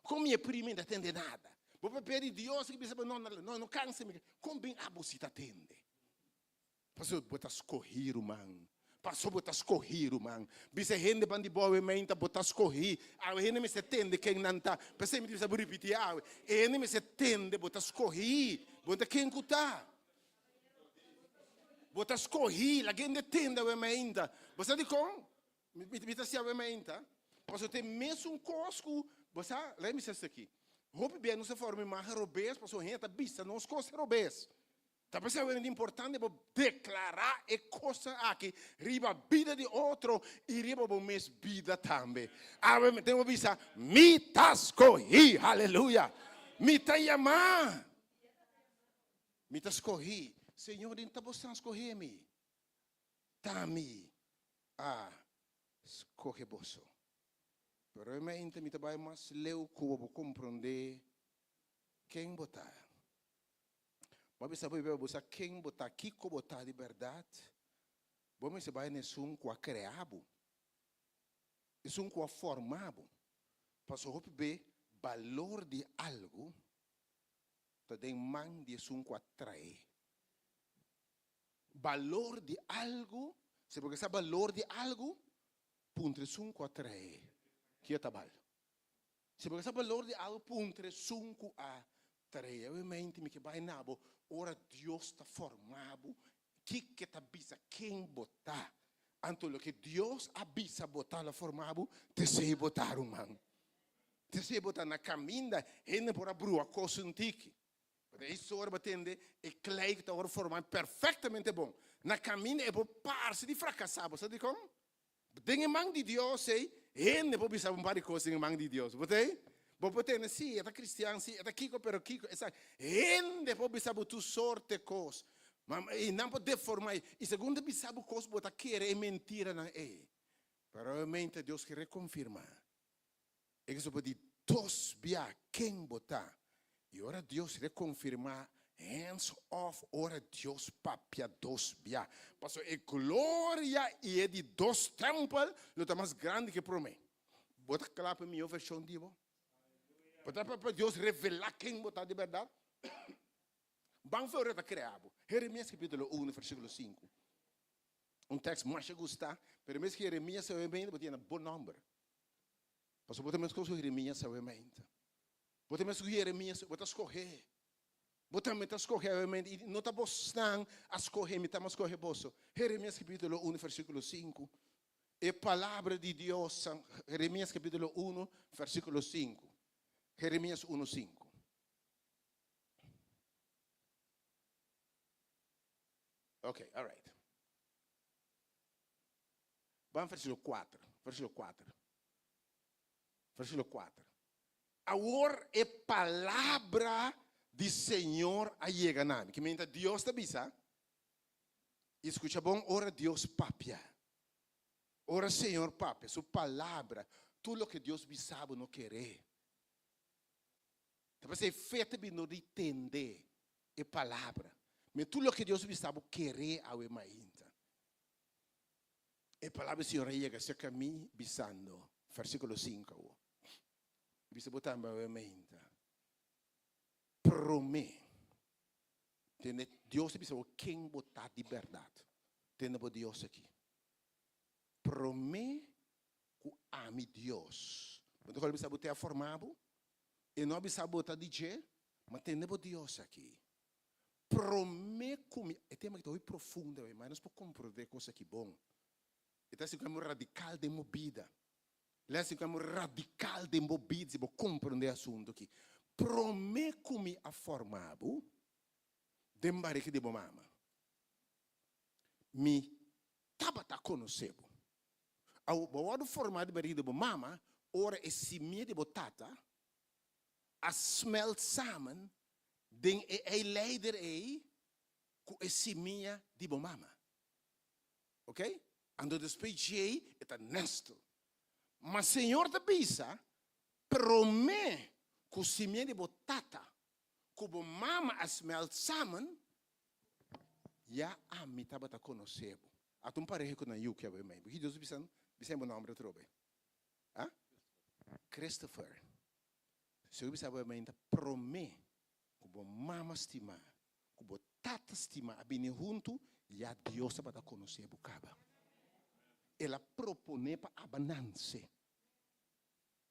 Kon mi e primi ta tende nada? Bo papia di Dios ki bisa bo, No, no, no kansa mi. Kon bin abo si ta tende? Pasobra bo ta skohí, ruman. Pasobra bo ta skohí, ruman. Bisa e hende ban di bo awe meinta, bo ta skohí. Awe hende mester tende ken nan ta. P'esei mi ta bisa bo ripití awe. E hende mester tende bo ta skohí. Bo no ta ken ku ta. Bo ta skohí. Laga hende tende awe meinta. Bo sa dikon? Mi ta hasi awe meinta. Pasobra ta e mesun kos ku, bo sa, laga mi bisa esaki. Hopi bia nos ta forma imagen robes pasobra hende ta bisa nos kos robes. Ta p'esei awor ta importante bo deklará e kosnan aki riba bida di otro i riba bo mes bida tambe. Awe mi tin ku bisa, Mi ta skohí! Haleluya! Mi ta yamá! Mi ta skohí! Señor, den ta bo san skohé mi. Ta mi a skohe boso. Pero e mente mi ta bai mas leu ku bo por komprondé ken bo ta. Bo a bisa bo beba bo sa ken bo ta, kiko bo ta di bèrdat? Bo mester bai na esun ku a krea bo, esun ku a forma bo. Pasobra hopi be balor di algu ta den man di esun ku a trae. Balor di algu, si bo ke sa balor di algu, puntra esun ku a trae. Kiko ta bal? Si bo ke sa balor di algu, puntra esun ku a tarea. Obviamente mi ke bai na bo ora Dios ta forma bo, kiko ta bisa ken bo ta. Anto loke Dios a bisa bo ta lo forma bo, t'esei bo ta, ruman. Te si bo ta na kaminda, hende por a brua kos un tiki. Pasobra e sora bo tende e klei ku ta wòrdu formá perfektamente bon. Na kaminda e por parse di frakasá. Bo sa dikon? Den e man di Dios ei, hende por bisa bo un par di kos den e man di Dios. Bo ta ei? Bo por tende, sí, e ta kristian, sí, e ta kiko, pero kiko, esaki. Hende por bisa bo tur sorte kos. Ma i nan por deformá ei. I segun ta bisa bo kos, bo ta kere e mentiranan ei. Pero obviamente Dios ke rekonfirmá. E ke sopa di dos bia ken bo ta. I ora Dios rekonfirmá, hands off ora Dios papia dos bia. Pasobra e gloria i e di dos tèmpel lo ta mas grandi ke promé. Bo ta kla pa e mihó vershon di bo? Bo ta kla pa Dios revelá ken bo ta di bèrdat? Ban fe ora e ta krea bo. Jeremias kapítulo unu versíkulo sinku. Un tèks masha gustá, pero mes ku Jeremias a oe bo tin bo nòmber. Pasobra bo ta meskos ku Jeremias awe mainta. Bo ta meskos ku Jeremias, bo ta skohé. Bo tambe ta skohé awe mainta. I no ta bosnan a skohé mi, ta skohé boso. Jeremias kapítulo unu versíkulo sinku. E palabra di Dios, Jeremias kapítulo unu versíkulo sinku. Jeremias unu sinku. Ok, alright. Ban versíkulo kuater, versíkulo kuater, versíkulo kuater. Awor e palabra di Señor a yega na mi. Ki menta Dios ta bisa, i skucha bon ora Dios papia. Ora Señor papia, su palabra, tur loke Dios bisa bo no kere. Ta p'esei fe ta bini dor di tende e palabra. Mi tur loke Dios bisa bo kere awe mainta. E palabra di Señor a yega serka mi bisando, versíkulo sinku awor. I bisa bo tambe awe mainta, Promé, tende, Dios a bisa bo ken bo ta di bèrdat. Tende bo Dios aki. Promé ku ami Dios. Bo ta kòrda bisa bo te a forma bo? E no a bisa bo ta di dje, ma tende bo Dios aki. Promé ku mi, e tema aki ta hopi profundo awe, ma nos por komprondé e kos aki bon. E ta hasi un kambio radikal den bo bida. Lo hasi un kambio radikal den bo bida si bo komprondé e asuntu aki. Promé ku mi a forma bo den barika di bo mama, mi tabata konosé bo. Awo, bo a wòrdu formá den barika di bo mama ora e simia di bo tata a smelt samen den e eileider ei ku e simia di bo mama. Ok? Anto despues djei e ta nestel. Ma Señor ta bisa, Promé ku simia di bo tata ku bo mama a smelt samen, ya ami tabata konosé bo. Ata un pareha ku nan yu ke a bai mei. Bo ki Dios bisa nan? Bisa bo nòmber atrobe. Ha? Christopher. Señor bisa bo mei ta promé ku bo mama stimá, ku bo tata stimá a bini huntu, ya Dios tabata konosé bo kaba. El a proponé pa aba nanse.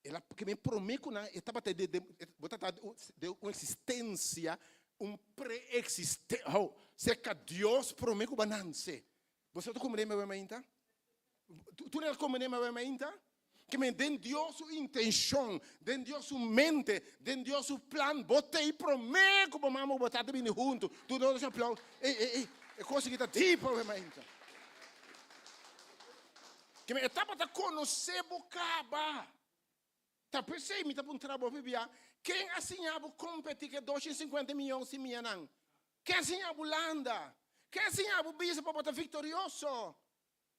El a ke men promé ku nan e tabata de de bo ta de un eksistensia, un preeksisten ho serka Dios promé ku bo a nanse. Bo sa ta komprendé mi mainta? Tur a komprendé mi mainta? Ke men den Dios su intenshon, den Dios su mente, den Dios su plan, bo t'ei promé ku bo mama ku bo tata bini huntu. Tur nos a aplau. Ey, ey, ey, e kos aki ta deep awe mainta. Ke men e tabata konosé bo kaba. Ta p'esei mi ta puntra bo pabia, ken a siña bo kompetí ku e 250 miyon simianan? Ken a siña bo landa? Ken a siña bo bisa pa bo ta viktorioso?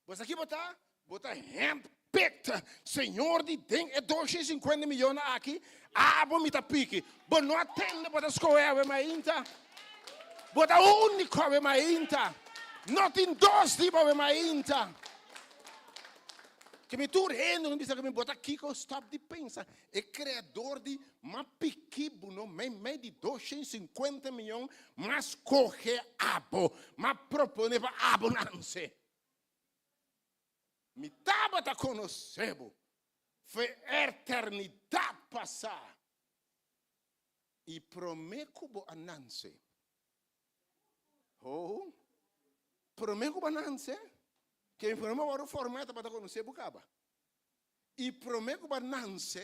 Bo sa ki bo ta? Bo ta handpicked. Señor di den e 250 miyon aki, abo mi ta piki. Bo no a tende bo ta skohe awe mainta. Bo ta úniko awe mainta. No tin dos di bo awe mainta. Ke mi tur hende no bisa ku mi bo ta kiko stop di pensa. E kreador di ma piki bo no mei mei di 250 miyon ma skohe abo, ma propone pa abo nanse. Mi tabata konosé bo fe eternidat pasá i promé ku bo a nanse. Ho, promé ku bo a nanse, ke mi promé wòrdu formá tabata konosé bo kaba. I promé ku bo a nanse,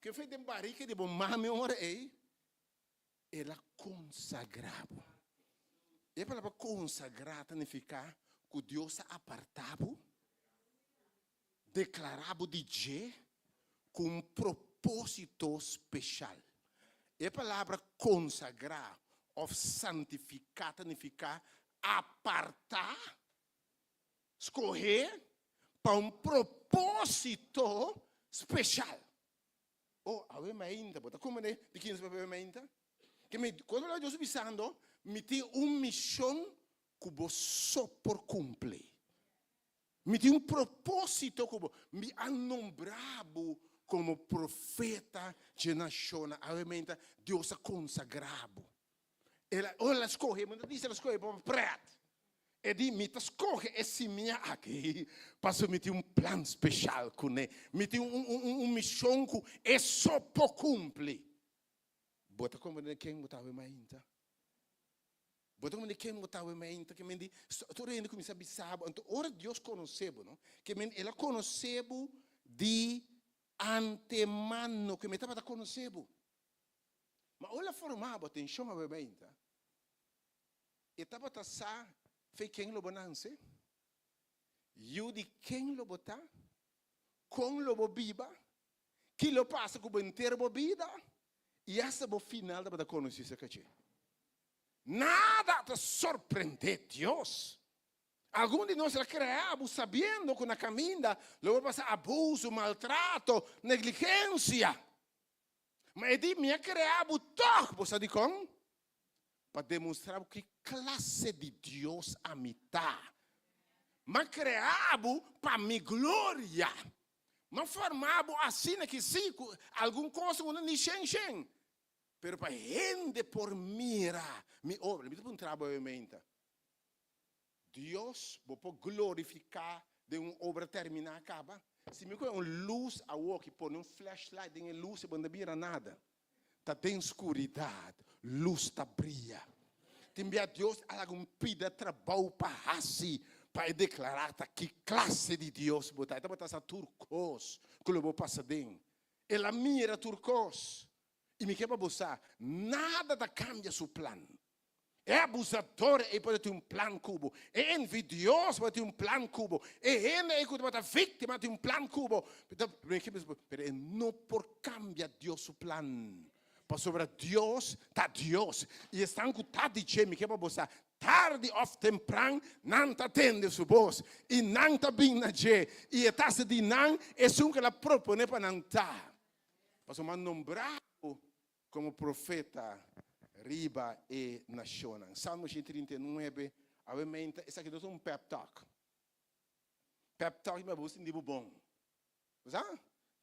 Ke fe den barika di bo mami ora ei, el a konsagrá bo. E palabra konsagrá ta nifiká ku Dios a apartá bo, deklará bo di dje ku un propósito speshal. E palabra konsagrá òf santifiká ta nifiká apartá, skohé pa un propósito speshal. Oh, awe mainta, bo ta komprendé di kin nos papia awe mainta? Ke mi, ku otro palabra Dios ta bisando, mi tin un mishon ku bo so por kumpli. Mi tin un propósito ku bo. Mi a nombrá bo komo profeta dje nashonnan. Awe mainta Dios a konsagrá bo. El a, ora el a skohe, mi no ta bisa el a skohe pa prèt. E di, Mi ta skohe e simia aki pasobra mi tin un plan speshal kuné. Mi tin un, un, un, un mishon ku e so por kumpli. Bo ta komprendé ken bo ta awe mainta? Bo ta komprendé ken bo ta awe mainta? Ke men di, tur hende kuminsá bisa bo. Anto ora Dios konosé bo, no? Ke men, El a konosé bo di antemano, ke men tabata konosé bo. Ma ora El a forma bo, atenshon awe mainta, E tabata sa fe ken lo bo nanse, yu di ken lo bo ta, kon lo bo biba, ki lo pasa ku bo henter bo bida, i asta bo final tabata konosí serka dje. Nada ta sorprendé Dios. Algun di nos a krea bo sabiendo ku na kaminda lo bo pasa abuso, maltrato, negligensia. Ma e di, Mi a krea bo tòg. Bo sa dikon? Pa demostrá bo ki klase di Dios ami ta. M'a krea bo pa mi gloria. M'a forma bo asina ki sí, ku algun kos ku no ni shen shen, pero pa hende por mira mi obra. Mi ta puntra bo awe-meinta, Dios bo por glorifiká den un obra terminá kaba? Si mi kohe un lus awoki pone un flashlight den e lus e bo no ta mira nada. Ta den skuridat lus ta bria. Tin bia Dios a laga un pida trabou pa hasi pa e deklará ta ki klase di Dios bo ta. E tabata sa tur kos ku lo bo pasa den. El a mira tur kos. I mi ke pa bo sa, nada ta kambia su plan. E abusador ei por a tin un plan ku bo. E envidioso por a tin un plan ku bo. E hende ei ku tabata víktima tin un plan ku bo. Pero e no por kambia Dios su plan. Pasobra Dios ta Dios. I esnan ku ta di dje, mi ke pa bo sa, tardi òf tempran nan ta tende su bos i nan ta bin na dje. I e ta hasi di nan esun ku el a proponé pa nan ta. Pasobra mi a nombrá bo Komo profeta riba e nashonnan. Salmo 139, Awe meinta, esaki no ta un pep talk. Pep talk mi a bo sinti bo bon. Bo sa?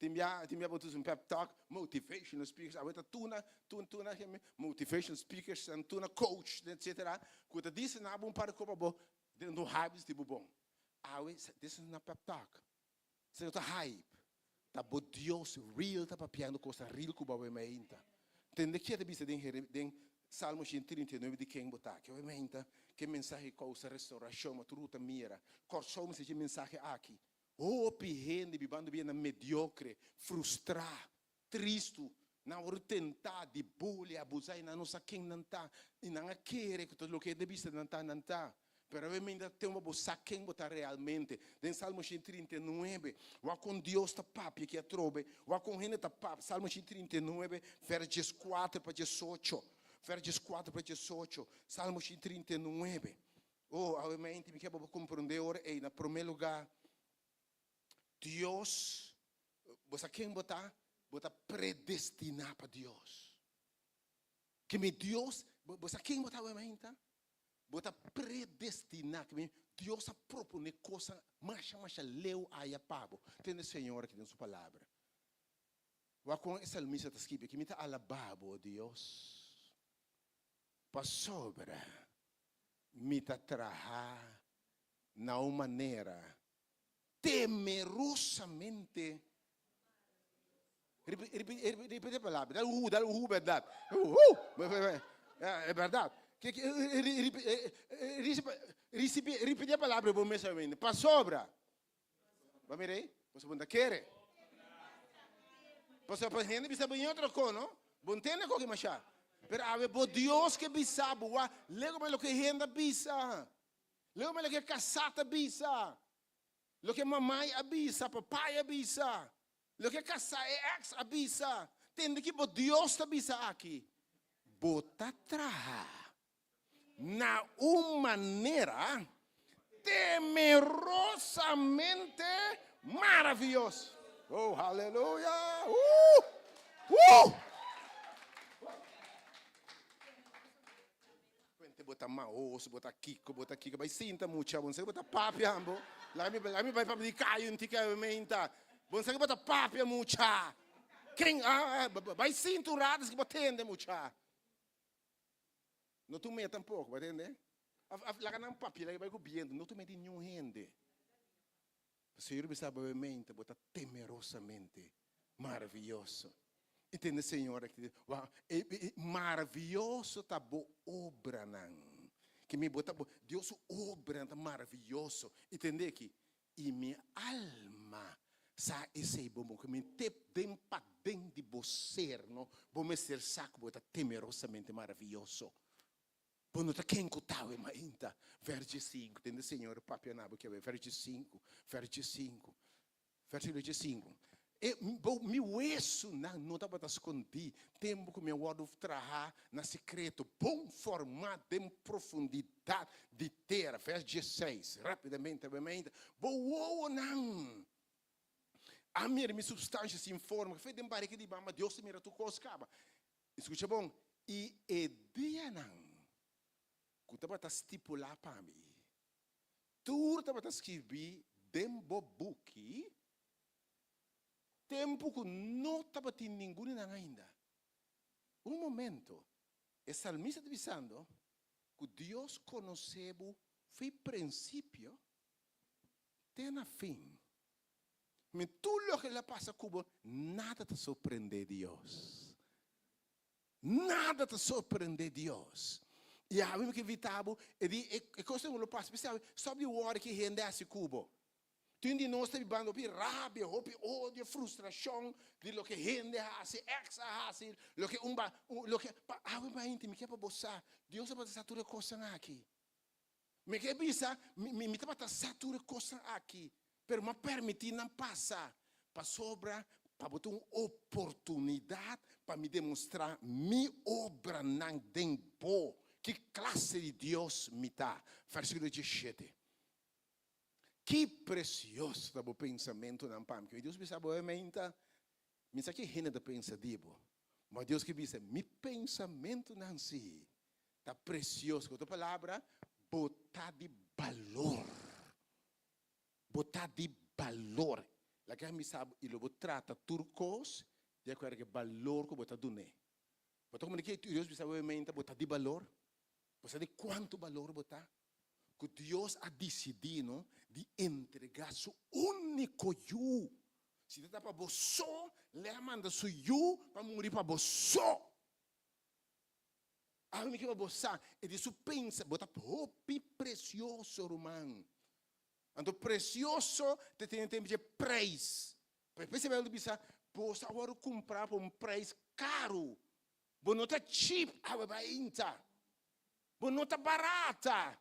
Tin bia, tin bia bo ta un pep talk, motivational speakers, awe ta tuna, tuna, tuna motivational speakers, tuna coach, etcetera, ku ta disi na bo un par di kopa bo, den bo hype sinti bo bon. Awe, this is not pep talk. Esei no ta hype. Ta bo Dios real ta papiando cosnan real cu bo awe meinta. Tende ke ta bisa den Jere den Salmo 139 di ken bo ta. Ke awe meinta ke mensahe causa restauracion ma tur ta mira. Corsou mester dje mensahe aki. Hopi hende bibando bida mediocre, frustra, tristu. Nan a worde tenta di bully, abusa y nan no sa ken nan ta. Y nan a kere cu ta loke e ta bisa nan ta, nan ta. Pero awe minda ten pa bo sa ken bo ta realmente. Den Salmo 139, wak con Dios ta papia aki atrobe, wak con hende ta papia. Salmo 139, vers 14 pa 18. Vers 14 pa 18. Salmo 139. Oh, awe mente mi ke pa bo comprende ora ey. Na prome lugar, Dios, bo sa ken bo ta? Bo ta predestiná pa Dios. Ke mi Dios, bo sa ken bo ta awe mainta? Bo ta predestiná. Ke mi Dios a proponé kosnan masha masha leu aya pa bo. Tende Señor aki den su palabra. Wak kon e salmista ta skibi aki, Mi ta alabá bo, o Dios, pasobra mi ta traha na un manera temerosamente. Repite e palabra. Dal un hu, dal un hu berdad. Hu, e berdad. Repite e palabra bo mes omente. Pasobra. Bo mira ei? Boso bo no ta kere. Pasobra pa hende bisa bo ñe otro ko, no? Bo ntende koki masha. Pero awe bo Dios ke bisa bo, wak, lego me loke hende a bisa. Lego me loke kasá ta bisa. Loke mamai a bisa, papai a bisa. Loke kasá e ex a bisa. Tende ki bo Dios ta bisa aki. Bo ta traha na un manera temerosamente maraviyoso. Oh, haleluya! Uh! Uh! Puente bo ta maos, bo ta kiko, bo ta kiko. Bai sinta mucha, bo no sa ki bo ta papia ambo. Laga mi, laga mi bai papia di kayo un tiki meinta. Bo no sa ki bo ta papia mucha. Ken, ah, bai sinta un rato si bo tende mucha. No tum'é tampoko, bo a tende? Af, af, laga nan papia, laga bai ku bientu, no tum'é di niun hende. Señor bisa bo mente, bo ta temerosamente maraviyoso. I tende Señor aki, wa, e, e, maraviyoso ta bo obranan. Ke mi bo ta, bo, Dios su obranan ta maraviyoso. I tende aki, I mi alma sa esei bo bo mi te den paden di bo ser no bo mester sa ku bo ta temerosamente maraviyoso. Bo no ta ken ku tawe mainta. Verge sinku, tende Señor papia na bo kiawe. Verge sinku, verge sinku, versikulo diesinku. E bo mi wesunan no tabata skondí tempu ku mi a wòrdu trahá na sekreto, bon formá den profundidat di tera. Vers diesseis, rápidamente obviamente. Bo wowonan a mira mi supstansha sin forma, ku fe den barika di mama Dios ta mira tur kos kaba. Skucha bon, i e dianan ku tabata stipulá pa mi, tur tabata skirbí den bo buki, Tempu ku no tabatin ningun di nan ainda. Un momento, e salmista ta bisando ku Dios konosé bo fi prinsipio te na fin. Mi tur loke lo pasa ku bo, nada ta sorprendé Dios. Nada ta sorprendé Dios. I awe mi ke invitá bo, e di e kosnan ku lo pasa, bisa awe, stòp di wòri ki hende hasi ku bo. Tin di nos ta bibando hopi rabia, hopi odio, frustrashon di loke hende hasi, ex a hasi, loke un ba, loke, pa awe mainti mi ke pa bo sa, Dios tabata sa tur e kosnan aki. Mi ke bisa, mi, mi tabata sa tur e kosnan aki, pero mi a permití nan pasa, pasobra pa bo ta un oportunidat pa mi demostrá mi obranan den bo, ki klase di Dios mi ta. Versíkulo diesshete. Ki presioso ta bo pensamentunan pa mi. Ke Dios bisa bo e meinta, mi sa ke hende ta pensa di bo, ma Dios ke bisa mi pensamentunan si ta presioso. Ku otro palabra, bo ta di balor. Bo ta di balor. Laga mi sa bo i lo bo trata tur kos di akuerdo ku e balor ku bo ta dun'é. Bo ta komprende ke Dios bisa bo e meinta, bo ta di balor? Bo sa di kuantu balor bo ta? Ku Dios a disidí no di entregá su úniko Yu. Si ta pa bo so, l'e a manda su Yu pa muri pa bo so. Awe mi ke pa bo sa, e di su pensa, bo ta hopi presioso, ruman. Anto presioso ta tene tempu dje preis. P'esei Beibel ta bisa, boso a wòrdu kumprá pa un preis karu. Bo no ta cheap awe bainta. Bo no ta barata.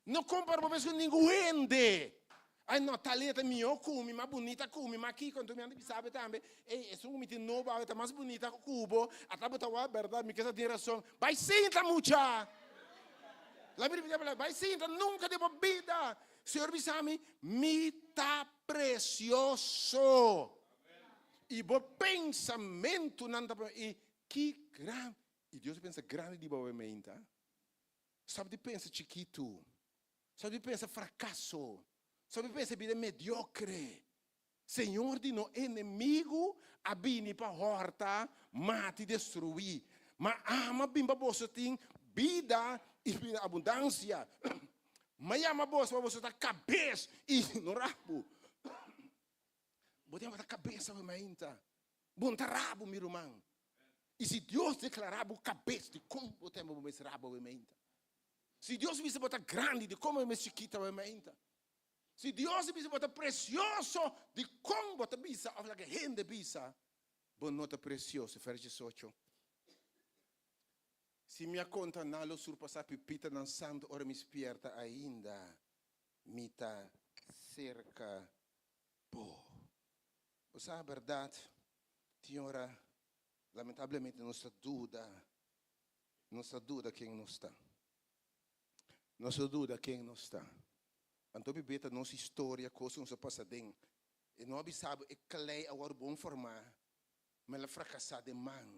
No compara bo mes cu ningun hende. Ay no, tal hende ta mihó cu mi, mas bunita cu mi, mas kiko. Anto mi anda bisa bo tambe, ey, esun cu mi tin nobo awe ta mas bunita cu bo. Ata bo ta wak, berdad, mi kesa tin rason. Bay sinta, mucha! Laat mi repiti e palabra, bay sinta, nunca den bo bida. Señor bisa mi, mi ta precioso. I bo pensamentunan ta, i ki gran I Dios a pensa grandi di bo meinta. Stop di pensa chikitu. Stop di pensa frakaso. Stop di pensa bida mediokre. Señor di no enemigu a bini pa hòrta, mata i destruí. Ma ama bin pa boso tin bida i bida abundansia. Ma yama boso pa boso ta kabes i no rabu. Bo tin ta kabes awe mainta. Bo no ta rabu, mi ruman. I si Dios deklará bo kabes, dikon bo ta bo mes rabu awe meinta? Si Dios bisa bo ta grandi, dikon bo mes chikit awe meinta? Si Dios bisa bo ta presioso, dikon bo ta bisa òf laga hende bisa? Bo no ta presioso, vers 18. Si mi a konta nan lo surpasá pipitanan santu ora mi spierta ainda mi ta serka bo. Bo sa bèrdat, tin ora lamentablemente nos ta duda, nos ta duda ken nos ta. Nos ta duda ken nos ta. Anto mi beta nos historia, kos ku nos a pasa den. E no a bisa bo e klei a wòrdu bon formá, ma el a frakasá den man,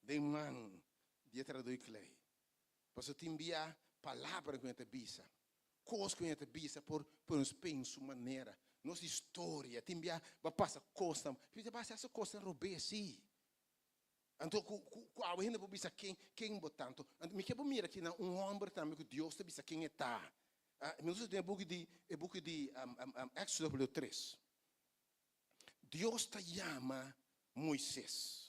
den man di e traduí klei. Pasobra tin bia palabra ku ña ta bisa, kos ku ña ta bisa por pone nos pensa un manera. Nos historia tin bia bo a pasa kosnan, tin bia bo a hasi kosnan robes, sí. Anto ku ku awe hende por bisa ken ken bo ta. Anto mi ke bo mira aki na un hòmber tambe ku Dios ta bisa ken e ta. Mi nos den e buki di e buki di Éxodo kapítulo tres. Dios ta yama Moises.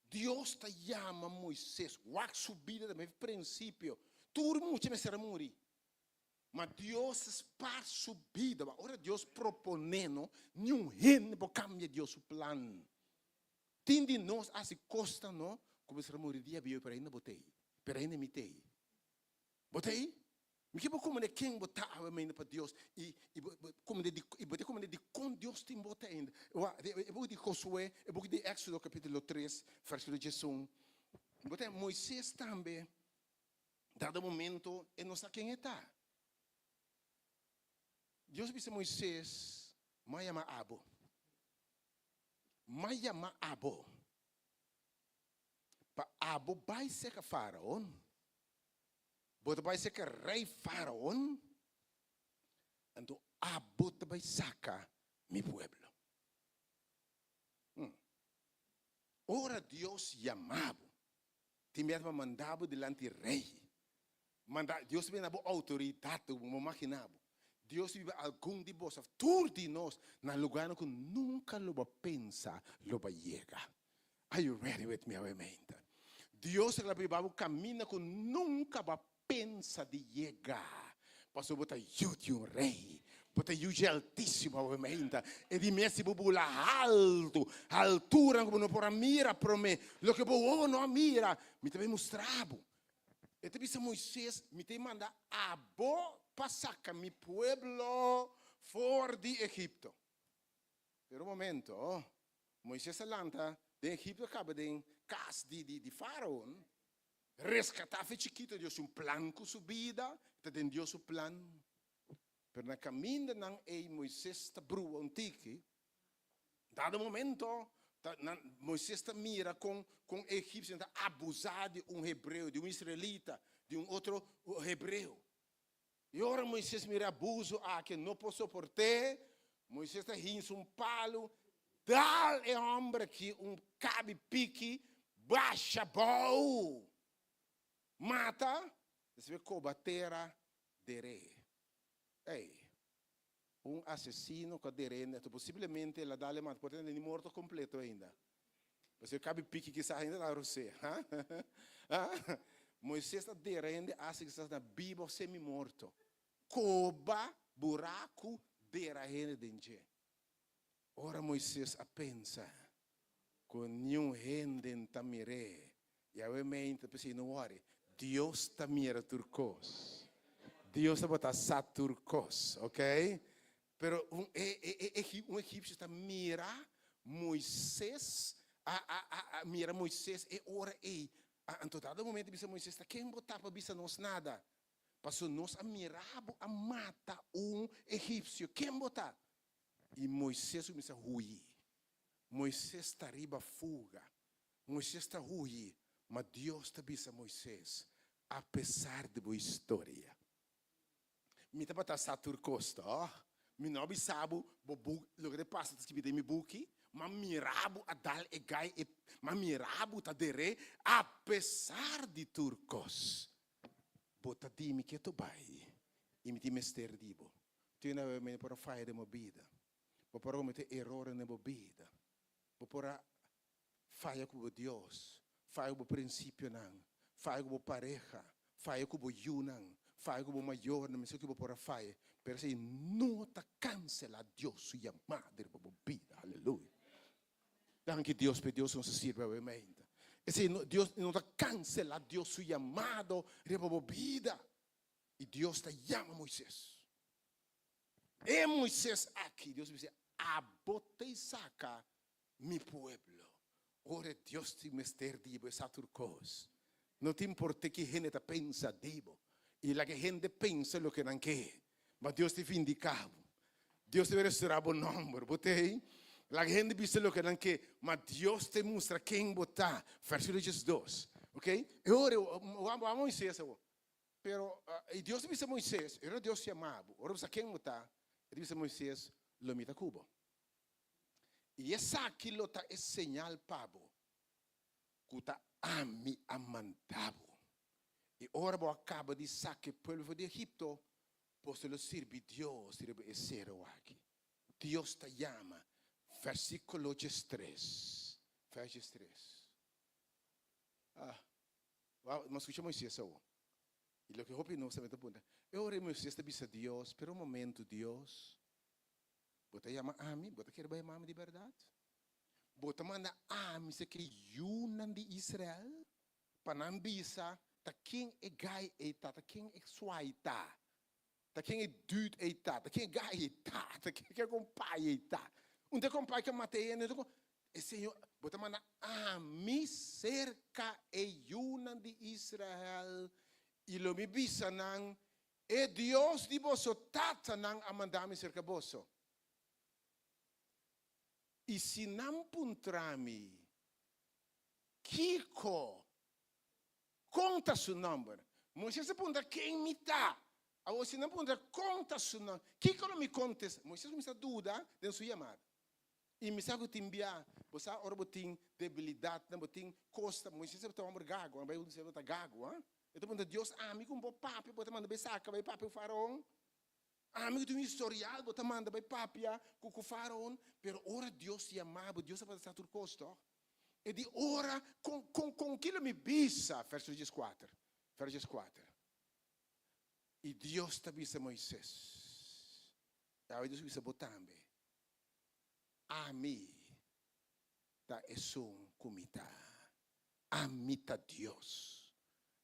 Dios ta yama Moises. Wak su bida tambe prinsipio. Tur mucha mester a muri. Ma Dios a spar su bida. Ma ora Dios proponé no, niun hende por kambia Dios su plan. Tin di nos a hasi kosnan no, ku mester a muri dia bieu, pero ainda bo t'ei. Pero ainda mi t'ei. Bo t'ei? Mi ke bo komprendé ken bo ta awe mainda pa Dios i i bo bo komprendé di i bo ta komprendé dikon Dios tin bo ta ainda. Wak, e buki di Josué, e buki di Éxodo kapítulo tres, vèrsikulo diesun. Bo ta Moisés tambe. Dado momento e no sa ken e ta. Dios bisa Moises, M'a yama abo. M'a yama abo pa abo bai serka Faraon. Bo ta bai serka rei Faraon, anto abo ta bai saka mi pueblo. Ora Dios yama bo, Tin biaha pa manda bo dilanti rei. Manda, Dios ta bini na bo outoridat, bo no magina bo. Dios ta biba algun di boso, of tur di nos, na lugarnan ku nunka lo bo a pensa lo bo a yega. Are you ready with me awe meinta? Dios ta biba bo kaminda ku nunka bo a pensa di yega, pasobra bo ta yu di un rei, bo ta yu dje Altísimo awe meinta. E di mes si bo bula haltu, halturan ku bo no por a mira promé, loke bo wowo no a mira, mi ta bin mustra bo. E ta bisa Moisés, Mi ta manda abo pa saka mi pueblo for di Egipto. Pero un momento, Moisés a lanta den Egipto a kaba den kas di Faraon. Reskatá fe chikito Dios un plan ku su bida, ta den Dios su plan. Pero na kamindanan ei Moises ta brua un tiki. Dado momento ta nan Moises ta mira kon kon e egipsionan ta abusá di un hebreo, di un israelita, di un otro hebreo. I ora Moises mira e abuso aki e no por soport'é, Moises ta hinsa un palu, dal e hòmber aki un kabi piki, basha bou, mata, despues koba tera der'é. Ey, un asesino ku a der'é neto, posiblemente el a dal e mata, por ta ni morto kompleto ainda. Pasobra e kabi piki kisas ainda ta rosé. Moises ta dera hende asi kisas na biba of semi morto. Koba buraku dera hende den dje. Ora Moises a pensa ku niun hende n ta mir'é, Yahweh mei ta p'esei no wòri. Dios ta mira tur kos. Dios tabata sa tur kos, okay? Pero un un egipcio ta mira Moises, a a a mira Moises e ora ei. Anto dado momento bisa Moises, ta ken bo ta pa bisa nos nada? Pasobra nos a mira bo a mata un egipcio. Ken bo ta? I Moises kuminsa huyi. Moises ta riba fuga. Moises ta huyi, ma Dios ta bisa Moises, Apesar di bo historia, Mi tabata sa tur kos tòg. Mi no a bisa bo bo buk loke ta pasa ta skibi den mi buki. M'a mira bo a dal e gai e m'a mira bo ta der'é apesar di tur kos. Bo ta di mi ke to bai i mi tin mester di bo. Tin una bes mi por a faya den bo bida. Bo por a komete erornan den bo bida. Bo por a faya ku bo Dios, faya ku bo prinsipionan, faya ku bo pareha, faya ku bo yunan, faya ku bo mayornan, mester ku bo por a faya, pero esei no ta kansela Dios su yamada riba bo bida. Aleluya! Danki Dios p'e Dios nos ta sirbi awe mainta. Esei no Dios no ta cancela Dios su yamado riba bo bida. Y Dios ta yama Moises. E Moises aki, Dios bisa, abo ta saca mi pueblo. Ora Dios tin mester di bo, e sa tur cos. No ta importa ki hende ta pensa di bo. Y laga hende pensa loke nan ke. Ma Dios ta vindica bo. Dios ta restaura bo nomber. Bo ta hey? Laga hende bisa loke nan ke. Ma Dios ta mustra ken bo ta. Versiculo 12. Ok? E ora, wak Moises awor. Pero, y Dios ta bisa Moises, ora Dios yama bo, ora bo sa ken bo ta, E ta bisa Moises, Lo mi ta ku bo. I esaki lo ta e señal pa bo ku ta ami a manda bo. I ora bo a kaba di saka e pueblo for di Egipto, boso lo sirbi Dios riba e seru aki. Dios ta yama, Versíkulo diestres, vers diestres. Ah, wou, mi a skucha Moisés awor. I loke hopi nos tambe ta puntra, e ora ei Moisés ta bisa Dios, Spera un momentu, Dios. Bo ta yama ami? Bo ta kere bai yama ami di bèrdat? Bo ta manda ami serka e yunan di Israel pa nan bisa ta ken e gai ei ta, ta ken e suai ta, ta ken e dude ei ta, ta ken e gai ei ta, ta ken e kompai ei ta. Un ta e kompai ke mata e hende, e Señor, bo ta manda ami serka e yunan di Israel i lo mi bisa nan E Dios di boso tatanan a manda mi serka boso. I si nan puntra mi, Kiko? Kon ta su nòmber? Moises a puntra, Ken mi ta? Awor si nan puntra, Kon ta su nòmber? Kiko lo mi kontestá? Moises kuminsá duda den su yamada. I mi sa ku tin bia, bo sa ora bo tin debilidatnan, bo tin kos ta, Moises tabata hòmber gagu, Beibel ta bisa e tabata gagu, ha. E ta puntra Dios, Ami ku bo papia bo ta manda bai saka bai papia ku Faraon? Ami ku tin un historial bo ta manda bai papia ku ku Faraon? Pero ora Dios yama bo, Dios tabata sa tur kos tòg. E di ora, kon kon kon kilo mi bisa? Verso dieskuater, verso dieskuater. I Dios ta bisa Moises, Awe Dios bisa bo tambe, Ami ta esun ku mi ta. Ami ta Dios.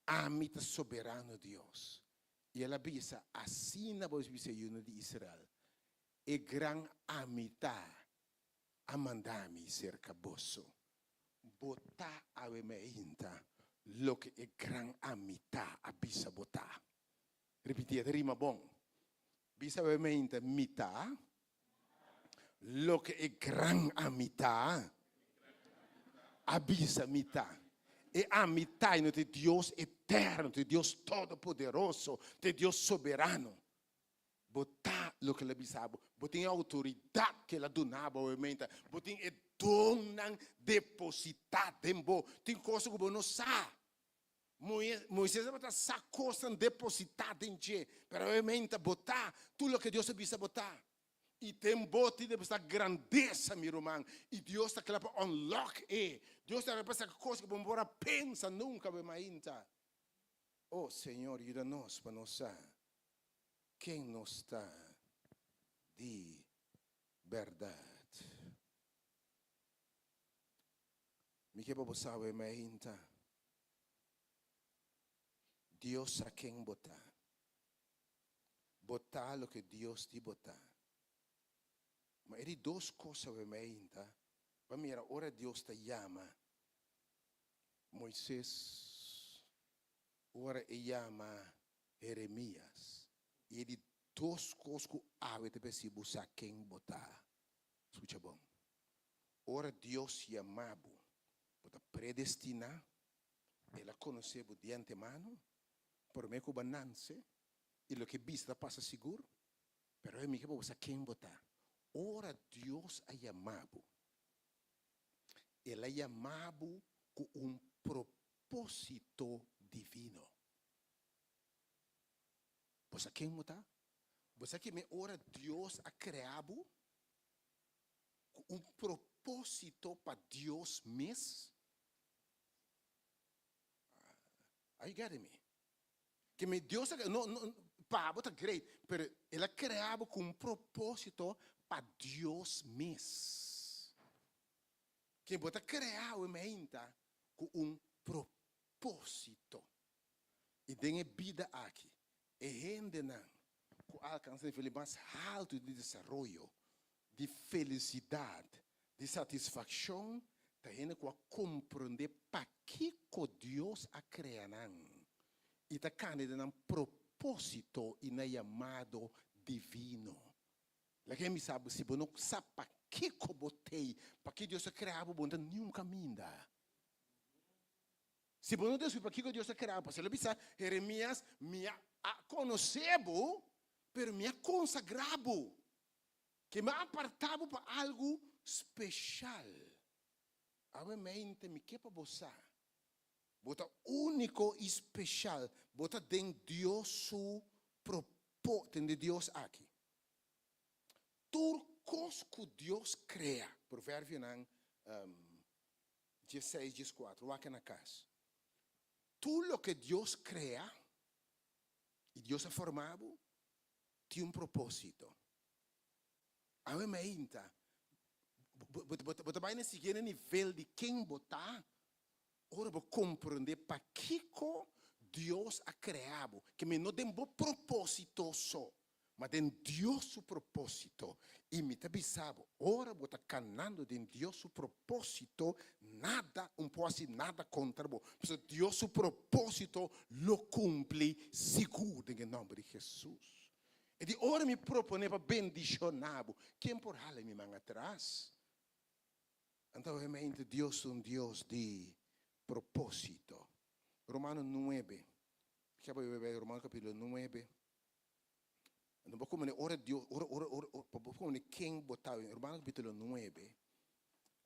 Ami ta Soberano Dios. I el a bisa, Asina bo bisa e yunan di Israel, E gran Ami Ta a manda mi serka boso. Bo ta awe meinta loke e gran Ami Ta a bisa bo ta. Ripití, e ta rima bon. Bisa awe meinta, Mi ta loke e gran Ami Ta a bisa mi ta. E Ami Ta no ta e Dios eterno, ta e Dios todopoderoso, ta e Dios soberano. Bo ta loke el a bisa bo. Bo tin e outoridat ku el a duna bo awe meinta. Bo tin e donnan depositá den bo. Tin kos ku bo no sa. Moises tabata sa kosnan depositá den dje, pero awe meinta bo ta tur loke Dios a bisa bo ta. I den bo tin depositá grandesa, mi ruman, i Dios ta kla pa unlock e. Dios ta kla pa saka kos ku bo no por a pensa nunka awe mainta. Oh Señor, yuda nos pa nos sa ken nos ta di bèrdat. Mi ke pa bo sa awe mainta. Dios sa ken bo ta. Bo ta loke Dios di bo ta. Ma e di dos kos awe mainta, pa mira ora Dios ta yama Moises, ora e yama Jeremias, i e di dos kos ku awe ta p'esei bo sa ken bo ta. Skucha bon. Ora Dios yama bo, bo ta predestiná, El a konosé bo di antemano, promé ku bo a nanse, i loke bisa ta pasa sigur. Pero e mi ke pa bo sa ken bo ta. Ora Dios a yama bo, El a yama bo ku un propósito divino. Bo sa ken bo ta? Bo sa keme ora Dios a krea bo? Ku un propósito pa Dios mes? Are you getting me? Ke mi Dios a, no, no, pa bo ta great, pero El a krea bo ku un propósito pa Dios mes. Ke bo ta krea awe meinta ku un propósito. I den e bida aki, e hendenan ku a alkansá nivel mas haltu di desaroyo, di felisidat, di satisfakshon, ta hende ku a komprondé pakiko Dios a krea nan i ta kanda den nan propósito i nan yamado divino. Laga mi sa bo, si bo no sa pakiko bo t'ei, paki Dios a krea bo, bo no ta niun kaminda. Si bo no descubri pakiko Dios a krea bo, pasobra el a bisa Jeremias, Mi a konosé bo, pero mi a konsagrá bo, ke mi a apartá bo pa algu speshal. Awe mente mi ke pa bo sa, bo ta úniko i speshal, bo ta den Dios su propo, tende Dios aki. Tur kos ku Dios krea, Proverbionan 16, 14, wak na kas. Tur loke Dios krea i Dios a forma bo, tin un propósito. Awe mainta, bo ta bai na e siguiente nivel di ken bo ta ora bo komprondé pakiko Dios a krea bo, ke mi no den bo propósito so, ma den Dios su propósito. I mi ta bisa bo, ora bo ta kanando den Dios su propósito, nada un por hasi nada kontra bo, pasobra Dios su propósito lo kumpli sigur den e nòmber di Hesus. E di ora mi proponé pa bendishoná bo, ken por hala mi man atras? Anto obviamente Dios ta un Dios di propósito. Romano nuebe, mi ke bai bai Romano kapítulo nuebe. No bo komene ora Dios, ora, ora, ora, ora, pa bo komene ken bo ta. Romano kapítulo nuebe.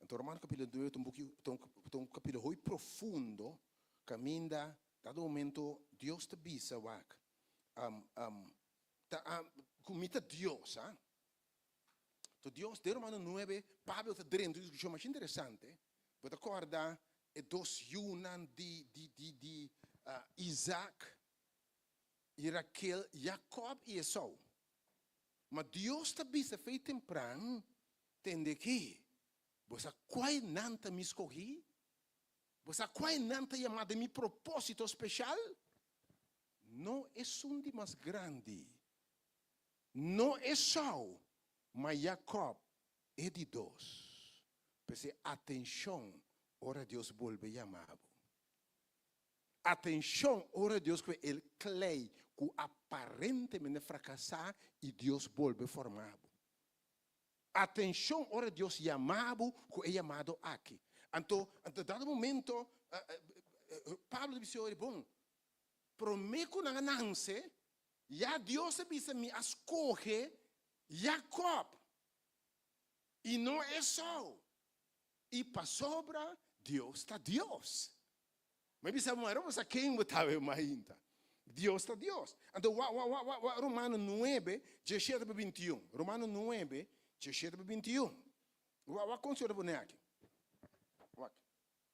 Anto Romano kapítulo nuebe ta un buki, ta un, ta un kapítulo hopi profundo, kaminda dado momento Dios ta bisa wak, um, um, ta, um, ku mi ta Dios, ah. To Dios, den Romano nuebe, Pablo ta drenta un diskushon masha interesante. Bo ta kòrda e dos yunan di, di, di, di Isaac i Raquel, Jacob i Esau. Ma Dios ta bisa fei tempran, Tende aki, bo sa kuai nan ta mi skohí? Bo sa kuai nan ta yamá den mi propósito speshal? No esun di mas grandi, No Esau, ma Jacob, e di dos. P'esei atencion ora Dios bolbe yama bo. Atencion ora Dios cu el klei cu aparentemente fracasa y Dios bolbe forma bo. Atencion ora Dios yama bo cu e yamado aki. Anto, anto dado momento, Pablo ta bisa, Bon, prome cu nan a nance, Ya Dios a bisa, Mi a skohe Jakòb i no Esou. I pasobra Dios ta Dios. Mi a bisa bo, Mara bo sa ken bo ta mainta. Dios ta Dios. Anto wak, wak, wak, wak, wak Romano nuebe, diesshete pa bintiun. Romano nuebe, diesshete pa bintiun. Wak, wak kon Señor ta pone aki. Wak.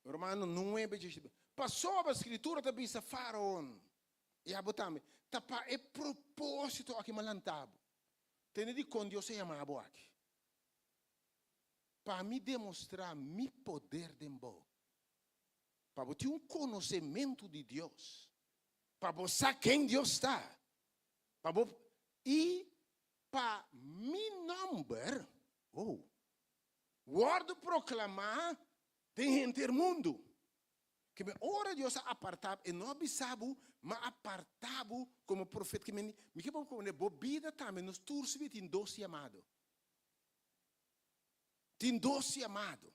Romano nuebe, diesshete. Pasobra Skritura ta bisa Faraon. I abo tambe. Ta pa e propósito aki mi a lanta bo. Tende dikon Dios a yama bo aki? Pa mi demostrá mi poder den bo. Pa bo tin un konosementu di Dios. Pa bo sa ken Dios ta. Pa bo, i pa mi nòmber, oh, wòrdu proklamá den henter mundu. Ke men ora Dios a aparta bo, e no a bisa bo, ma a aparta bo komo profeta. Ke men, mi ke pa bo komprende, bo bida tambe, nos tur su bida tin dos yamado. Tin dos yamado.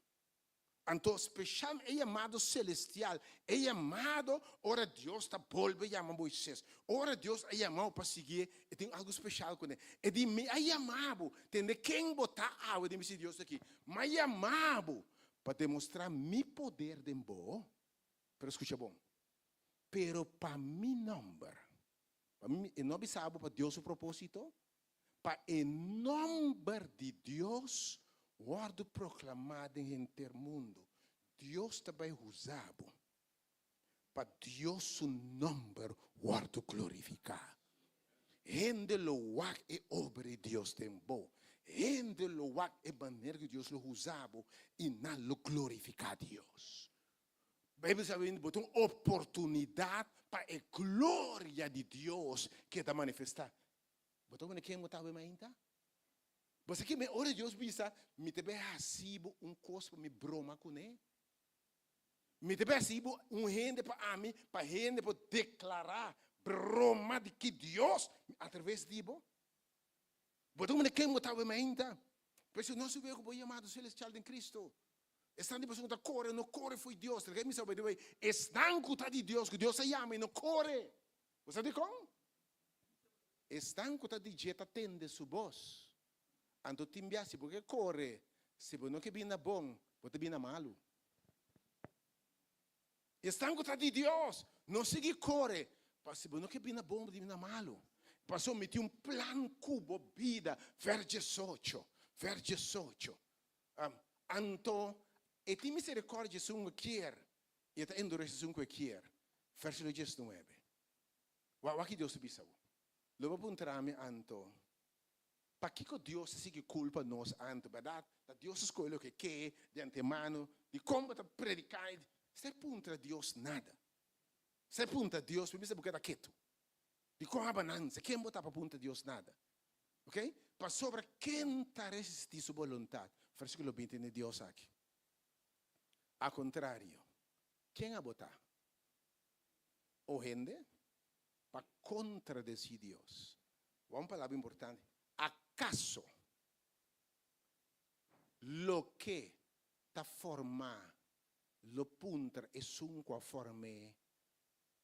Anto, speshal e yamado selestial, e yamado ora Dios ta bolbe yama Moises. Ora Dios a yama bo pa siguié, e tin algu speshal kuné. E di, Mi a yama bo. Tende ken bo ta awe den bista di Dios aki. Mi a yama bo. Pa demostrá mi poder den bo, pero skucha bon, pero pa mi nòmber, pa mi, e no a bisa bo pa Dios su propósito, pa e nòmber di Dios wòrdu proklamá den henter mundu. Dios ta bai usa bo pa Dios su nòmber wòrdu glorifiká. Hende lo wak e obra di Dios den bo. Hende. Hende lo wak e manera ku Dios lo usa bo i nan lo glorifiká Dios. Beibel sa bo ta un oportunidat pa e gloria di Dios keda manifestá. Bo ta wende ken bo ta awe mainta? Bo sa ki ora Dios bisa, Mi ta bai hasi bo un kos pa mi broma kuné? Mi ta bai hasi bo un hende pa ami, pa hende por deklará broma di ki Dios atraves di bo? Bo ta wende ken bo ta awe mainta? P'esei no si wei ku bo yamado selestial den Kristu. Esnan di boso ku ta kore, no kore fo'i Dios. Laga mi sa by the way, esnan ku ta di Dios, ku Dios a yama, e no kore. Bo sa dikon? Esnan ku ta di dje ta tende su bos. Anto tin bia si bo ke kore, si bo no ke bini na bon, bo ta bini na malu. Esnan ku ta di Dios, no sigui kore, pa si bo no ke bini na bon, bo ta bini na malu. Pasobra mi tin un plan ku bo bida, vers diesocho, vers diesocho. Anto e tin misericordia esun ku kier, i e ta endurece esun ku e kier. Versikulo diesnuebe. Wak wak ki Dios ta bisa bo. Lo bo puntra mi anto, Pakiko Dios ta sigui kulpa nos anto? Bèrdat, ta Dios ta skohe loke ke di antemano, dikon bo ta prediká? Esei puntra Dios nada. Esei puntra Dios, mi bisa bo keda ketu. Dikon habanansa? Ken bo ta pa puntra Dios nada? Ok, pasobra ken ta resistí su boluntat? Versíkulo 20 di Dios aki. A kontrario, ken abo ta? O hende, pa kontradesí Dios. Wak un palabra importante, akaso loke ta formá lo puntra esun ku a form'é,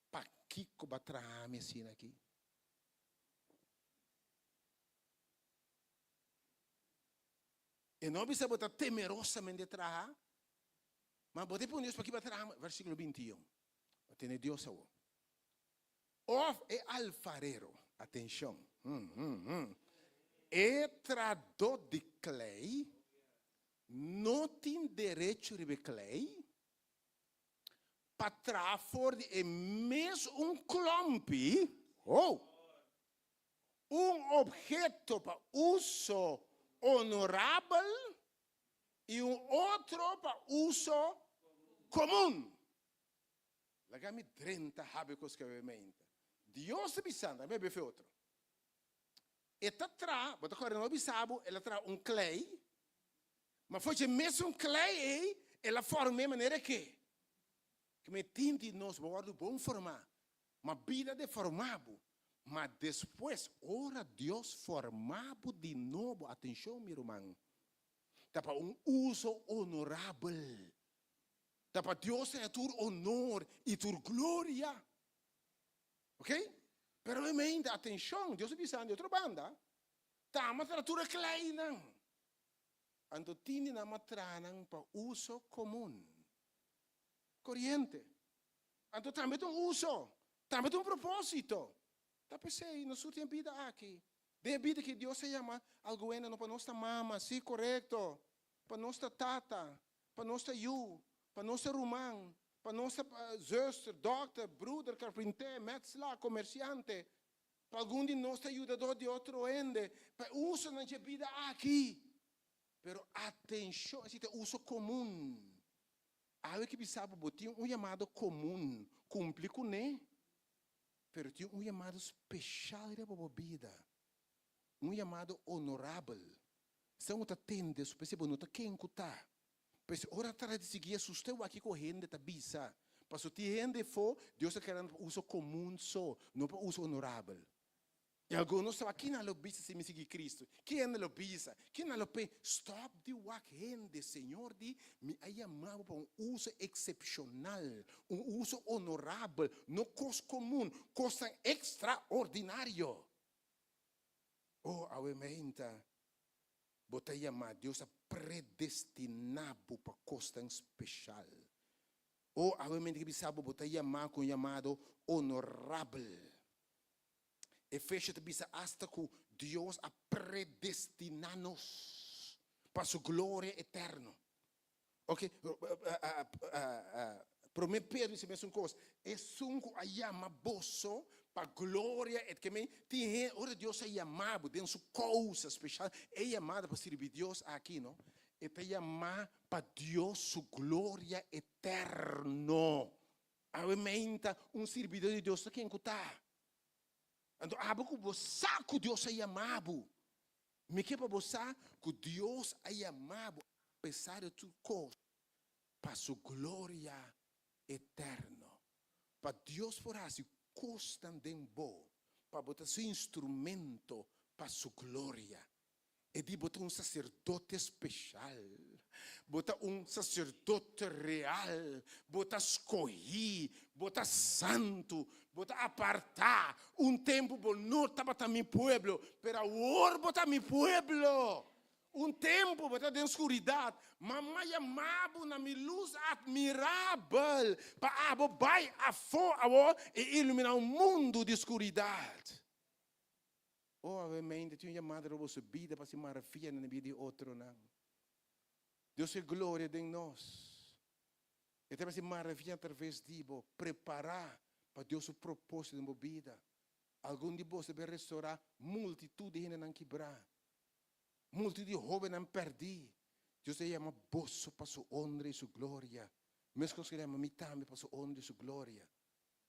Pakiko bo a traha mi asina aki? E no a bisa bo ta temerosamente traha, ma bo ta pone Dios paki bo a traha. Versikulo 21. Bo tene Dios awor. Of e alfarero, atenshon, e tradó di klei no tin derecho riba e klei pa traha for di e mes un klòmpi, ho, un obheto pa uso onorabel i un otro pa uso komun. Laga mi drenta habi kos ku a meinta. Dios ta bisando, a bebe fe otro. E ta traha, bo ta kòrda no bisa bo, el a traha un klei, ma for dje mesun klei ei el a form'é manera ke. Ke me tin di nos, bo wòrdu bon formá, ma bida deformá bo. Ma despues, ora Dios formá bo di nobo, atenshon mi ruman, ta pa un uso onorabel. Ta pa Dios haña tur onor i tur gloria. Ok? Pero e mente, atenshon, Dios a bisa di otro banda, ta ama traha tur e kleinan. Anto tin di nan a traha nan pa uso komun, koriente. Anto tambe ta un uso, tambe ta un propósito. Ta p'esei nos tur tin e bida aki. Den e bida ki Dios a yama algu hende, no pa nos ta mama, sí, korekto, pa nos ta tata, pa nos ta yu, pa nos ta ruman, pa nos ta zuster, dòkter, bruder, karpinté, mètslá, komersiante, pa algun di nos ta yudadó di otro hende, pa e usonan dje bida aki. Pero atenshon, esei ta uso komun. Awe ki bisa bo, bo tin un yamado komun, kumpli kuné, pero tin un yamado speshal riba bo bida, un yamado onorabel. Esnan ku ta tende su p'esei bo no ta ken ku ta. P'esei ora ta di sigui Jesus te wak kiko hende ta bisa. Pasobra tin hende afó, Dios a krea nan pa uso komun so, no pa uso onorabel. I algun no sa kinan lo bisa si mi sigui Cristo. Ki hende lo bisa? Kinan lo pe? Stòp di wak hende. Señor di, mi a yama bo pa un uso eksepshonal, un uso onorabel, no kos komun, kosnan ekstraordinario. Oh, awe meinta bo ta yamá, Dios a predestiná bo pa kosnan speshal. Oh, awe meinta ke bisa bo, bo ta yamá ku un yamado onorabel. Efesio ta bisa asta ku Dios a predestiná nos pa su gloria eterno. Ok, Promé Pedro bisa mesun kos, Esun ku a yama boso. Pa gloria et ke men tin hen ora Dios a yama bo den su kousa speshal e yamada pa sirbi Dios aki no e ta yama pa Dios su gloria eterno. Awe meinta un sirbidor di Dios ta ken ku ta. Anto abo ku bo sa ku Dios a yama bo, mi ke pa bo sa ku Dios a yama bo apesar di tur kos pa su gloria eterno. Pa Dios por hasi kosnan den bo, pa bo ta su instrumento pa su gloria. E di bo ta un saserdote speshal, bo ta un saserdote real, bo ta skohí, bo ta santu, bo ta apartá. Un tempu bo no tabata mi pueblo, pero awor bo ta mi pueblo. Un tempu bo ta den skuridat, ma mi a yama bo na mi lus atmirabel, pa abo bai afó awor i iluminá un mundu di skuridat. O awe mente tin un yamada riba boso bida pa hasi maravianan den bida di otronan. Dios ke gloria den nos. E ta hasi maravia atraves di bo. Prepará pa Dios su propósito den bo bida. Algun di boso debe restorá multitut di hendenan kibrá, multitut di hóbennan pèrdí. Dios a yama boso pa su honra i su gloria, meskos ku el a yama mi tambe pa su honra i su gloria.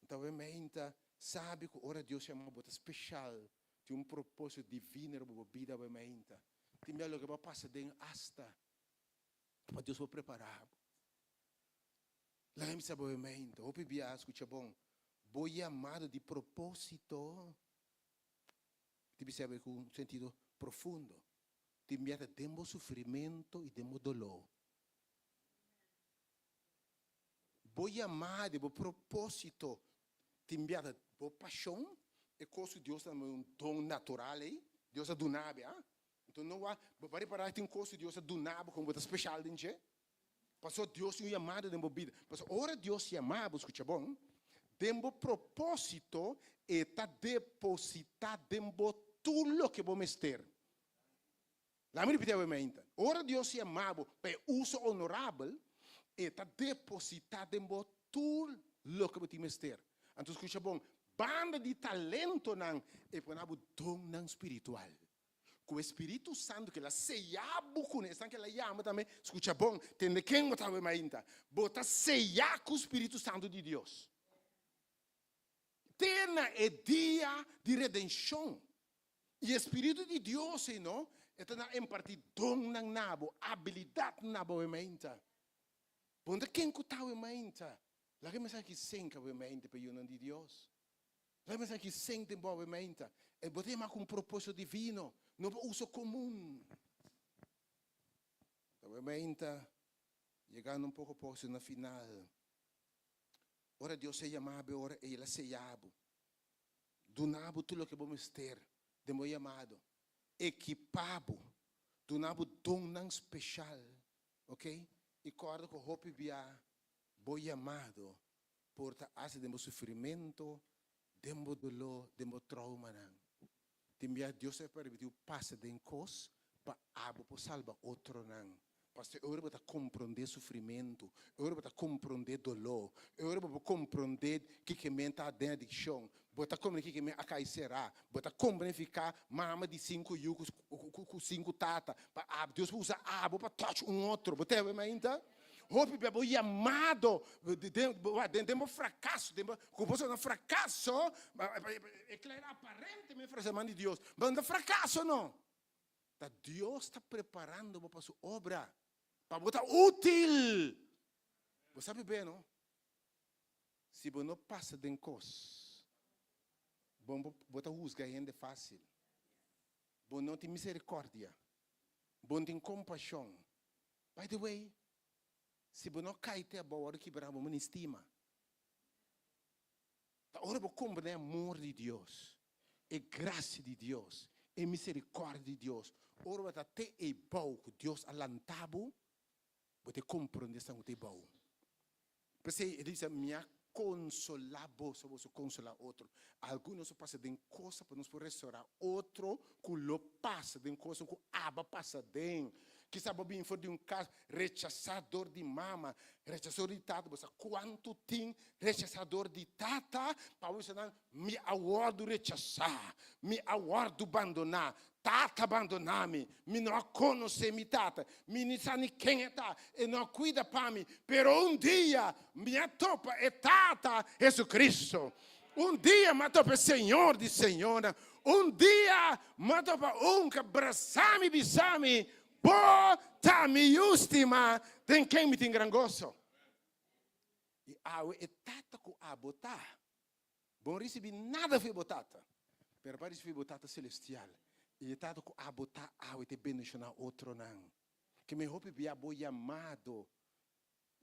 Nta awe meinta sabi ku ora Dios yama bo ta speshal, tin un propósito divino riba bo bida awe meinta. Tin bia loke bo a pasa den asta pa Dios por prepará bo. Laga mi sa bo awe meinta, hopi bia skucha bon, bo yamado di propósito tin bisa awe ku un sentido profundo, tin bia ta den bo sufrimento i den bo doló. Bo yamada i bo propósito tin bia ta bo pashon, e kos ku Dios ta duna un don natural ei, Dios a duna bo, ah. Enton no wak, bo por ripará tin kos ku Dios a duna bo komo bo ta speshal den dje. Pasobra Dios tin un yamada den bo bida. Pasobra ora Dios yama bo, skucha bon, den bo propósito e ta depositá den bo tur loke bo mester. Laat mi ripití awe mainta. Ora Dios yama bo pa e uso onorabel, e ta depositá den bo tur loke bo tin mester. Anto skucha bon, banda di talentonan, e pone bo donnan spiritual. Ku e Spiritu Santu ku el a seyá bo kuné, esnan ku el a yama tambe, skucha bon, tende ken bo ta awe mainta. Bo ta seyá ku Spiritu Santu di Dios. Te na e dia di redenshon. I e Spiritu di Dios ei no, e ta na impartí donnan na bo, abilidatnan na bo awe mainta. Bo no ta ken ku ta awe mainta. Laga e mensahe aki senka awe mainta pa e yunan di Dios. Laga e mensahe aki senk den bo awe mainta. E bo ta yamá ku un propósito divino, no pa uso komun. Awe mainta, yegando un poko poko na final, ora Dios a yama bo, ora El a seya bo, Duna bo tur loke bo mester den bo yamado. Ekipá bo. Duna bo donnan speshal, ok? I kòrda ku hopi bia bo yamado por ta hasi den bo sufrimentu, den bo doló, den bo troumanan. Tin bia Dios ta permití bo pasa den kos pa abo por salba otronan. Pasobra e ora bo ta komprondé sufrimentu, e ora bo ta komprondé doló, e ora bo por komprondé kiko men ta den adikshon, bo ta komprendé kiko men a kai será, bo ta komprendé fiká mama di sinku yu ku sinku tata, pa abo Dios por usa abo pa touch un otro. Bo ta wak ainda? Hopi bia bo yamado den bo frakaso, den bo ku bo sa na frakaso, e klera aparentemente frase man di Dios, pero no ta frakaso no. Ta Dios ta preparando bo pa su obra, pa bo ta útil. Bo sabi be no? Si bo no pasa den kos, bo bo ta husga hende fásil. Bo no tin misericordia. Bo no tin kompashon. By the way, si bo no kai te abou ora kibrá bo, bo no stima. Ta ora bo komprendé e amor di Dios, e grasia di Dios, e miserikòrdia di Dios, ora bo ta te ei bou ku Dios a lanta bo, bo ta komprendé esnan ku ta ei bou. P'esei e ta bisa, Mi a konsolá boso, boso konsolá otro. Algun nos a pasa den kosa pa nos por restorá otro ku lo pasa den kosa ku aba pasa den. Kisas bo bin for di un kas rechasá dor di mama, rechasá dor di tata. Bo sa kuantu tin rechasá dor di tata? Pablo bisa nan, Mi a wòrdu rechasá, mi a wòrdu bandoná, tata a bandoná mi, mi no a konosé mi tata, mi ni sa ni ken e ta, e no a kuida pa mi, pero un dia mi a topa e Tata Jesucristo. Un dia mi a topa e Señor di señornan. Un dia mi a topa un ku a brasá mi i bisa mi, Bo ta mi yu stimá, den ken mi tin gran goso. I awe e Tata ku abo ta. Bo no risibí nada for bo Tata, pero bo a risibí bo Tata Selestial. I e Tata ku abo ta awe ta bendishoná otronan. Ke mi hopi bia bo yamado,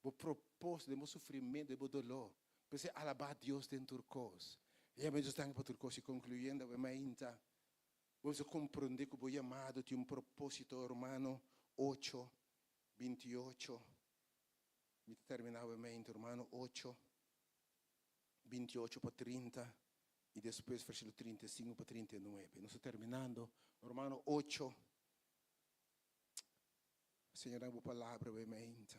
bo propósito den bo sufrimentu, den bo doló. P'esei alabá Dios den tur kos. Yama Dios danki pa tur kos. I konkluyendo awe mainta, bo mester komprondé ku bo yamado tin un propósito, Romano ocho, 28. Mi ta terminá awe mainta, Romano ocho, 28 pa 30 i despues versíkulo 35 pa 39. Nos ta terminando Romano ocho. Señor, dame bo palabra awe mainta.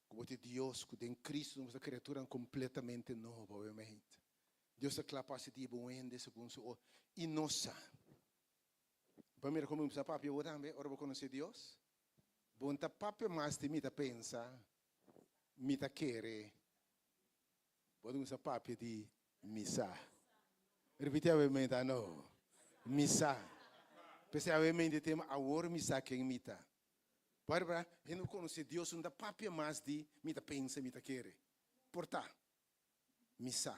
Ku bo ta e Dios ku den Cristo nos ta kriaturanan kompletamente nobo awe mainta. Dios ta kla pa hasi di bo un hende segun su ora. I nos sa. Bo a mira kon mi kuminsá papia bo tambe ora bo konosé Dios? Bo no ta papia mas di mi ta pensa, mi ta kere. Bo ta kuminsá papia di mi sa. Ripití awe mente, no. Mi sa. P'esei awe mente tema awor mi sa ken mi ta. Bo a repará, hende ku konosé Dios no ta papia mas di mi ta pensa, mi ta kere. Por ta, mi sa.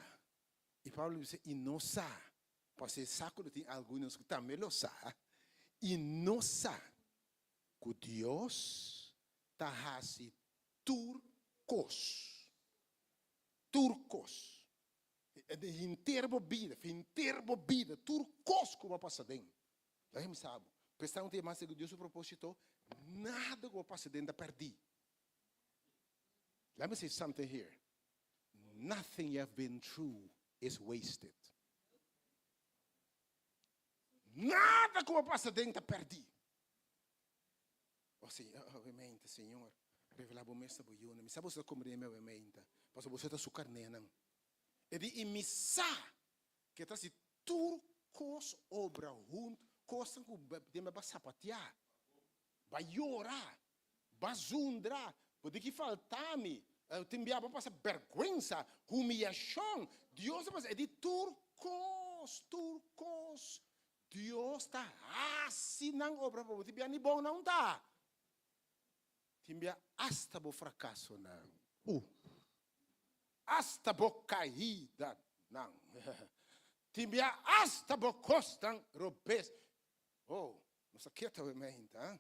I Pablo bisa, i no sa. Pasobra e sa ku lo tin algun di nos ku tambe lo sa. I no sa ku Dios ta hasi tur kos. Tur kos. Den henter bo bida, henter bo bida, tur kos ku bo a pasa den. Laga mi sa bo, presta un tempu mas segun Dios su propósito, nada ku bo a pasa den ta pèrdí. Let me say something here, nothing you have been through is wasted. Nada ku bo a pasa den ta pèrdí. O si, obviamente, Señor, revelá bo mes na bo yunan. Mi sa boso ta komprendé mi obviamente, pasobra boso ta su karnénan. E di, i mi sa ku e ta hasi tur kos obra huntu, kosnan ku den bo a sapatiá, bo a yora, bo a zundra, bo di ki falta mi, tin bia bo a pasa bèrgwensa, humiyashon. Dios a pasa, e di tur kos, tur kos Dios ta hasi nan obra pa bo. Tin bia ni bon nan ta. Tin bia asta bo frakasonan. Uh! Asta bo kaidanan. Tin bia asta bo kosnan robes. Oh, nos ta keta awe meinta, ha?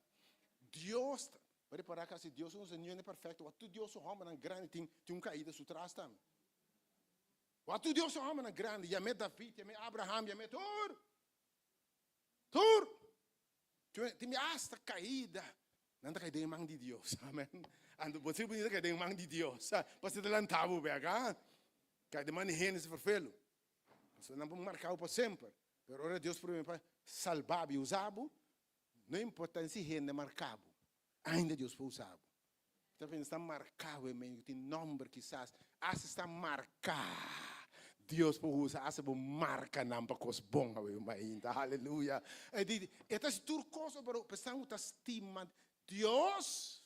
Dios ta, bo repara kasi Dios un Señor perfecto, wak tur Dios su hombernan grandi tin tin un kaida su tras tambe. Wak tur Dios su hombernan grandi, yam'é David, yam'é Abraham, yam'é tur. Tur! Tin bia asta kaida, nan ta kai den e man di Dios. Amen. Anto bo si bunita kai den e man di Dios. Pasobra ta lanta bo bek, ha? Kai den man di hende si ferfelu. Pasobra nan por marka bo pa semper. Pero ora Dios promete pa salba bo i usa bo, no importa si hende marka bo, ainda Dios por usa bo. Ta pensa sta marká bo e men ku tin nòmber kisas, asta sta marká. Dios por usa asta bo markanan pa kos bon awe mainta. Aleluya. E di, e ta hasi tur kos pero esnan ku ta stima Dios,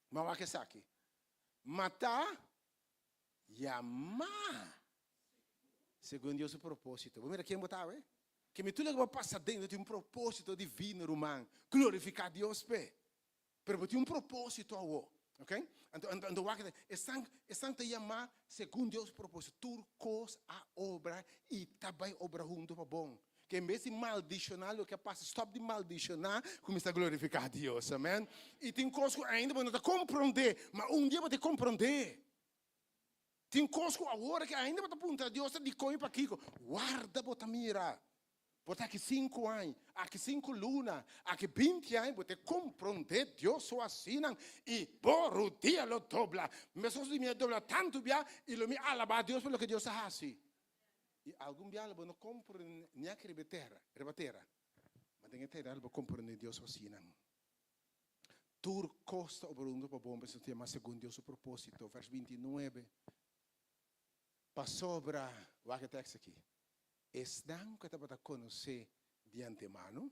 ma wak esaki, mata yamá segun Dios su propósito. Bo mira ken bo ta awe? Ke mi tur loke bo pasa den tin un propósito divino, ruman. Glorifiká Dios p'e. Pero bo tin un propósito awo. Ok? Anto, anto, anto wak, esnan, esnan ta yamá segun Dios su propósito. Tur kos a obra i ta bai obra huntu pa bon. Ke en bes di maldishoná loke a pasa, stòp di maldishoná, kuminsá glorifiká Dios. Amèn. I tin kos ku ainda bo no ta komprondé, ma un dia bo ta komprondé. Tin kos ku awor ke ainda bo ta puntra Dios ta dikon i pakiko. Warda bo ta mira. Bo ta aki sinku aña, aki sinku luna, aki binti aña bo ta komprondé Dios su hasinan i bo rudia lo dobla. Meskos di mi a dobla tantu bia i lo mi alabá Dios pa loke Dios a hasi. I algun bia lo bo no komprondé ni aki riba e tera, riba tera, ma den e tera lo bo komprondé Dios su hasinan. Tur kos ta obra huntu pa bon pa esun ta yama segun Dios su propósito. Vers 29. Pasobra, wak e tekst aki, esnan ku e tabata konosé di antemano,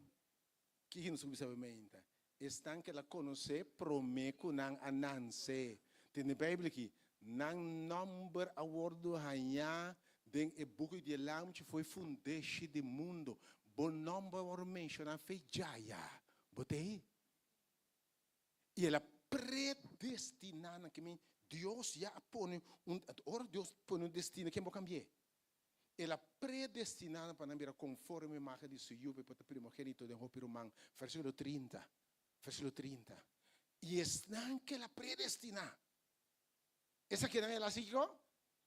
kiko nos ku bisa meinta? Esnan ku el a konosé promé ku nan a nanse. Tende Beibel aki, nan nòmber a wòrdu hañá den e buki di e Lamchi for e fundeshi di mundu. Bo nòmber a wòrdu menshoná fe djaya. Bo ta ei? I el a predestiná nan. Ke men Dios ya a pone un, ora Dios pone un destino, ken por kambi'é? El a predestiná nan pa nan bira konforme imágen di su Yu, pa e por ta primogénito den hopi ruman. Versíkulo 30, versíkulo 30. I esnan ku el a predestiná, esakinan el a hasi kiko?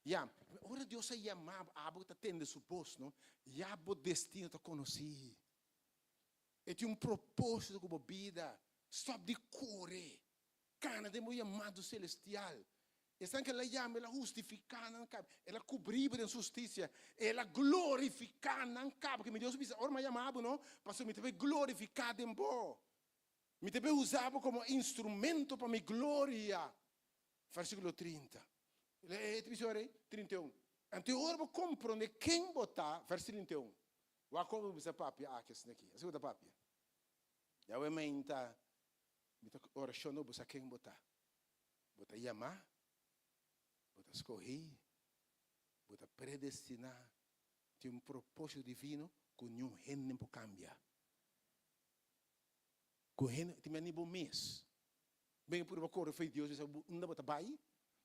Ya, ora Dios a yama bo, abo ta tende su bos, no? Ya bo destino ta konosí. E tin un propósito ku bo bida. Stòp di kore. Kana den bo yamado selestial. Esnan ku el a yama, el a hustifiká nan kaba. El a kubrí bo den su hustisia. El a glorifiká nan kaba. Ke mi Dios bisa, ora mi a yama bo, no, pasobra mi ta bai glorifiká den bo. Mi ta bai usa bo komo instrumento pa mi gloria. Versíkulo 30. E ta bisa ora ei? 31. Anto ora bo komprondé ken bo ta, vers 31. Wak kon bo bisa papia aki asin'aki. Asina bo ta papia. Yahweh meinta Mi ta orashon no bo sa ken bo ta. Bo ta yamá, bo ta skohí, bo ta predestiná, tin un propósito divino ku niun hende por kambia. Ku hende, tin bia ni bo mes. Ben purba kore fo'i Dios bisa bo unda bo ta bai,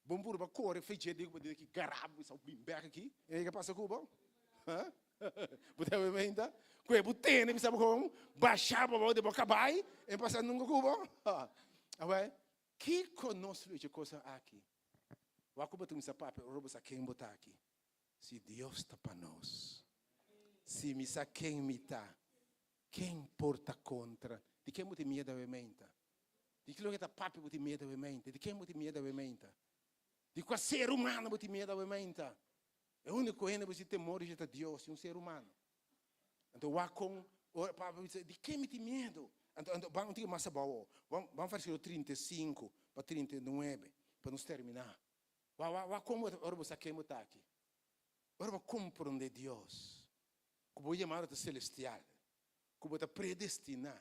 bon purba kore fo'i dje Dios bo tin ki gará bo bisa bin bèk aki. E ke pasa ku bo? Ha? Bo ta web ainda? Ku e bo tene bisa bo kon basha bo abou di bo kabai e pasa nunka ku bo? Awel, kiko nos lo echa kosa aki? Wak ku bo ta kuminsá papia ora bo sa ken bo ta aki. Si Dios ta pa nos, si mi sa ken mi ta, ken por ta kontra? Di ken bo tin miedu awe meinta? Di ki loke ta papia bo tin miedu awe meinta? Di ken bo tin miedu awe meinta? Di kua ser humano bo tin miedu awe meinta? E úniko hende bo si temor di dje ta Dios, i un ser humano. Anto wak kon ora Pablo bisa, di ken mi tin miedu? Anto, anto ban un tiki mas abou, ban, ban versíkulo 35 pa 39, pa nos terminá. Wak, wak, wak kon bo ta, ora bo sa ken bo ta aki. Ora bo komprondé Dios, ku bo yamado ta selestial, ku bo ta predestiná,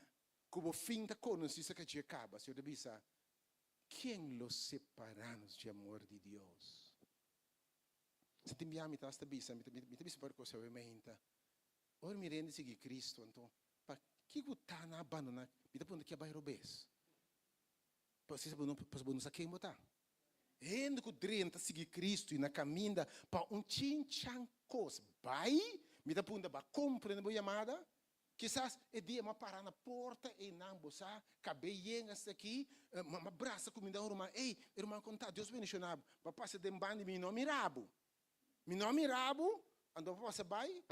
ku bo fin ta konosí sa ka dje kaba, Señor ta bisa, Ken lo separá nos dje amor di Dios? Si tin bia mi ta hasta bisa, mi ta mi ta bisa un par di kos awe mainta. Ora mi rende sigui Cristo, anto pakiko ta na abandona? Mi ta puntra ke a bai robes. Pasobra bo no pasobra bo no sa ken bo ta. Hende ku drenta sigui Cristo i na kaminda pa un chinchan kos bai, mi ta puntra bo a komprende bo yamada? Kisas e dia m'a para na porta einan, bo sa, kab'é yen hasta aki, m'a brasa kuminda un ruman, ey, e ruman konta, Dios bendishoná bo, bo a pasa den banda di mi, mi no a mira bo, mi no a mira bo, anto bo pasa bai,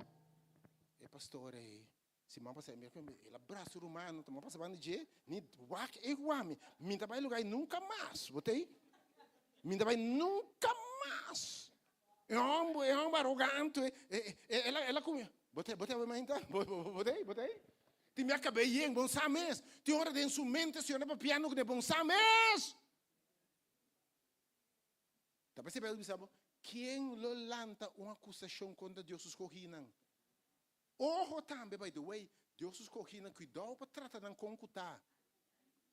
e pastor ey, si m'a pasa, el a brasa su ruman, anto m'a pasa banda di dje, ni wak e wak mi, mi ta bai lugar ey nunka mas, bo ta ey? Mi ta bai nunka mas. E homber, e homber arogante, e, e, el a, el a come. Bo te, bo te mainta? Bo, bo, bo te, bo te? Ti mi a cabe yen, bon sa mes. Ti ora den su mente, Señor ta papiando cu bon sa mes. Ta p'esei Bijbel bisa bo, ken lo lanta un acusacion contra Dios su scoginan? Ojo tambe, by the way, Dios su scoginan, cuidao pa trata nan con cu ta.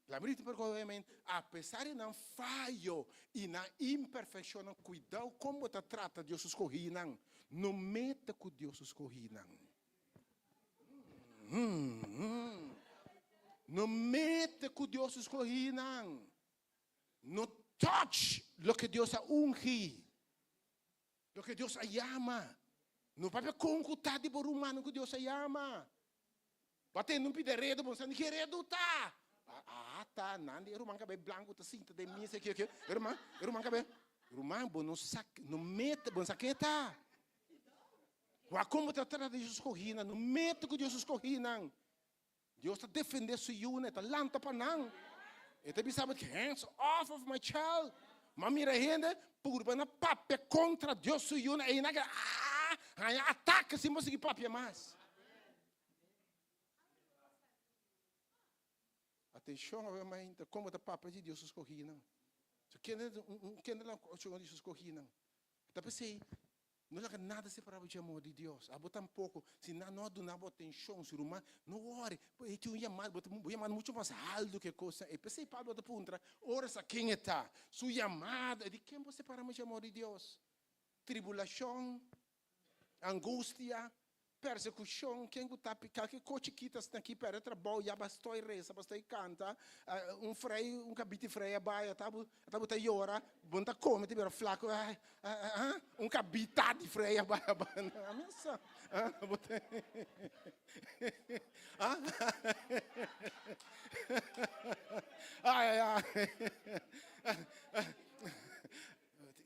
La Biblia ta por men, apesar di nan fayo i nan imperfeccionnan, cuidao con bo ta trata Dios su scoginan. No mete cu Dios su scoginan. No mete cu Dios su scoginan. No touch loke Dios a ungi. Loke Dios a yama. No papia kon ku ta di bo rumannan ku Dios a yama. Bo a tende un pida redu, bo no sa ni ke redu ta. Ah, ta nan di e ruman kabei blanku ta sinta den misa aki aki. E ruman, e ruman kabei, ruman bo no sa, no mete, bo no sa ke ta. Wak kon bo ta trata Dios su skohinan, no mete ku Dios su skohinan. Dios ta defende su yunan, e ta lanta pa nan. E ta bisa bo, hands off of my child. Ma mira hende purba na papia kontra Dios su yunan, ei nan keda ah, haña atake sin bo sigui papia mas. Atenshon awe mainta, kon bo ta papia di Dios su skohínan? So kende un kende nan oshon di su skohínan? Ta p'esei, no laga nada separá bo dje amor di Dios. Abo tampoko, si nan no a duna bo atenshon, si ruman, no wòri, bo e tin un yamada, bo ta bo yamada muchu mas haltu ku e kosnan ei. P'esei Pablo ta puntra, ora sa ken e ta, su yamada, di ken bo separá mi dje amor di Dios? Tribulashon, Angustia, persekushon, ken ku ta piká, ke kos chikit asina aki, pèrdè trabou, ya bastoi resa, bastoi kanta, un frei, un kabit di frei a bai, ata bo, ata bo ta yora, bo no ta kome, ta bira flaku, ai, ah, un kabita di frei a bai, a bai, ami no sa, ah, bo ta, ah, ai, ai, ai.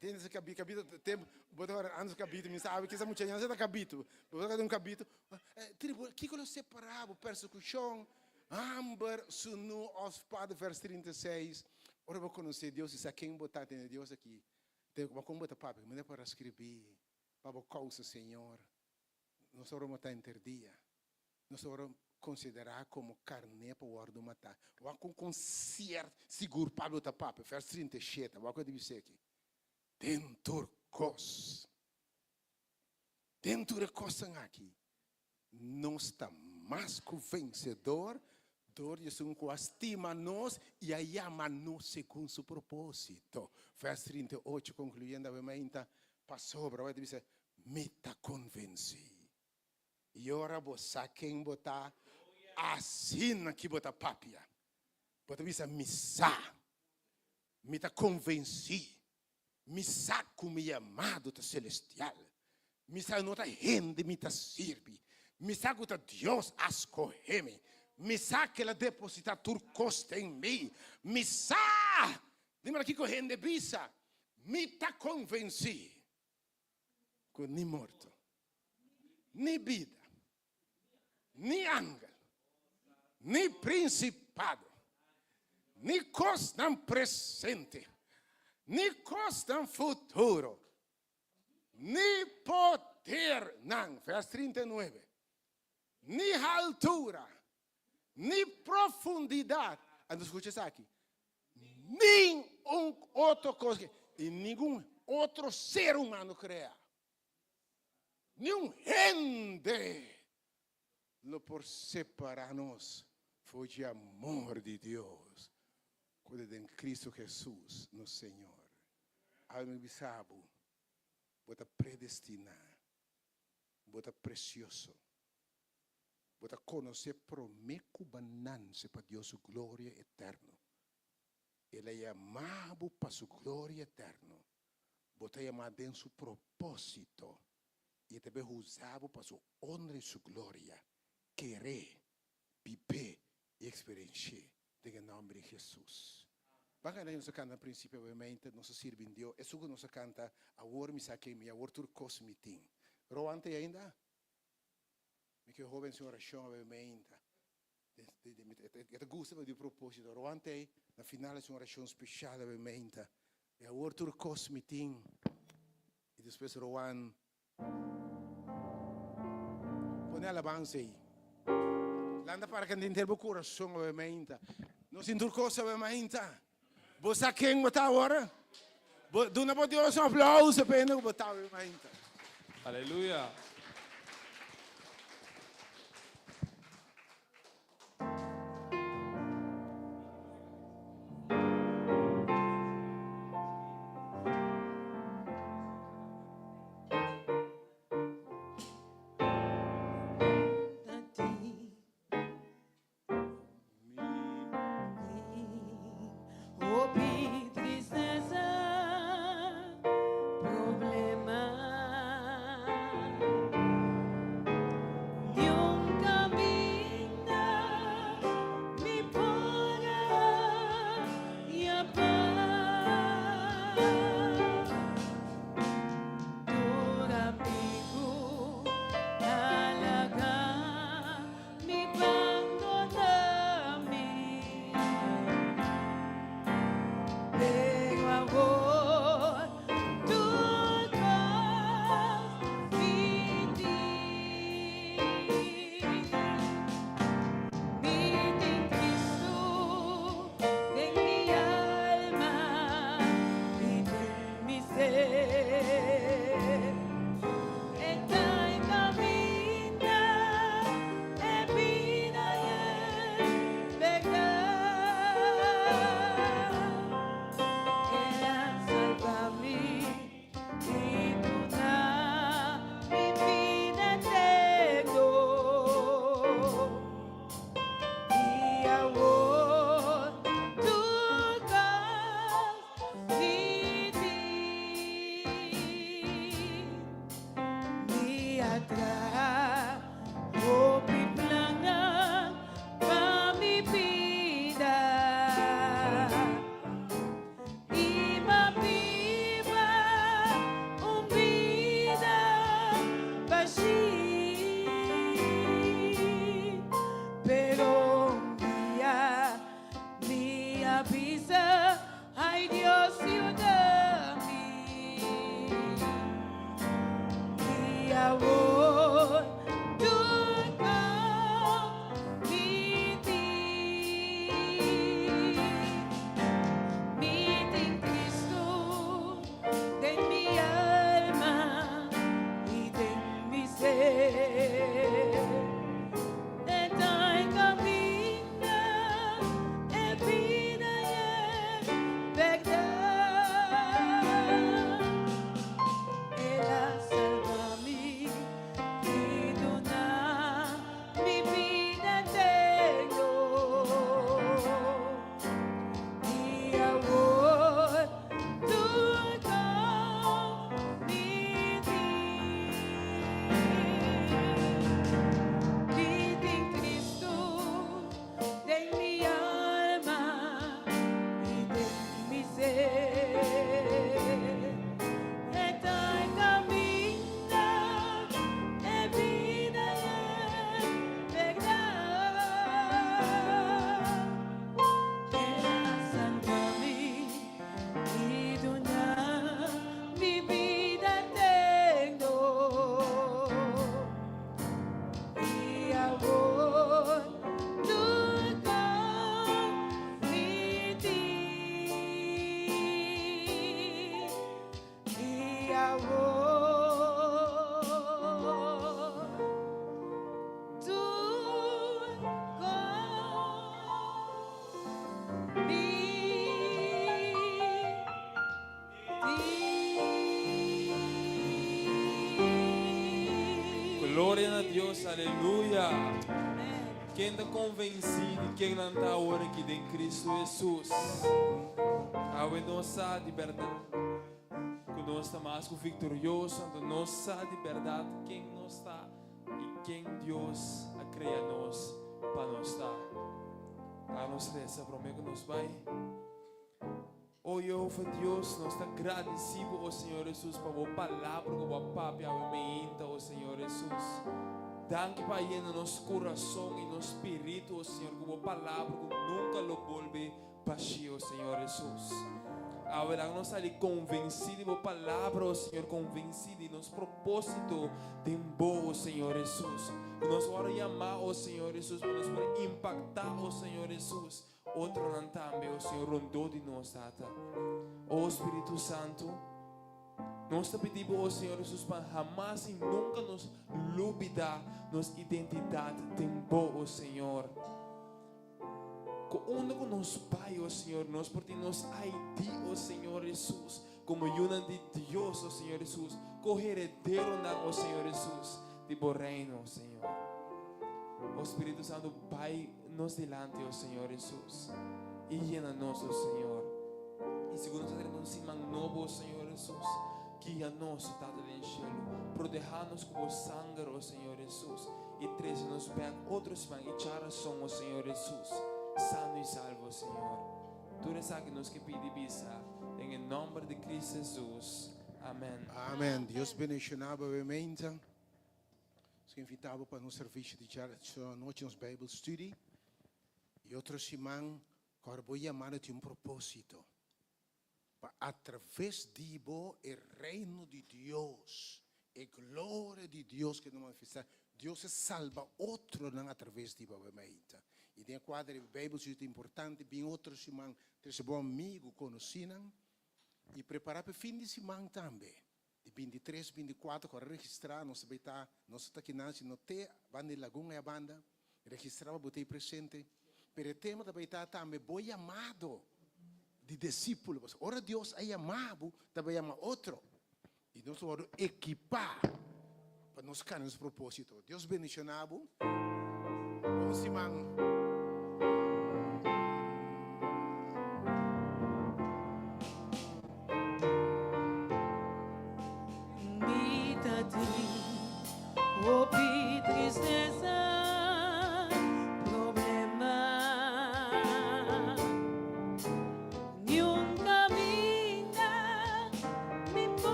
Tin su kabito, kabito tempo, bo ta wòrdu antes kabito, mi sabi kisa mucha ña ta kabito, bo ta un kabito, tribu, kiko lo separá bo, persekushon, hamber, sunu òf spada, vers 36, ora bo konosé Dios i sa ken bo ta, tende Dios aki, te kon bo ta papia, manera por a skribí pa bo kousa, Señor, nos ora bo ta henter dia. Nos a wòrdu konsiderá komo karné pa wòrdu matá. Wak kon kon siert sigur Pablo ta papia, vers 37, wak ku e ta bisa aki, Den tur kos, den tur e kosnan aki, nos ta mas ku vensedor dor di esun ku a stima nos i a yama nos segun su propósito. Vers 38, konkluyendo awe mainta, pasobra, wak e ta bisa, mi ta konvensí. I ora bo sa ken bo ta, asina ki bo ta papia. Bo ta bisa, Mi sa, mi ta konvensí, mi sa ku mi yamado ta selestial, mi sa no ta hende mi ta sirbi, mi sa ku ta Dios a skohe mi, mi sa ku el a depositá tur kos den mi, mi sa! Di manera kiko hende bisa, Mi ta konvensí. Ku ni morto, ni bida, ni angel, ni prinsipado, ni kosnan presente, ni kosnan futuro, ni podernan, vers 39, ni haltura, ni profundidat, anto skucha esaki, nin un otro kos i ningun otro ser humano krea, niun hende lo por separá nos for dje amor di Dios ku ta den Cristo Jesus nos Señor. Awe mi bisa bo, bo ta predestiná, bo ta presioso. Bo ta konosé promé ku bo a nanse pa Dios su gloria eterno. El a yama bo pa su gloria eterno. Bo ta yamá den su propósito i e ta bai usa bo pa su onra i su gloria. Keré, bib'é i eksperensh'é den e nòmber di Hesus. Ban kanta nos a kanta na prinsipio obviamente nos a sirbi Dios. Esun ku nos a kanta awor mi sa ken mi awor tur kos mi tin. Rowan ta ei ainda? Mi ke hoben sin orashon awe meinta. E ta gusta pa di proposito. Rowan ta ei na final hasi un orashon speshal awe meinta. I awor tur kos mi tin. I despues Rowan pone alabansa ei. Lanta para kanta henter bo kurason awe meinta. Nos tin tur kos awe meinta. Bo sa ken bo ta awor? Bo duna bo Dios un aplauso pa hende ku bo ta awe mainta. Aleluya. Hopi tristesa, problema. bida, ai Dios yuda mi. I awor tur kos mi tin. Mi tin Kristu den mi alma i den mi ser. E ta e kaminda, e bida i e bèrdat. El a salba mi i duna mi bida eterno. I awor tur kos mi tin. Mi tin Kristu den mi alma i den mi ser. E ta e kaminda, e bida i e bèrdat. El a salba mi i duna mi bida eterno. I awor tur kos mi tin. I awor tur kos mi tin. Gloria na Dios, aleluya. Amèn. Ken ta konvensí di ken nan ta awor aki den Kristu Hesus? Awe nos sa di bèrdat ku nos ta mas ku viktorioso, anto nos sa di bèrdat ken nos ta i ken Dios a krea nos pa nos ta. Laga nos resa promé ku nos bai. O Yehova Dios, nos ta gradisí bo, o Señor Hesus, pa bo palabra ku bo a papia awe meinta, o Señor Hesus. Danki pa a yena nos kurason i nos spiritu, o Señor, ku bo palabra ku nunka lo bolbe bashí, o Señor Hesus. Awe laga nos sali konvensí di bo palabra, o Señor, konvensí di nos propósito den bo, o Señor Hesus. Ku nos wòrdu yamá, o Señor Hesus, pa nos por impaktá, o Señor Hesus, Otronan tambe, o Señor, rondó di nos, Tata. O Spiritu Santu, nos ta pidi Bo, o Señor Jesus, pa hamas i nunka nos lubidá nos identidat den Bo, o Señor. Ku unda ku nos bai, o Señor, nos por tin nos ID, o Señor Jesus, komo yunan di Dios, o Señor Jesus, ko-herederonan, o Señor Jesus, di Bo reino, o Señor. O Spiritu Santu, bai nos dilanti, o Señor Jesus, i yena nos, o Señor. I sigur nos ta drenta un siman nobo, o Señor Jesus, guia nos, o Tata den shelu, proteha nos ku bo sanger, o Señor Jesus, i trese nos bek otro siman i charason, o Señor Jesus, sano i salvo, o Señor. Tur esaki nos ke pidi bisa den e nomber di Cristo Jesus. Amen. Amen. Dios bendiciona bo obviamente. Nos ke invita bo pa nos servicio di djaanochi, nos Bijbel Study. Y otro siman, kor bo yamado tin un proposito. Pa atraves di bo e reino di Dios, e gloria di Dios keda manifesta. Dios a salba otronan atraves di bo obviamente. Y den e cuadro di Bijbel Study ta importante, bin otro siman, trece bo amigo, conocinan. Y prepara pa e fin di siman tambe. Di bintitres, binticuatro cu a registra, nos ta bay ta, nos ta kinan si no te banda di Lagun aya banda, registra pa bo ta ey presente. Pero e tema ta bay ta tambe bo yamado di discipulo. Pasobra ora Dios a yama bo, ta bay yama otro. Y nos ta wordo equipa pa nos cana nos proposito. Dios bendiciona bo. Bon siman.